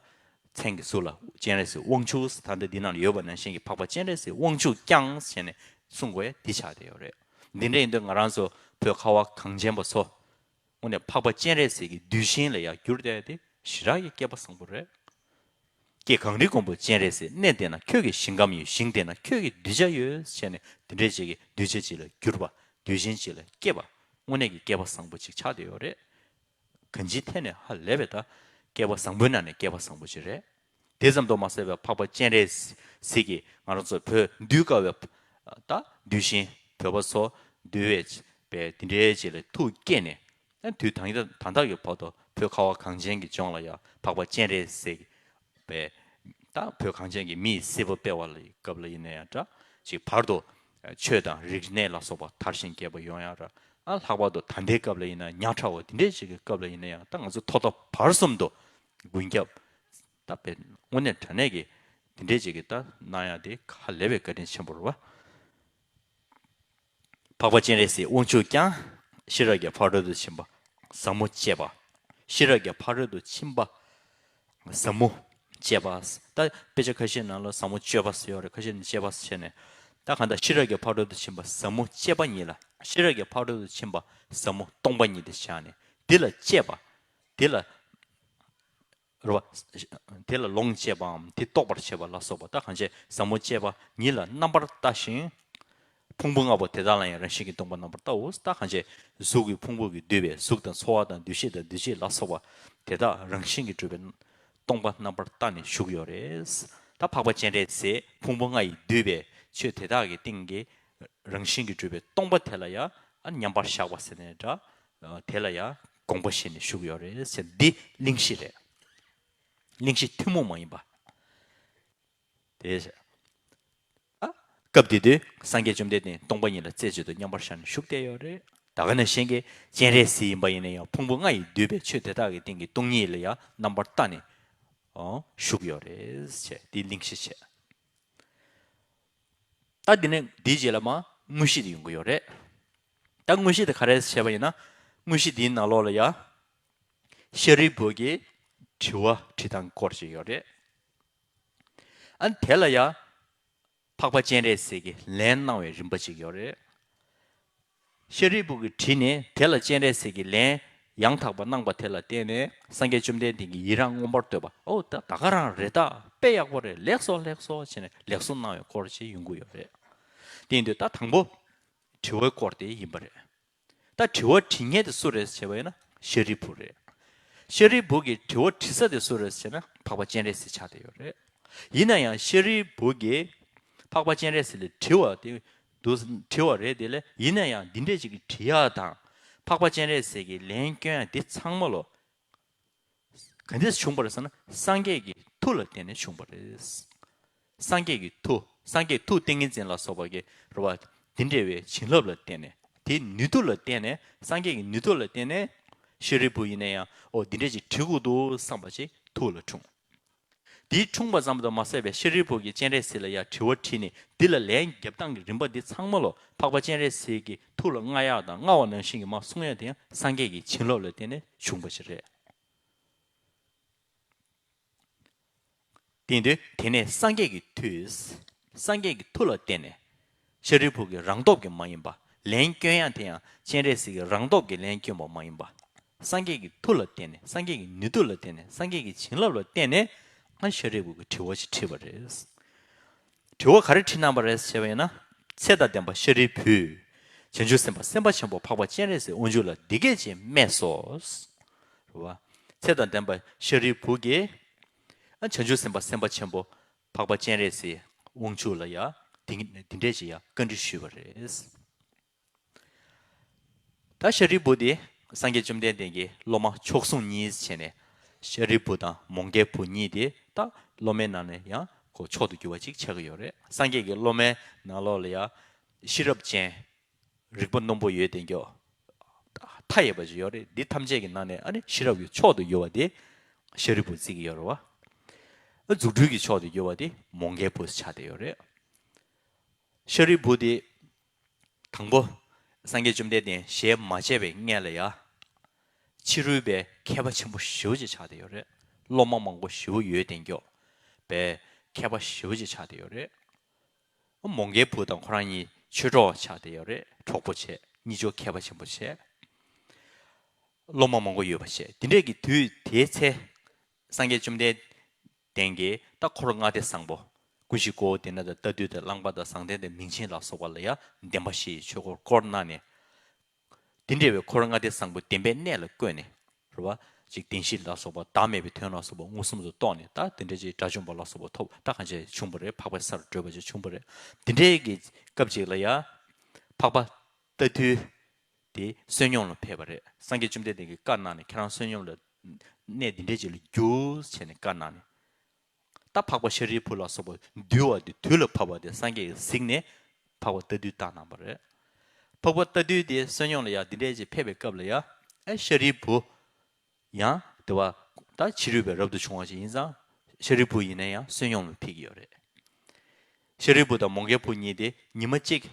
མཚན་གྱི་གཟུགས་ལ་སྤྱན་རས་གཟིགས་དབང་ཕྱུག་ཟེར། ད་ལྟ་འདི་ནང་ལ་ཡོད་པ་ནང་བཞིན་གྱི་འཕགས་པ་སྤྱན་རས་གཟིགས་དབང་ཕྱུག་ཀྱང་ཟེར་ནས་གསུང་དགོས་ཡ་འདི་ཆགས་བསྡད་ཡོད་རེད། འདི་འདྲ་ཡིན་དུས་ང་རང་ཚོ་བོད་ཁ་བ་གངས་ཅན་པ་ཚོ་དངོས་གནས་འཕགས་པ་སྤྱན་རས་གཟིགས་ཀྱི་གདུལ་ཞིང་ལ་ཡང་གྱུར་བསྡད་དེ་ཞེ་དྲག་གི་སྐལ་པ་བཟང་པོ་རེད། ཀྱེ་གངས་རིའི་མགོན་པོ་སྤྱན་རས་གཟིགས། གནས་འདི་ན་ཁྱོད་ཀྱི་ཞིང་ཁམས་ཡོད། ཞིང་འདི་ན་ཁྱོད་ཀྱི་གདུལ་བྱ་ཡོད་ཟེར་ནས་དེ་འདྲའི་ཅིག་གི་གདུལ་བྱ་ཅིག་ལ་གྱུར་པ། གདུལ་ཞིང་ཅིག་ལ་སྐྱེས་པ། དངོས་གནས་ཀྱི་སྐལ་པ་བཟང་པོ་ཅིག་ཆགས་བསྡད་ཡོད་རེད། གང་ཅིའི་ཐད་ནས་ཧ་ལས་པའི་ད་སྐལ་པ་བཟང་པོའི་ནང་ནས་སྐལ་པ་བཟང་པོ་ཅིག་རེད། དེ་ཙམ་དུ་མ་ཟད་པའི་འཕགས་པ་སྤྱན་རས་གཟིགས་ཀྱིས་ང་རང་ཚོ་བོད་འདུལ་དཀའ་བའི་ད་གདུལ་ཞིང་བོད་པ་ཚོ་འདུལ་བའི་པའི་དེ་འདྲའི་ཅིག་ལ་ཐུགས་བསྐྱེད་ནས། ཨ་དུས་ད་ད་ལྟ་གི་བར་དུ་བོད་ཁ་བ་གངས་ཅན་གྱི་ལྗོངས་ལ་ཡང་འཕགས་པ་སྤྱན་རས་གཟིགས་པའི་ད་བོད་གངས་ཅན་གྱི་མི་ཡི་སྲིད་པ་སྤེལ་བ་ལ་སྐབས་ལ་ཡིན་ན་ཡང་འདྲ་ཅིག་བར་དུ་ཆོས་དང་རིག་གནས་ལ་སོགས་པ་དར་ཞིང་རྒྱས་པ་ཡོང་ཡ་ར། ཨ་ལྷག་པར་དུ་ད་ལྟའི་སྐབས་ལ་ཡིན་ན་ཉག་ཕྲ་བ་འདི་འདྲའི་ཅིག་གི་སྐབས་ལ་ཡིན་ན་ཡང་ད་ང་ཚོ་ཐོག་མཐའ་བར་གསུམ་དུ་མགོན་སྐྱབས་ད་དཔེ་དངོས་གནས་དྲང་གནས་ཀྱི་འདི་འདྲའི་ཅིག་གི་ད་གནང་ཡ་དེ་ཧ་ལས་པའི་བཀའ་དྲིན་ཆེན་པོ་རེད་བ། འཕགས་པ་སྤྱན་རས་གཟིགས་དབང་ཕྱུག་ཀྱང་། ཤེས་རབ་ཀྱི་ཕ་རོལ་ཏུ་ཕྱིན་པ་ཟབ་མོ་སྤྱད་པ། ཤེས་རབ་ཀྱི་ཕ་རོལ་ཏུ་ཕྱིན་པ་ཟབ་མོ་སྤྱད་པ། ད་དཔེ་ཆ་ཁ་ཤས་ནང་ལ་ཟབ་མོ་སྤྱོད་པ་ཟེར་ཡོད་རེད། ཁ་ཤས་ནི་སྤྱད་པ་ཟེར་བྱས་ནས། ད་གང་ལྟར་ཤེས་རབ་ཀྱི་ཕ་རོལ་ཏུ་ཕྱིན་པ་ཟབ་མོ་སྤྱད་པ་ཉིད་ལ། ཤེས་རབ་ཀྱི་ཕ་རོལ་ཏུ་ཕྱིན་པ་ཟབ་མོ་སྟོང་པ་ཉིད་དུ་བཞག་ནས་དེ་ལ་སྤྱད་པ། དེ་ལ། རེད་བ། དེ་ལ་ལོངས་སྤྱད་པའམ་དེ་རྟོགས་པར་བྱེད་པ་ལ་སོགས་པ་ད་གང་བྱས་ཟབ་མོ་སྤྱད་པ་ཉིད་ལ་རྣམ་པར་ལྟ་ཞིང་། ཕུང་པོ་ལྔ་པོ་དེ་དག་ལ་ཡང་རང་བཞིན་གྱིས་སྟོང་པར་རྣམ་པར་ལྟའོ། ད་གང་བྱས་གཟུགས་ཀྱི་ཕུང་པོ་གིས་བསྡུས་པའི་གཟུགས་དང་ཚོར་བ་དང་འདུ་ཤེས་དང་འདུ་བྱེད་ལ་སོགས་པ་དེ་དག་རང་བཞིན་གྱིས་གྲུབ་པའི་སྟོང་པ་རྣམ་པར་བལྟ་ནས་བཞུགས་ཡོད་རེད། ད་འཕགས་པ་སྤྱན་རས་གཟིགས་ཕུང་པོ་ལྔ་ཡིས་བསྡུས་པའི་ཆོས་དེ་དག་གི་སྟེང་གི་རང་བཞིན་གྱིས་གྲུབ་པའི་སྟོང་པ་དེ་ལ་ཡང་མཉམ་པར་བཞག་པ་ཟེར་ནས་འདྲ། དེ་ལ་ཡང་དགོངས་པ་བཞེས་ནས་བཞུགས་ཡོད་རེད་ཟེར། འདི་གླེང་གཞི་རེད། གླེང་གཞི་ཐུན་མོང་མ་ཡིན་པ། དེ་ཨ་སྐབས་དེ་དུས་སངས་རྒྱས་བཅོམ་ལྡན་འདས་སྟོང་པ་ཉིད་ལ་རྩེ་གཅིག་ཏུ་མཉམ་པར་བཞག་ནས་བཞུགས་བསྡད་ཡོད་རེད། ད་ག་ནང་བཞིན་གྱི་སྤྱན་རས་གཟིགས་ཡིན་པ་ཡིན་ན་ཡང་ཕུང་པོ་ལྔ་ཡིས་བསྡུས་པའི་ཆོས་དེ་དག་གི་སྟེང་གི་སྟོང་ཉིད་ལ་ཡང་རྣམ་པར་བལྟ་ནས་ཨོ་བཞུགས་ཡོད་རེད་ཟེར། དེ་གླེང་གཞི་བྱས། ད་འདི་ནས་འདིའི་རྗེས་ལ་མ་དངོས་གཞི་དེ་ཡོང་གི་ཡོད་རེད། ད་དངོས་གཞི་དེ་ག་རེ་བྱས་པ་ཡིན་ན། དངོས་གཞི་འདིའི་ནང་ལོགས་ལ་ཡ། ཤཱ་རིའི་བུ་གིས་དྲི་བ་དྲི་སྟངས་སྐོར་ཅིག་ཡོད་རེད། ཨ་ནི་དེ་ལ་ཡ། འཕགས་པ་སྤྱན་རས་གཟིགས་ཀྱིས་ལན་གནང་བའི་རིམ་པ་ཅིག་ཡོད་རེད། ཤཱ་རིའི་བུ་གིས་དྲིས་ནས་དེ་ལ་སྤྱན་རས་གཟིགས་ཀྱིས་ལན་ཡང་དག་པ་གནང་པ་དེ་ལ་བརྟེན་ནས་སངས་རྒྱས་བཅོམ་ལྡན་འདས་ཀྱིས་ཡི་རང་མངོན་པར་བསྟོད་པ། ཨོ་ད་ད་ག་རང་རེད། ད་དཔེ་ཡག་པོ་རེད། ལེགས་སོ་ལེགས་སོ་བྱས་ནས་ལེགས་སོ་གནང་བའི་སྐོར་ཅིག་ཡོང་གི་ཡོད་རེད། དེ་ཡིན་དུས་ད་དང་པོ་དྲི་བའི་སྐོར་དེ་ཡིན་པ་རེད། ད་དྲི་བ་དྲི་མཁན་དེ་སུ་རེད་ཟེར་བ་ཡིན་ན་ཤཱ་རིའི་བུ་རེད། ཤཱ་རིའི་བུ་གིས་དྲི་བ་དྲི་ས་དེ་སུ་རེད་ཟེར་ན་འཕགས་པ་སྤྱན་རས་གཟིགས་ཆགས་བསྡད་ཡོད་རེད། ཡིན་ན་ཡང་ཤཱ་རིའི་བུ་གིས་འཕགས་པ་སྤྱན་རས་གཟིགས་ལ་དྲི་བ་དེ་འདུག་དྲི་བ་རེད་དེ་ལས། ཡིན་ན་ཡང་འདི་འདྲས་ཅིག་གི་དྲི་ཡག་དང་འཕགས་པ་སྤྱན་རས་གཟིགས་ཀྱིས་ལན་སྐྱོན་ཡག་འདི་ཚང་མ་ལོ། ག་འདྲས་བྱུང་བ་རེད་ཟེར་ན་སངས་རྒྱས་ཀྱི་མཐུ་ལ་བརྟེན་ནས་བྱུང་བ་རེད། སངས་རྒྱས་ཀྱི་མཐུ། སངས་རྒྱས་མཐུ་ཏིང་ངེ་འཛིན་ལ་སོགས་པ་གི་རེད་བ། དེ་འདྲ་བའི་བྱིན་རླབས་ལ་བརྟེན་ནས། དེའི་ནུས་མཐུ་ལ་བརྟེན་ནས། སངས་རྒྱས་ཀྱི་ནུས་མཐུ་ལ་བརྟེན་ནས་ཤཱ་རིའི་བུ་ཡིན་ན་ཡང་ཨོ་འདི་འདྲས་ཅིག་དྲི་དགོས་འདུག་བསམ་པ་ཅིག་ཐུགས་ལ་འཁྲུངས། དེའི་འཁྲུངས་པ་ཙམ་དུ་མ་ཟད་པའི་ཤཱ་རིའི་བུ་གིས་སྤྱན་རས་གཟིགས་ལ་ཡང་དྲི་བ་དྲིས་ནས་འདི་ལ་ལན་རྒྱབ་སྟངས་ཀྱི་རིམ་པ་འདི་ཚང་མ་ལོ་འཕགས་པ་སྤྱན་རས་གཟིགས་ཀྱི་ཐུགས་ལ་མངའ་ཡག་དང་མངའ་བ་ནང་བཞིན་གྱི་མར་གསུང་ཡག་དེ་ཡང་སངས་རྒྱས་ཀྱི་བྱིན་རླབས་ལ་བརྟེན་ནས་བྱུང་བ་ཞིག་རེད། དེ་ཡིན་དུས་དེ་ནས་སངས་རྒྱས་ཀྱི་མཐུས། སངས་རྒྱས་ཀྱི་མཐུ་ལ་བརྟེན་ནས། ཤཱ་རིའི་བུ་གི་རང་སྟོབས་ཀྱིས་མ་ཡིན་པ། ལན་སྐྱོན་ཡག་དེ་ཡང་སྤྱན་རས་གཟིགས་ཀྱི་རང་སྟོབས་ཀྱིས་ལན་སྐྱོན་པ་མ་ཡིན་པ། སངས་རྒྱས་ཀྱི་མཐུ་ལ་བརྟེན་ནས། སངས་རྒྱས་ཀྱི་ནུས་མཐུ་ལ་བརྟེན་ནས། སངས་རྒྱས་ཀྱི་བྱིན་རླབས་ལ་བརྟེན་ནས་ང་ཤཱ་རིའི་བུ་གི་དྲི་བ་ཞིག་དྲིས་པ་རེད། དྲི་བ་ག་རེ་དྲིས་གནང་བ་རེད་ཟེར་བ་ཡིན་ན། ཚེ་དང་ལྡན་པ་ཤཱ་རིའི་བུས། བྱང་ཆུབ་སེམས་དཔའ་སེམས་དཔའ་ཆེན་པོ་འཕགས་པ་སྤྱན་རས་གཟིགས་དབང་ཕྱུག་ལ་འདི་སྐད་ཅེས་སྨྲས་སོ། རེད་བ། ཚེ་དང་ལྡན་པ་ཤཱ་རིའི་བུ་གིས། ཨ་བྱང་ཆུབ་སེམས་དཔའ་སེམས་དཔའ་ཆེན་པོ་འཕགས་པ་སྤྱན་རས་གཟིགས་དབང་ཕྱུག་ལ་ཡང་འདི་འདི་འདྲས་ཅིག་ཡང་བཀའ་འདྲི་ཞུས་པ་རེད། ད་ཤཱ་རིའི་བུ་དེ་སངས་རྒྱས་བཅོམ་ལྡན་འདས་ཀྱི་སློབ་མ་མཆོག་ཟུང་གཉིས་བྱས་ནས། ཤཱ་རིའི་བུ་དང་མོའུ་འགལ་བུ་གཉིས་དེ་ད་སློབ་མའི་ནང་ནས་ཡང་ཁོ་མཆོག་ཏུ་གྱུར་པ་ཅིག་ཆགས་ཀྱི་ཡོད་རེད། སངས་རྒྱས་ཀྱི་སློབ་མའི་ནང་ལོགས་ལ་ཡང་ཤེས་རབ་ཅན། རིག་པ་རྣོན་པོ་ཡོད་དེ་མགྱོགས། མཐའ་ཡས་པ་ཅིག་ཡོད་རེད། འདི་ཐམས་ཅད་ཀྱི་ནང་ནས་ཨ་ནི་ཤེས་རབ་ཀྱི་མཆོག་ཏུ་གྱུར་པ་དེ་ཤཱ་རིའི་བུ་བརྩི་གི་ཡོད་རེད་བ། ཨ་རྫུ་འཕྲུལ་གྱི་མཆོག་ཏུ་གྱུར་པ་དེ་མོའུ་འགལ་བུ་ཆགས་བསྡད་ཡོད་རེད། ཤཱ་རིའི་བུ་དེ་དང་པོ་སངས་རྒྱས་བཅོམ་ལྡན་འདས་ཞལ་མ་མཇལ་བའི་སྔས་ལ་ཡ། ཕྱི་རོལ་པའི་མཁས་པ་ཆེན་པོ་ཞེ་པོ་ཅིག་ཆགས་བསྡད་ཡོད་རེད། སློབ་མ་མང་པོ་ཞེ་པོ་ཡོད་དེ་མགྱོགས་པའི་མཁས་པ་ཞེ་པོ་ཅིག་ཆགས་བསྡད་ཡོད་རེད། མོའུ་འགལ་བུ་དང་ཁོ་རང་གཉིས་ཆོས་གྲོགས་ཆགས་བསྡད་ཡོད་རེད། གྲོགས་པོ་བྱས། གཉིས་ཆོ་མཁས་པ་ཆེན་པོ་བྱས། སློབ་མ་མང་པོ་ཡོད་པ་བྱས། དེ་འདྲས་ཀྱི་དུས་དེའི་ཚེ། སངས་རྒྱས་བཅོམ་ལྡན་འདས་ཀྱིས་ད་འཁོར་ལྔ་སྡེ་བཟང་པོ། ཀུན་གཞི་ཀོའུ་ཏི་ན་དང་རྟ་ཐུལ་དང་གླང་པ་དང་བཟང་ལྡན་དང་མིང་ཆེན་ལ་སོགས་པ་ལ་ཡང་བདེན་པ་བཞི་ཡི་ཆོས་འཁོར་བསྐོར་གནང་ནས། དེ་འདྲ་བའི་འཁོར་ལྔ་སྡེ་བཟང་པོ་བདེན་པའི་གནས་ལ་བཀོད་ནས། རེད་བ། ཅིག་བདེན་བཞི་ལ་སོགས་པ་བདག་མེད་པའི་དོན་ལ་སོགས་པ་མངོན་སུམ་དུ་རྟོགས་ནས། ད་དེ་འདྲ་ཅིག་དགྲ་བཅོམ་པ་ལ་སོགས་པ་ཐོབ། ད་གང་བྱས་བྱུང་བ་རེད། འཕགས་པའི་སར་བགྲོད་པ་ཅིག་བྱུང་བ་རེད། དེ་འདྲའི་གི་སྐབས་ཅིག་ལ་ཡང་། འཕགས་པ་རྟ་ཐུལ་དེ་བསོད་སྙོམས་ལ་ཕེབས་པ་རེད། སངས་རྒྱས་བཅོམ་ལྡན་འདས་ཀྱིས་བཀའ་གནང་ནས། ཁྱེད་རང་བསོད་སྙོམས་ལ་གནས་འདི་འདྲ་ཅིག་ལ་རྒྱུགས་བྱས་ནས་བཀའ་གནང་ནས། ད་འཕགས་པ་ཤཱ་རིའི་བུ་ལ་སོགས་པ་འདུལ་བ་དེ་དུས་ལ་བབ་པ་དེ་སངས་རྒྱས་ཀྱིས་གཟིགས་ནས་འཕགས་པ་རྟ་ཐུལ་བཏང་གནང་བ་རེད། འཕགས་པ་རྟ་ཐུལ་དེ་བསོད་སྙོམས་ལ་ཡང་འདི་འདྲས་ཅིག་ཕེབས་པའི་སྐབས་ལ་ཡང་། ཨེ་ཤཱ་རིའི་བུ། ཡང་དེ་བ། ད་ཕྱི་རོལ་པའི་རབ་ཏུ་བྱུང་བ་ཞིག་ཡིན་ཙང་། ཤཱ་རིའི་བུ་ཡིན་ན་ཡང་བསོད་སྙོམས་ལ་ཕེབས་ཀྱི་ཡོད་རེད། ཤཱ་རིའི་བུ་དང་མོའུ་འགལ་བུ་གཉིས་དེ་ཉི་མ་གཅིག་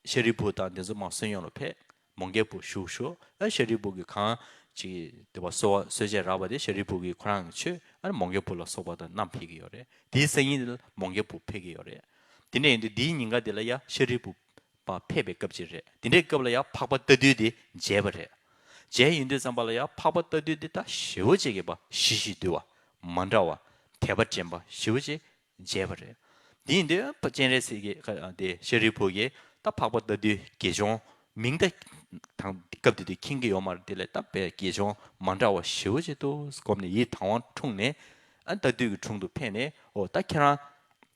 ཤཱ་རིའི་བུ་དང་དེ་ཚོ་མར་བསོད་སྙོམས་ལ་ཕེབས། མོའུ་འགལ་བུ་བཞུགས་བཞུགས། ཨ་ཤཱ་རིའི་བུ་གིས་གང་ཅིག་དེ་བ་གསོལ་བ་གསོལ་ཇ་རག་པ་དེ་ཤཱ་རིའི་བུ་གིས་ཁོ་རང་གིས་མཆོད། ཨ་ནི་མོའུ་འགལ་བུ་ལ་སོགས་པ་དང་བསྣམས་ཕེབས་ཀྱི་ཡོད་རེད། དེའི་སང་ཉིན་དེ་ལ་མོའུ་འགལ་བུ་ཕེབས་ཀྱི་ཡོད་རེད། དེ་འདྲ་ཡིན་དུས་དེའི་ཉིན་ཀ་དེ་ལ་ཡང་ཤཱ་རིའི་བུ་པ་ཕེབས་པའི་སྐབས་ཅིག་རེད། དེ་འདྲའི་སྐབས་ལ་ཡང་འཕགས་པ་རྟ་ཐུལ་དེ་མཇལ་བ་རེད། མཇལ་ཡོང་དུས་ཙམ་པ་ལ་ཡང་འཕགས་པ་རྟ་ཐུལ་དེ་ད་ཞེ་པོ་ཅིག་གི་བ་ཞི་ཞིང་དུལ་བ། མ་འདྲ་བ། དད་པ་དྲན་པ་ཞེ་པོ་ཅིག་མཇལ་བ་རེད། དེ་ཡིན་དུས་སྤྱན་རས་གཟིགས་ཀྱིས། དེ་ཤཱ་རིའི་བུ་གིས་ད་འཕགས་པ་རྟ་ཐུལ་དགེ་སྦྱོང་མིང་ད་དང་སྐབས་དེ་དུས་མཁྱེན་གྱི་ཡོད་མ་རེད། དེ་ལས་ད་དཔེ་དགེ་སྦྱོང་མ་འདྲ་བ་ཞེ་པོ་ཅིག་འདུག་བསྒོམས་ནས་ཡིད་དང་བ་འཁྲུངས་ནས། ཨ་རྟ་ཐུལ་གྱི་དྲུང་དུ་ཕེབས་ནས། ཨོ་ད་ཁྱེད་རང་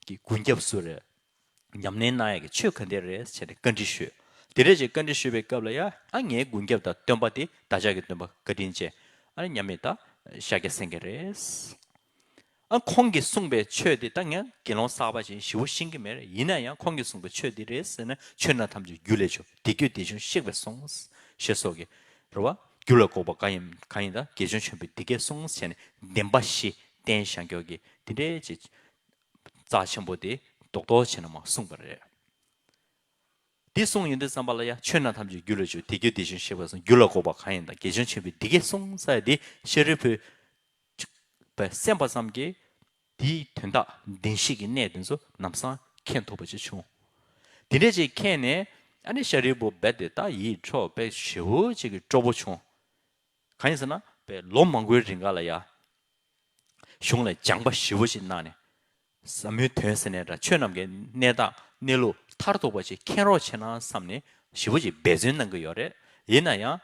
གི་མགོན་སྐྱབས་སུ་རེད། ཉམས་ལེན་གནང་ཡག་གི་ཆོས་ག་འདྲས་རེད་ཟེར་ནས་བཀའ་འདྲི་ཞུས། དེ་འདྲས་ཅིག་བཀའ་འདྲི་ཞུས་པའི་སྐབས་ལ་ཡ། ཨ་ངའི་མགོན་སྐྱབས་དང་སྟོན་པ་དེ་བདག་ཅག་གི་སྟོན་པ་བཀའ་དྲིན་ཅན། ཨ་མཉམ་མེད་ད་ཤཱཀྱ་སེང་གེ་རེད། ཨ་ཁོང་གིས་གསུངས་པའི་ཆོས་དེ་ད་ངས་དགེ་སློང་གསར་པ་ཞིག་ཞེ་པོ་ཤེས་ཀྱི་མེད་རེད། ཡིན་ན་ཡང་ཁོང་གིས་གསུངས་པའི་ཆོས་འདི་རེད་ཟེར་ན། ཆོས་རྣམས་ཐམས་ཅད་རྒྱུ་ལས་བྱུང་། དེ་རྒྱུ་དེ་བཞིན་གཤེགས་པས་གསུངས། ཞེས་སོགས་ཀྱི་རེད་བ། རྒྱུ་ལ་འགོག་པ་གང་ཡིན་གང་ཡིན་དང་། དགེ་སྦྱོང་ཆེན་པོས་འདི་སྐད་གསུངས་ཟེར་ནས་བདེན་པ་བཞི་བསྟན་བཞག་མཁན་གྱི་དེ་འདྲའི་ཅིག་རྩ་ཆེན་པོ་དེ་རྡོག་རྡོག་བྱས་ནས་མར་གསུངས་པ་རེད། འདི་གསུངས་ཡོང་དུས་ཙམ་པ་ལ་ཡ། ཆོས་རྣམས་ཐམས་ཅད་རྒྱུ་ལས་བྱུང་། དེ་རྒྱུ་དེ་བཞིན་གཤེགས་པས་གསུངས། རྒྱུ་ལ་འགོག་པ་གང་ཡིན་དང་། དགེ་སྦྱོང་ཆེན་པོས་འདི་སྐད་གསུངས་ཟེར་ཡ་དེ་ཤཱ་རིའི་བུས་གཅིག་པ་གསན་པ་ཙམ་གྱིས་དེའི་དོན་དག་བདེན་བཞི་གི་གནད་དེ་ཚོ་ལམ་སང་མཁྱེན་ཐུབ་པ་ཅིག་བྱུང་། དེ་འདྲ་ཅིག་མཁྱེན་ནས། ཨ་ནི་ཤཱ་རིའི་བུ་རྦད་དེ་ད་ཡིད་འཕྲོག་པའི་ཞེ་པོ་ཅིག་གི་སྤྲོ་པོ་བྱུང་། གང་ཡིན་ཟེར་ན། པའི་ལོ་མང་པོའི་རིང་ག་ལ་ཡ། གཞུང་ལ་སྦྱངས་པ་ཞེ་པོ་ཅིག་གནང་ནས། ཟབ་མོའི་དོན་ཟེར་ནའི་འདྲ། ཆོས་རྣམས་ཀྱི་གནས་སྟངས་གནས་ལུགས་མཐར་ཐུག་པ་ཅིག་མཁྱེན་རོགས་བྱེད་ན་བསམ་ནས་ཞེ་པོ་ཅིག་འབད་བརྩོན་གནང་གི་ཡོད་རེད། ཡིན་ན་ཡང་།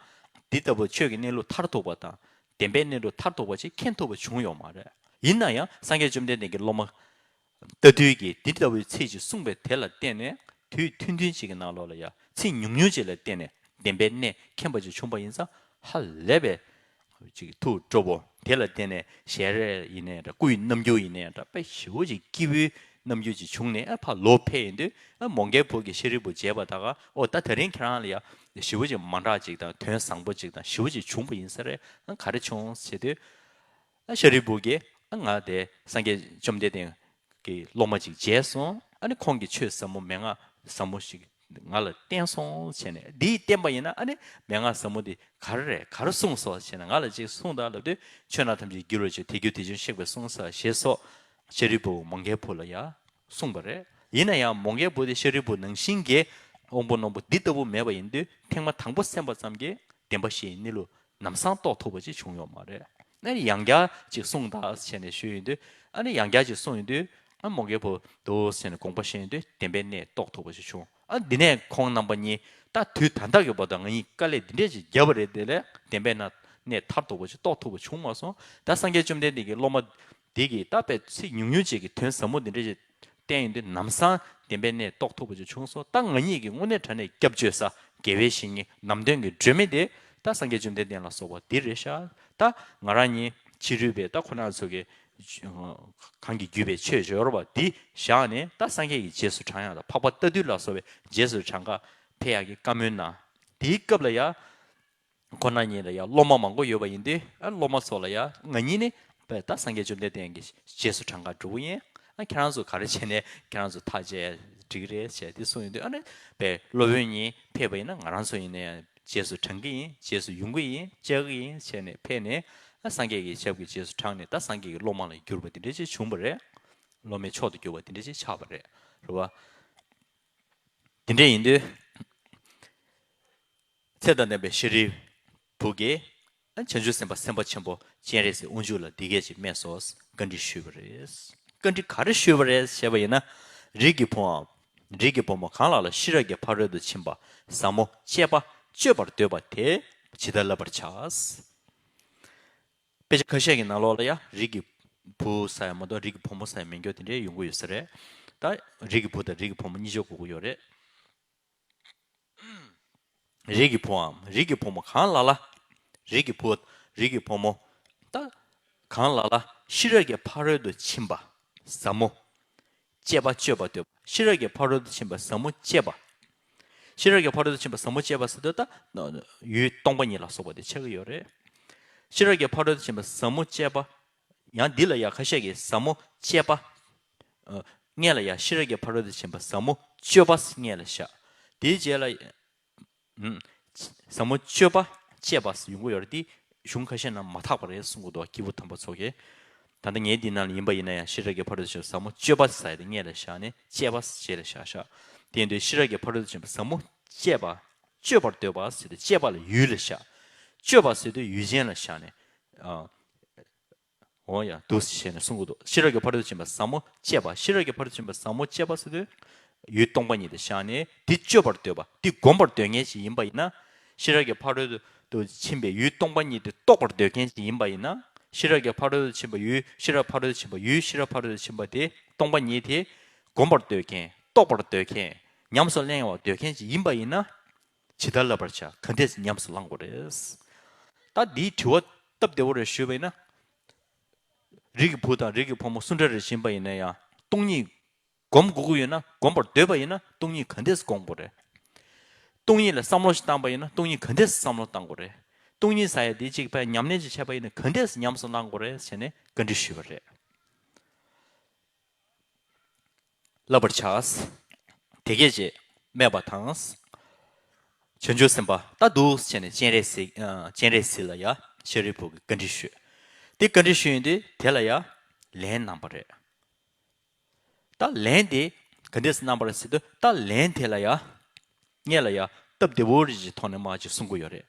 འདི་ལྟ་བུ་ཆོས་ཀྱི་གནས་ལུགས་མཐར་ཐུག་པ་དང་། བདེན་པའི་གནས་ལུགས་མཐར་ཐུག་པ་ཅིག་མཁྱེན་ཐུབ་པ་བྱུང་ཡོད་མ་རེད། ཡིན་ན་ཡང་སངས་རྒྱས་བཅོམ་ལྡན་འདས་ཀྱི་སློབ་མ་རྟ་ཐུལ་གྱིས་འདི་ལྟ་བུའི་ཚིག་ཅིག་གསུངས་པས། དེ་ལ་བརྟེན་ནས་དུས་ཐུང་ཐུང་ཅིག་གི་ནང་ལོགས་ལ་ཡ། ཚིག་ཉུང་ཉུང་ཅིག་ལ་བརྟེན་ནས་བདེན་པའི་གནས་མཁྱེན་པ་ཅིག་བྱུང་པ་ཡིན་ཙང་། ཧ་ལས་པའི་ཅིག་ཐུགས་སྤྲོ་པོ། དེ་ལ་བརྟེན་ནས་ཞལ་རས་ཡིན་ནའི་འདྲ། སྐུ་ཡི་རྣམ་འགྱུར་ཡིན་ནའི་འདྲ། དཔེ་ཞེ་པོ་ཅིག་སྐྱིད་པོའི་རྣམ་འགྱུར་ཅིག་བྱུང་ནས། ཨ་ཕར་ལོག་ཕེབས་ཡོང་དུས། ཨ་མོའུ་འགལ་བུ་གིས་ཤཱ་རིའི་བུ་མཇལ་བ་ད་ག། ཨོ་ད་དེ་རིང་ཁྱེད་རང་ལ་ཡ་ཞེ་པོ་ཅིག་མ་འདྲ་ཅིག་དང་། དོན་བཟང་པོ་ཅིག་དང་ཞེ་པོ་ཅིག་བྱུང་པ་ཡིན་ས་རེད། ཨ་ག་རེ་བྱུང་ཟེར་དུས། ཨ་ཤཱ་རིའི་བུ་གིས། ཨ་ང་དེ་སངས་རྒྱས་བཅོམ་ལྡན་འདས་ཀྱི་སློབ་མ་ཅིག་མཇལ་སོང་། ཨ་ནི་ཁོང་གིས་ཆོས་ཟབ་མོ་མན་ངག་ཟབ་མོ་ཞིག་ང་ལ་བསྟན་སོང་བྱས་ནས། འདིས་བསྟན་པ་ཡིན་ན། ཨ་ནི་མན་ངག་ཟབ་མོ་འདི་ག་རེ་རེད། ག་རེ་གསུངས་སོང་བྱས་ནས་ང་ལ་ཅིག་གསུངས་དང་ལབ་དུས། ཆོས་རྣམས་ཐམས་ཅད་རྒྱུ་ལས་བྱུང་། དེ་རྒྱུ་དེ་བཞིན་གཤེགས་པས་གསུངས་ཟེར། ཞེས་སོགས་ཤཱ་རིའི་བུ་མོའུ་འགལ་བུ་ལ་ཡ་གསུངས་པ་རེད། ཡིན་ན་ཡང་མོའུ་འགལ་བུ་དེ་ཤཱ་རིའི་བུ་ནང་བཞིན་གྱི་དབང་པོ་རྣོན་པོ་འདི་ལྟ་བུ་མེད་པ་ཡིན་དུས། ཐེངས་མ་དང་པོ་གསན་པ་ཙམ་གྱིས་བདེན་པ་བཞིའི་གནས་ལུགས་ལམ་སང་རྟོགས་ཐུབ་པ་ཅིག་བྱུང་ཡོད་མ་རེད། ཨ་ནི་ཡང་བསྐྱར་ཅིག་གསུངས་དང་བྱས་ནས་ཞུས་ཡོང་དུས། ཨ་ནི་ཡང་བསྐྱར་ཅིག་གསུངས་ཡོང་དུས། ཨ་མོའུ་འགལ་བུ་འདུག་ཟེར་ནས་དགོངས་པ་བཞེས་ཡོང་དུས། བདེན་པའི་གནས་རྟོགས་ཐུབ་པ་ཞིག་བྱུང་། ཨ་འདི་ནས་ཁོང་རྣམ་པ་གཉིས་ད་དུས་ད་ལྟ་གི་བར་དུ་ང་གཉིས་དཀའ་ལས་འདི་འདྲས་ཅིག་བརྒྱབ་པ་རེད། དེ་ལས་བདེན་པའི་གནས་མཐར་ཐུག་པ་ཞིག་རྟོགས་ཐུབ་པ་བྱུང་མ་སོང་། ད་སངས་རྒྱས་བཅོམ་ལྡན་འདས་ཀྱི་སློབ་མ་འདི་གིས་ད་དཔེ་ཚིག་ཉུང་ཉུང་ཅིག་གི་དོན་ཟབ་མོ་འདི་འདྲས་ཅིག་བསྟན་ཡོང་དུས། ལམ་སང་བདེན་པའི་གནས་རྟོགས་ཐུབ་པ་ཅིག་བྱུང་སོང་། ད་ང་གཉིས་ཀྱི་དངོས་གནས་དྲང་གནས་སྐྱབས་བཅོལ་ས། དགེ་བའི་བཤེས་གཉེན་ནམ་དོན་གྱི་སྒྲོན་མེ་དེ་ད་སངས་རྒྱས་བཅོམ་ལྡན་འདས་ལ་སོགས་པ་འདི་རེད་ཤག་ད་ང་རང་གཉིས་ཕྱི་རོལ་པའི་ད་ཁོ་རང་ཚོ་གི་གང་གིས་བརྒྱུད་པའི་ཆོས་སྦྱོར་བ་འདི་བཞག་ནས། ད་སངས་རྒྱས་ཀྱི་རྗེས་སུ་འབྲང་ཡག་དང་། འཕགས་པ་རྟ་ཐུལ་ལ་སོགས་པའི་རྗེས་སུ་འབྲང་ག་ཕེབས་ཡག་གི་བཀའ་མོལ་གནང་། དེའི་སྐབས་ལ་ཡ། ཁོ་ན་ཉིད་ལ་ཡང་སློབ་མ་མང་པོ་ཡོད་པ་ཡིན་དུས། ཨ། སློབ་མ་ཚོ་ལ་ཡང་ང་ཉིད་ནི་བས་ད་སངས་རྒྱས་བཅོམ་ལྡན་འདས་ཀྱི་རྗེས་སུ་འབྲང་གར་འགྲོ་གི་ཡིན། ཨ། ཁྱེད་རང་ཚོ་ག་རེ་བྱས་ནས་ཁྱེད་རང་ཚོ་ཐག་བཅད་འགྲིག་གི་རེད་ཟེར་དེ་གསུངས་ཡོང་དུས། ཨ་ནི་བས་སློབ་དཔོན་ཉིད་ཕེབས་པ་ཡིན་ན་ང་རང་ཚོ་ཡིན་ན་ཡང་རྗེས་སུ་འབྲང་གི་ཡིན། རྗེས་སུ་ཡོང་གི་ཡིན། བཅར་གི་ཡིན་བྱས་ནས་ཕེབས་ནས། ཨ། སངས་རྒྱས་ཀྱི་ཞབས་ཀྱི་རྗེས་སུ་འབྲངས་ནས་ད་སངས་རྒྱས་ཀྱི་སློབ་མ་ལ་གྱུར་པ་དེ་འདྲ་ཅིག་བྱུང་བ་རེད། སློབ་མའི་མཆོག་ཏུ་གྱུར་པ་དེ་འདྲ་ཅིག་ཆགས་པ་རེད། རེད་བ། དེ་འདྲ་ཡིན་དུས། ཚེ་དང་ལྡན་པའི་ཤཱ་རིའི་བུ་གིས་བྱང་ཆུབ་སེམས་དཔའ་སེམས་དཔའ་ཆེན་པོ་སྤྱན་རས་གཟིགས་དབང་ཕྱུག་ལ་འདི་སྐད་ཅེས་སྨྲས་སོ། བཀའ་འདྲི་ཞུས་པ་རེད། བཀའ་འདྲི་ག་རེ་ཞུས་པ་རེད་ཞེས་པ་ཡིན་ན། རིགས་ཀྱི་བུའམ། རིགས་ཀྱི་བུ་མོ་གང་ལ་ལ་ཤེས་རབ་ཀྱི་ཕ་རོལ་ཏུ་ཕྱིན་པ་ཟབ་མོ་སྤྱད་པ་སྤྱོད་པར་འདོད་པ་དེ་ཇི་ལྟར་བསླབ་པར་བྱ། དཔེ་ཆ་ཁ་ཤས་ཀྱི་ནང་ལོགས་ལ་ཡང་རིགས་ཀྱི་བུ་ཟེར་ཡ་མ་གཏོགས་རིགས་ཀྱི་བུ་མོ་ཟེར་ཡ་མེད་རྒྱུ་དེ་འདྲའི་ཡོང་གི་ཡོད་ས་རེད། ད་རིགས་ཀྱི་བུ་དང་རིགས་ཀྱི་བུ་མོ་གཉིས་ཆར་གོ་གི་ཡོད་རེད། རིགས་ཀྱི་བུའམ། རིགས་ཀྱི་བུ་མོ་གང་ལ་ལ། རིགས་ཀྱི་བུ། རིགས་ཀྱི་བུ་མོ། ད་གང་ལ་ལ་ཤེས་རབ་ཀྱི་ཕ་རོལ་ཏུ་ཕྱིན་པ་ཟབ་མོ་སྤྱད་པ་སྤྱོད་པར་འདོད་པ། ཤེས་རབ་ཀྱི་ཕ་རོལ་ཏུ་ཕྱིན་པ་ཟབ་མོ་སྤྱད་པ། ཤེས་རབ་ཀྱི་ཕ་རོལ་ཏུ་ཕྱིན་པ་ཟབ་མོ་སྤྱད་པ་ཟེར་དུས་ད་ཡུལ་སྟོང་པ་ཉིད་ལ་སོགས་པ་དེ་ཆགས་ཀྱི་ཡོད་རེད། ཤེས་རབ་ཀྱི་ཕ་རོལ་ཏུ་ཕྱིན་པ་ཟབ་མོ་སྤྱད་པ། ཡང་འདི་ལ་ཡང་ཁ་ཤས་ཀྱིས་ཟབ་མོ་སྤྱད་པ། ཨ། སྔོན་ལ་ཡང་ཤེས་རབ་ཀྱི་ཕ་རོལ་ཏུ་ཕྱིན་པ་ཟབ་མོ་སྤྱོད་པ་སྔོན་ལ་བཞག་དེའི་རྗེས་ལ། ཨུམ། ཟབ་མོ་སྤྱོད་པ་སྤྱད་པ་ཡོང་གི་ཡོད་རེད་དེ། གཞུང་ཁ་ཤས་ནང་མ་དག་པ་རེད་གསུང་གི་འདུག་སྐྱེས་བུ་དམ་པ་ཚོ་གིས། ད་ལྟ་ངས་འདི་ནང་ལ་ཡིན་པ་ཡིན་ན་ཡང་ཤེས་རབ་ཀྱི་ཕ་རོལ་ཏུ་ཕྱིན་པ་ཟབ་མོ་སྤྱོད་པ་ཟེར་ཡ་དེ་སྔོན་ལ་བཞག་ནས་སྤྱད་པ་རྗེས་ལ་བཞག་བཞག་དེ་ཡིན་དུས་ཤེས་རབ་ཀྱི་ཕ་རོལ་ཏུ་ཕྱིན་པ་ཟབ་མོ་སྤྱད་པ་སྤྱོད་པར་འདོད་པ་ཟེར་དུས་སྤྱད་པ་ལ་ཡུལ་ལ་བཞག་སྤྱོད་པ་ཟེར་དུས་ཡུལ་ཅན་ལ་བཞག་ནས། ཨ། འོ་ཡ། འདུག་སེ་བྱས་ནས་གསུང་གི་འདུག་ཤེས་རབ་ཀྱི་ཕ་རོལ་ཏུ་ཕྱིན་པ་ཟབ་མོ་སྤྱད་པ། ཤེས་རབ་ཀྱི་ཕ་རོལ་ཏུ་ཕྱིན་པ་ཟབ་མོ་སྤྱད་པ་ཟེར་དུས། ཡུལ་སྟོང་པ་ཉིད་དུ་བཞག་ནས་དེ་སྤྱོད་པར་འདོད་པ། དེ་བསྒོམ་པར་འདོད་མཁན་ཞིག་ཡིན་པ་ཡིན་ན། ཤེས་རབ་ཀྱི་ཕ་རོལ་ཏུ་ཕྱིན་པའི་ཡུལ་སྟོང་པ་ཉིད་དེ་རྟོགས་པར་འདོད་མཁན་ཞིག་ཡིན་པ་ཡིན་ན། ཤེས་རབ་ཀྱི་ཕ་རོལ་ཏུ་ཕྱིན་པ་ཡུལ། ཤེས་རབ་ཕ་རོལ་ཏུ་ཕྱིན་པ་ཡུལ། ཤེས་རབ་ཕ་རོལ་ཏུ་ཕྱིན་པ་དེ་སྟོང་པ་ཉིད་དེ་བསྒོམ་པར་འདོད་མཁན། རྟོགས་པར་འདོད་མཁན། ཉམས་སུ་ལེན་པར་འདོད་མཁན་ཞིག་ཡིན་པ་ཡིན་ན། ཇི་ལྟར་བསླབ་པར་བྱ། ག་འདྲས་ཉམས་སུ་བླང་དགོས་རེད། ད་འདིའི་དྲི་བ་སྟབས་བདེ་བོ་རེ་ཞུས་པ་ཡིན་ན། རིགས་ཀྱི་བུ་དང་རིགས་ཀྱི་བུ་མོ་སུ་འདྲ་རེ་ཡིན་པ་ཡིན་ན་ཡང་སྟོང་ཉིད་སྒོམ་དགོས་ཀྱི་ཡོད་ན། སྒོམ་པར་འདོད་པ་ཡིན་ན་སྟོང་ཉིད་ག་འདྲས་སྒོམ་དགོས་རེད། སྟོང་ཉིད་ལ་བསམ་བློ་ཞིག་བཏང་པ་ཡིན་ན་སྟོང་ཉིད་ག་འདྲས་བསམ་བློ་བཏང་དགོས་རེད། སྟོང་ཉིད་ཟེར་ཡ་དེ་གཅིག་པའི་ཉམས་ལེན་ཅིག་བྱས་པ་ཡིན་ན་ག་འདྲས་ཉམས་སུ་བླང་དགོས་རེད་ཟེར་ནས་བཀའ་འདྲི་ཞུས་པ་རེད། བསླབ་པར་བྱ། དེ་སྐད་ཅེས་སྨྲས་པ་དང་། བྱང་ཆུབ་སེམས་དཔའ་ད་འདུག་སེ་བྱས་ནས་སྤྱན་རས་གཟིགས། ཨ། སྤྱན་རས་གཟིགས་ལ་ཡ་ཤཱ་རིའི་བུ་གིས་བཀའ་འདྲི་ཞུས། དེ་བཀའ་འདྲི་ཞུས་ཡོང་དུས་དེ་ལ་ཡ་ལན་གནང་བ་རེད། ད་ལན་དེ་ག་འདྲས་གནང་བ་རེད་ཟེར་དུས། ད་ལན་དེ་ལ་ཡ་སྔོན་ལ་ཡ་སྟབས་བདེ་བོ་རེ་ཅིག་ཐོག་ནས་མར་ཅིག་གསུང་གི་ཡོད་རེད།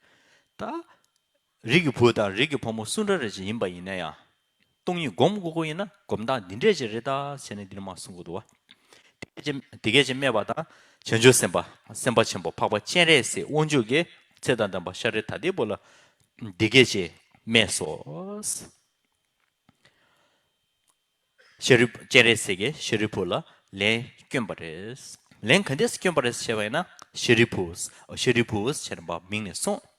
ད་རིགས་ཀྱི་བུ་དང་རིགས་ཀྱི་བུ་མོ་སུ་འདྲ་རེ་ཅིག་ཡིན་པ་ཡིན་ན་ཡང་སྟོང་ཉིད་སྒོམ་དགོས་ཀྱི་ཡིན་ན་སྒོམ་སྟངས་འདི་འདྲས་ཅིག་རེད་ད་ཟེར་ནས་འདིར་མར་གསུང་གི་འདུག་བ། དེ་སྐད་ཅེས་དེ་སྐད་ཅེས་སྨྲས་པ་དང་། བྱང་ཆུབ་སེམས་དཔའ་སེམས་དཔའ་ཆེན་པོ་འཕགས་པ་སྤྱན་རས་གཟིགས་དབང་ཕྱུག་གིས་ཚེ་དང་ལྡན་པ་ཤཱ་ར་དྭ་ཏིའི་བུ་ལ་འདི་སྐད་ཅེས་སྨྲས་སོ། ཤཱ་རི། སྤྱན་རས་གཟིགས་ཀྱིས་ཤཱ་རིའི་བུ་ལ་ལན་བསྐྱོན་པ་རེད། ལན་ག་འདྲས་བསྐྱོན་པ་རེད་ཟེར་བ་ཡིན་ན། ཤཱ་རིའི་བུ། ཤཱ་རིའི་བུ་ཟེར་བ་མིང་ནས་གསུངས།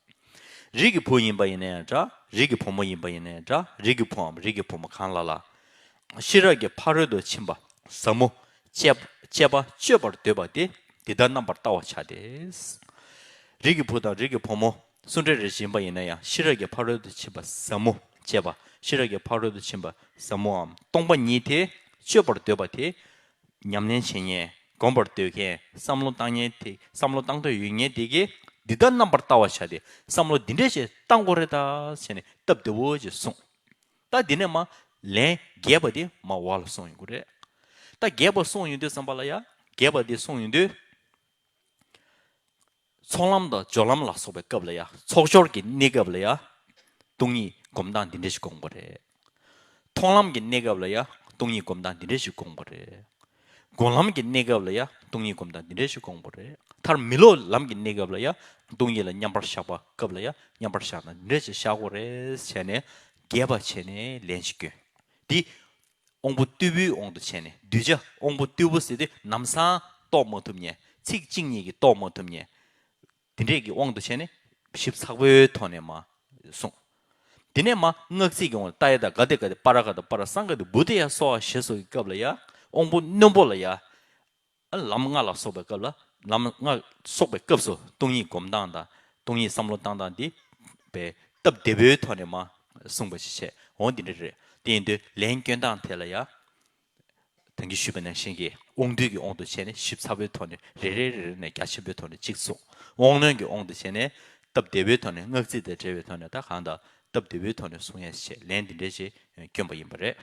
རིགས་ཀྱི་བུ་ཡིན་པ་ཡིན་ན་ཡང་འདྲ། རིགས་ཀྱི་བུ་མོ་ཡིན་པ་ཡིན་ན་ཡང་འདྲ། རིགས་ཀྱི་བུའམ་རིགས་ཀྱི་བུ་མོ་གང་ལ་ལ། ཤེས་རབ་ཀྱི་ཕ་རོལ་ཏུ་ཕྱིན་པ་ཟབ་མོ་སྤྱད་སྤྱད་པ་སྤྱོད་པར་འདོད་པ་དེ་འདི་ལྟར་རྣམ་པར་བལྟ་བར་བྱ་སྟེ། རིགས་ཀྱི་བུ་དང་རིགས་ཀྱི་བུ་མོ་སུ་འདྲ་རེ་ཡིན་པ་ཡིན་ན་ཡང་ཤེས་རབ་ཀྱི་ཕ་རོལ་ཏུ་ཕྱིན་པ་ཟབ་མོ་སྤྱད་པ། ཤེས་རབ་ཀྱི་ཕ་རོལ་ཏུ་ཕྱིན་པ་ཟབ་མོའམ་སྟོང་པ་ཉིད་དེ་སྤྱོད་པར་འདོད་པ་དེ། ཉམས་ལེན་བྱེད་མཁན། སྒོམ་པར་འདོད་མཁན། བསམ་བློ་བཏང་མཁན་དེ། བསམ་བློ་བཏང་འདོད་ཡོད་མཁན་དེ་གིས་འདི་ལྟར་རྣམ་པར་བལྟ་བར་བྱ་སྟེ། བསམ་བློ་འདི་འདྲས་ཞིག་བཏང་དགོས་རེད་ད་ཟེར་ནས་སྟབས་བདེ་བོ་ཞིག་གསུངས། ད་འདི་ནས་མར་ལན་རྒྱས་པ་དེ་མར་འོག་ལ་གསུངས་ཡོང་གི་རེད། ད་རྒྱས་པ་གསུངས་ཡོང་དུས་ཙམ་པ་ལ་ཡ། རྒྱས་པ་དེ་གསུངས་ཡོང་དུས། ཚོགས་ལམ་དང་སྦྱོར་ལམ་ལ་སོགས་པའི་སྐབས་ལ་ཡ། ཚོགས་སྦྱོར་གྱི་གནས་སྐབས་ལ་ཡ། སྟོང་ཉིད་སྒོམ་སྟངས་འདི་འདྲ་ཞིག་སྒོམ་དགོས་རེད། མཐོང་ལམ་གྱི་གནས་སྐབས་ལ་ཡ། སྟོང་ཉིད་སྒོམ་སྟངས་འདི་འདྲ་ཞིག་སྒོམ་དགོས་རེད། སྒོམ་ལམ་གྱི་གནས་སྐབས་ལ་ཡ། སྟོང་ཉིད་སྒོམ་སྟངས་འདི་འདྲ་ཞིག་སྒོམ་དགོས་རེད། མཐར་མི་སློབ་ལམ་གྱི་གནས་སྐབས་ལ་ཡ། སྟོང་ཉིད་ལ་མཉམ་པར་བཞག་པ་སྐབས་ལ་ཡ། མཉམ་པར་བཞག་ན་འདི་འདྲ་ཞིག་བཞག་དགོས་རེད་ཟེར་ནས། རྒྱས་པ་བྱས་ནས་ལན་ཞིག་བསྐྱོན། འདི། དབང་པོ་རྟུལ་པོའི་དབང་དུ་བྱས་ནས། གདུལ་བྱ་དབང་པོ་རྟུལ་པོ་ཟེར་དུས་ལམ་སང་རྟོགས་མ་ཐུབ་མཁན། ཚིག་གཅིག་གཉིས་ཀྱིས་རྟོགས་མ་ཐུབ་མཁན། དེ་འདྲས་ཀྱི་དབང་དུ་བྱས་ནས་ཞིབ་ཚགས་པོའི་ཐོག་ནས་མར་གསུངས། དེ་ནས་མར་སྔགས་ཚིག་གི་དབང་དུ། ཏདྱ་ཐཱ། ག་ཏེ་ག་ཏེ། པཱ་ར་ག་ཏ། པཱ་ར་སཾ་ག་ཏེ། བུ་ཏདྱ་སྭཱ་ཧཱ་ཞེས་སོགས་ཀྱི་སྐབས་ལ་ཡ། དབང་པོ་རྣོན་པོ་ལ་ཡ། ལམ་ལྔ་ལ་སོགས་པའི་སྐབས་ལ། ལམ་ལྔ་སོགས་པའི་སྐབས་སུ་སྟོང་ཉིད་སྒོམ་སྟངས་དང་། སྟོང་ཉིད་བསམ་བློ་བཏང་སྟངས་འདི་ པའི་སྟབས་བདེ་པོའི་ཐོག་ནས་མར་གསུངས་པ་ཞིག་བྱས། འོ་འདི་འདྲ་རེད། དེ་ཡིན་དུས་ལན་སྐྱོན་སྟངས་དེ་ལ་ཡ། ད་གིན་ཞུས་པ་ནང་བཞིན་གྱི་དབང་སྡུད་ཀྱི་དབང་དུ་བྱས་ནས་ཞིབ་ཚགས་པོའི་ཐོག་ནས་རེ་རེ་རེ་རེ་ནས་རྒྱ་ཆེན་པོའི་ཐོག་ནས་གཅིག་གསུངས། དབང་རྣོན་གྱི་དབང་དུ་བྱས་ནས་སྟབས་བདེ་པོའི་ཐོག་ནས་སྔགས་ཚིག་དང་འབྲེལ་བའི་ཐོག་ནས་ད་གང་ལྟར་སྟབས་བདེ་པོའི་ཐོག་ནས་གསུང་ཡ་ཞིག་བྱས། ལན་འདི་འདྲ་ཞིག་བསྐྱོན་པ་ཡིན་པ་རེད།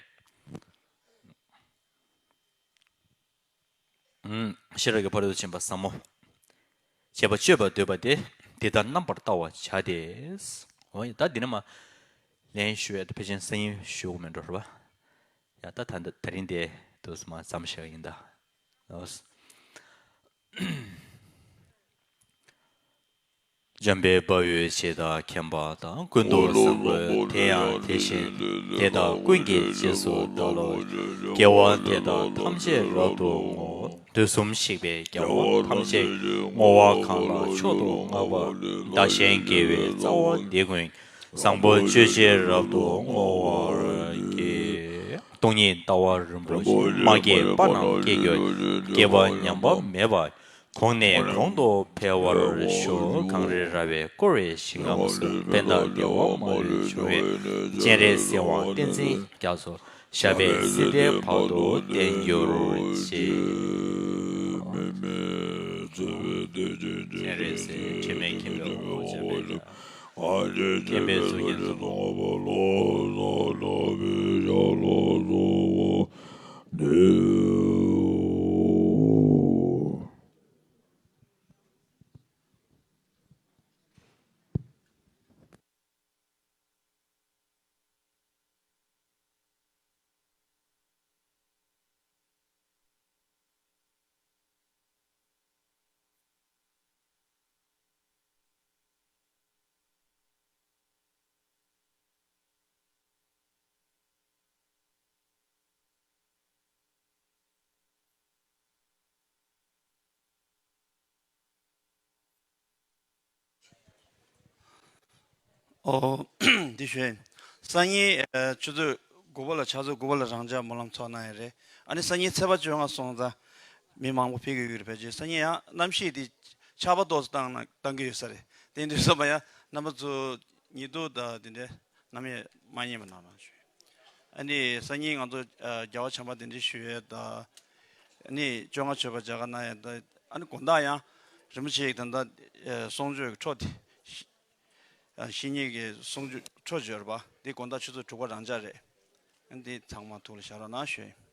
ཤེས་རབ་ཀྱི་ཕ་རོལ་ཏུ་ཕྱིན་པ་ཟབ་མོ། བྱས་པ་སྤྱོད་པར་འདོད་པ་དེ། འདི་ལྟར་རྣམ་པར་བལྟ་བར་བྱ་སྟེ། འོ་ཡ། ད་འདི་ནས་མར་ལན་ཞུ་ཡ་དེ་ཕལ་ཆེར་སང་ཉིན་ཞུ་དགོས་མེད་འགྲོ་རེད་པ། ཡ། ད་ད་ད་རིང་དེ་དུས་མ་ཙམ་བཤད་ཡིན་ད། འཇམ་དཔལ་དཔའ་བོས་ཇི་ལྟར་མཁྱེན་པ་དང་། ཀུན་ཏུ་བཟང་པོས་དེ་ཡང་དེ་བཞིན་ཏེ། དེ་དག་ཀུན་གྱི་རྗེས་སུ་བདག་སློབ་ཅིང་། དགེ་བ་དེ་དག་ཐམས་ཅད་རབ་ཏུ་བསྔོ། དུས་གསུམ་གཤེགས་པའི་རྒྱལ་བ་ཐམས་ཅད་བསྔོ་བ་གང་ལ་མཆོག་ཏུ་བསྔགས་པ། བདག་གཞན་དགེ་བའི་རྩ་བ་འདི་ཀུན། བཟང་པོ་སྤྱོད་ཕྱིར་རབ་ཏུ་བསྔོ་བར་བགྱི། སྟོང་ཉིད་ལྟ་བ་རིན་པོ་ཆེ། མ་སྐྱེས་པ་རྣམས་སྐྱེ་གྱུར་ཅིག། སྐྱེས་པ་ཉམས་པ་མེད་པར། གོང་ནས་གོང་དུ་འཕེལ་བར་ཤོག། གངས་རི་ར་བས་བསྐོར་བའི་ཞིང་ཁམས་སུ། ཕན་དང་བདེ་བ་མ་ལུས་འབྱུང་བའི། སྤྱན་རས་གཟིགས་དབང་བསྟན་འཛིན་རྒྱ་མཚོ། ཞབས་པད་སྲིད་མཐའི་བར་དུ་བརྟན་གྱུར་ཅིག། སྤྱན་རས་གཟིགས་དྲི་མེད་མཁྱེན་པའི་དབང་པོ་འཇམ་དཔལ་དབྱངས། མཁྱེན་པའི་གཙུག་རྒྱན་དུ། ཨོ། འདི་ཞུ། སང་ཉིན་ཨ་ཆུ་ཚོད་དགུ་པ་ལ་ཕྱག་ཚོད་དགུ་པ་ལ་རང་འཇགས་སྨོན་ལམ་ཚོགས་གནང་ཡ་རེད། ཨ་ནི་སང་ཉིན་ཚེས་པ་བཅོ་ལྔ་སོང་ཙང་མི་མང་པོ་ཕེབས་ཀྱི་ཡོད་རེད། ཕལ་ཆེར་སང་ཉིན་ཡང་གནམ་གཤིས་འདི་ཆར་པ་ཏོག་ཙམ་བཏང་ན་བཏང་གི་ཡོད་ས་རེད། དེ་འདྲ་སོང་པ་ཡང་རྣམ་པ་ཚོ་ཉི་གདུགས་དང་དེ་འདྲ་ནམ་ཡང་མ་ཉན་པ་གནང་རོགས་ཞུ། ཨ་ནི་སང་ཉིན་ང་ཚོ་ཨ་རྒྱལ་བ་བྱམས་པ་གདན་འདྲེན་ཞུ་ཡས་དང་། ཨ་ནི་བཅོ་ལྔ་མཆོད་པ་མཇལ་ཁ་གནང་ཡས་དང་། ཨ་ནི་དགོང་དག་ཡང་རིན་པོ་ཆེ་ཡི་ད་ལྟ་ཨ་གསུང་ཆོས་ཀྱི་འཕྲོ་དེ། ཨ་བཤེས་གཉེན་གྱི་གསུང་ཆོས་འཕྲོ་བརྗོད་པ་འདི་དགོང་དག་ཆུ་ཚོད་དྲུག་པ་རང་འཇགས་རེད། ཨ་ནི་འདི་ཚང་མ་ཐུགས་ལ་བཞག་རོགས་གནང་ཞུ་ཡིན།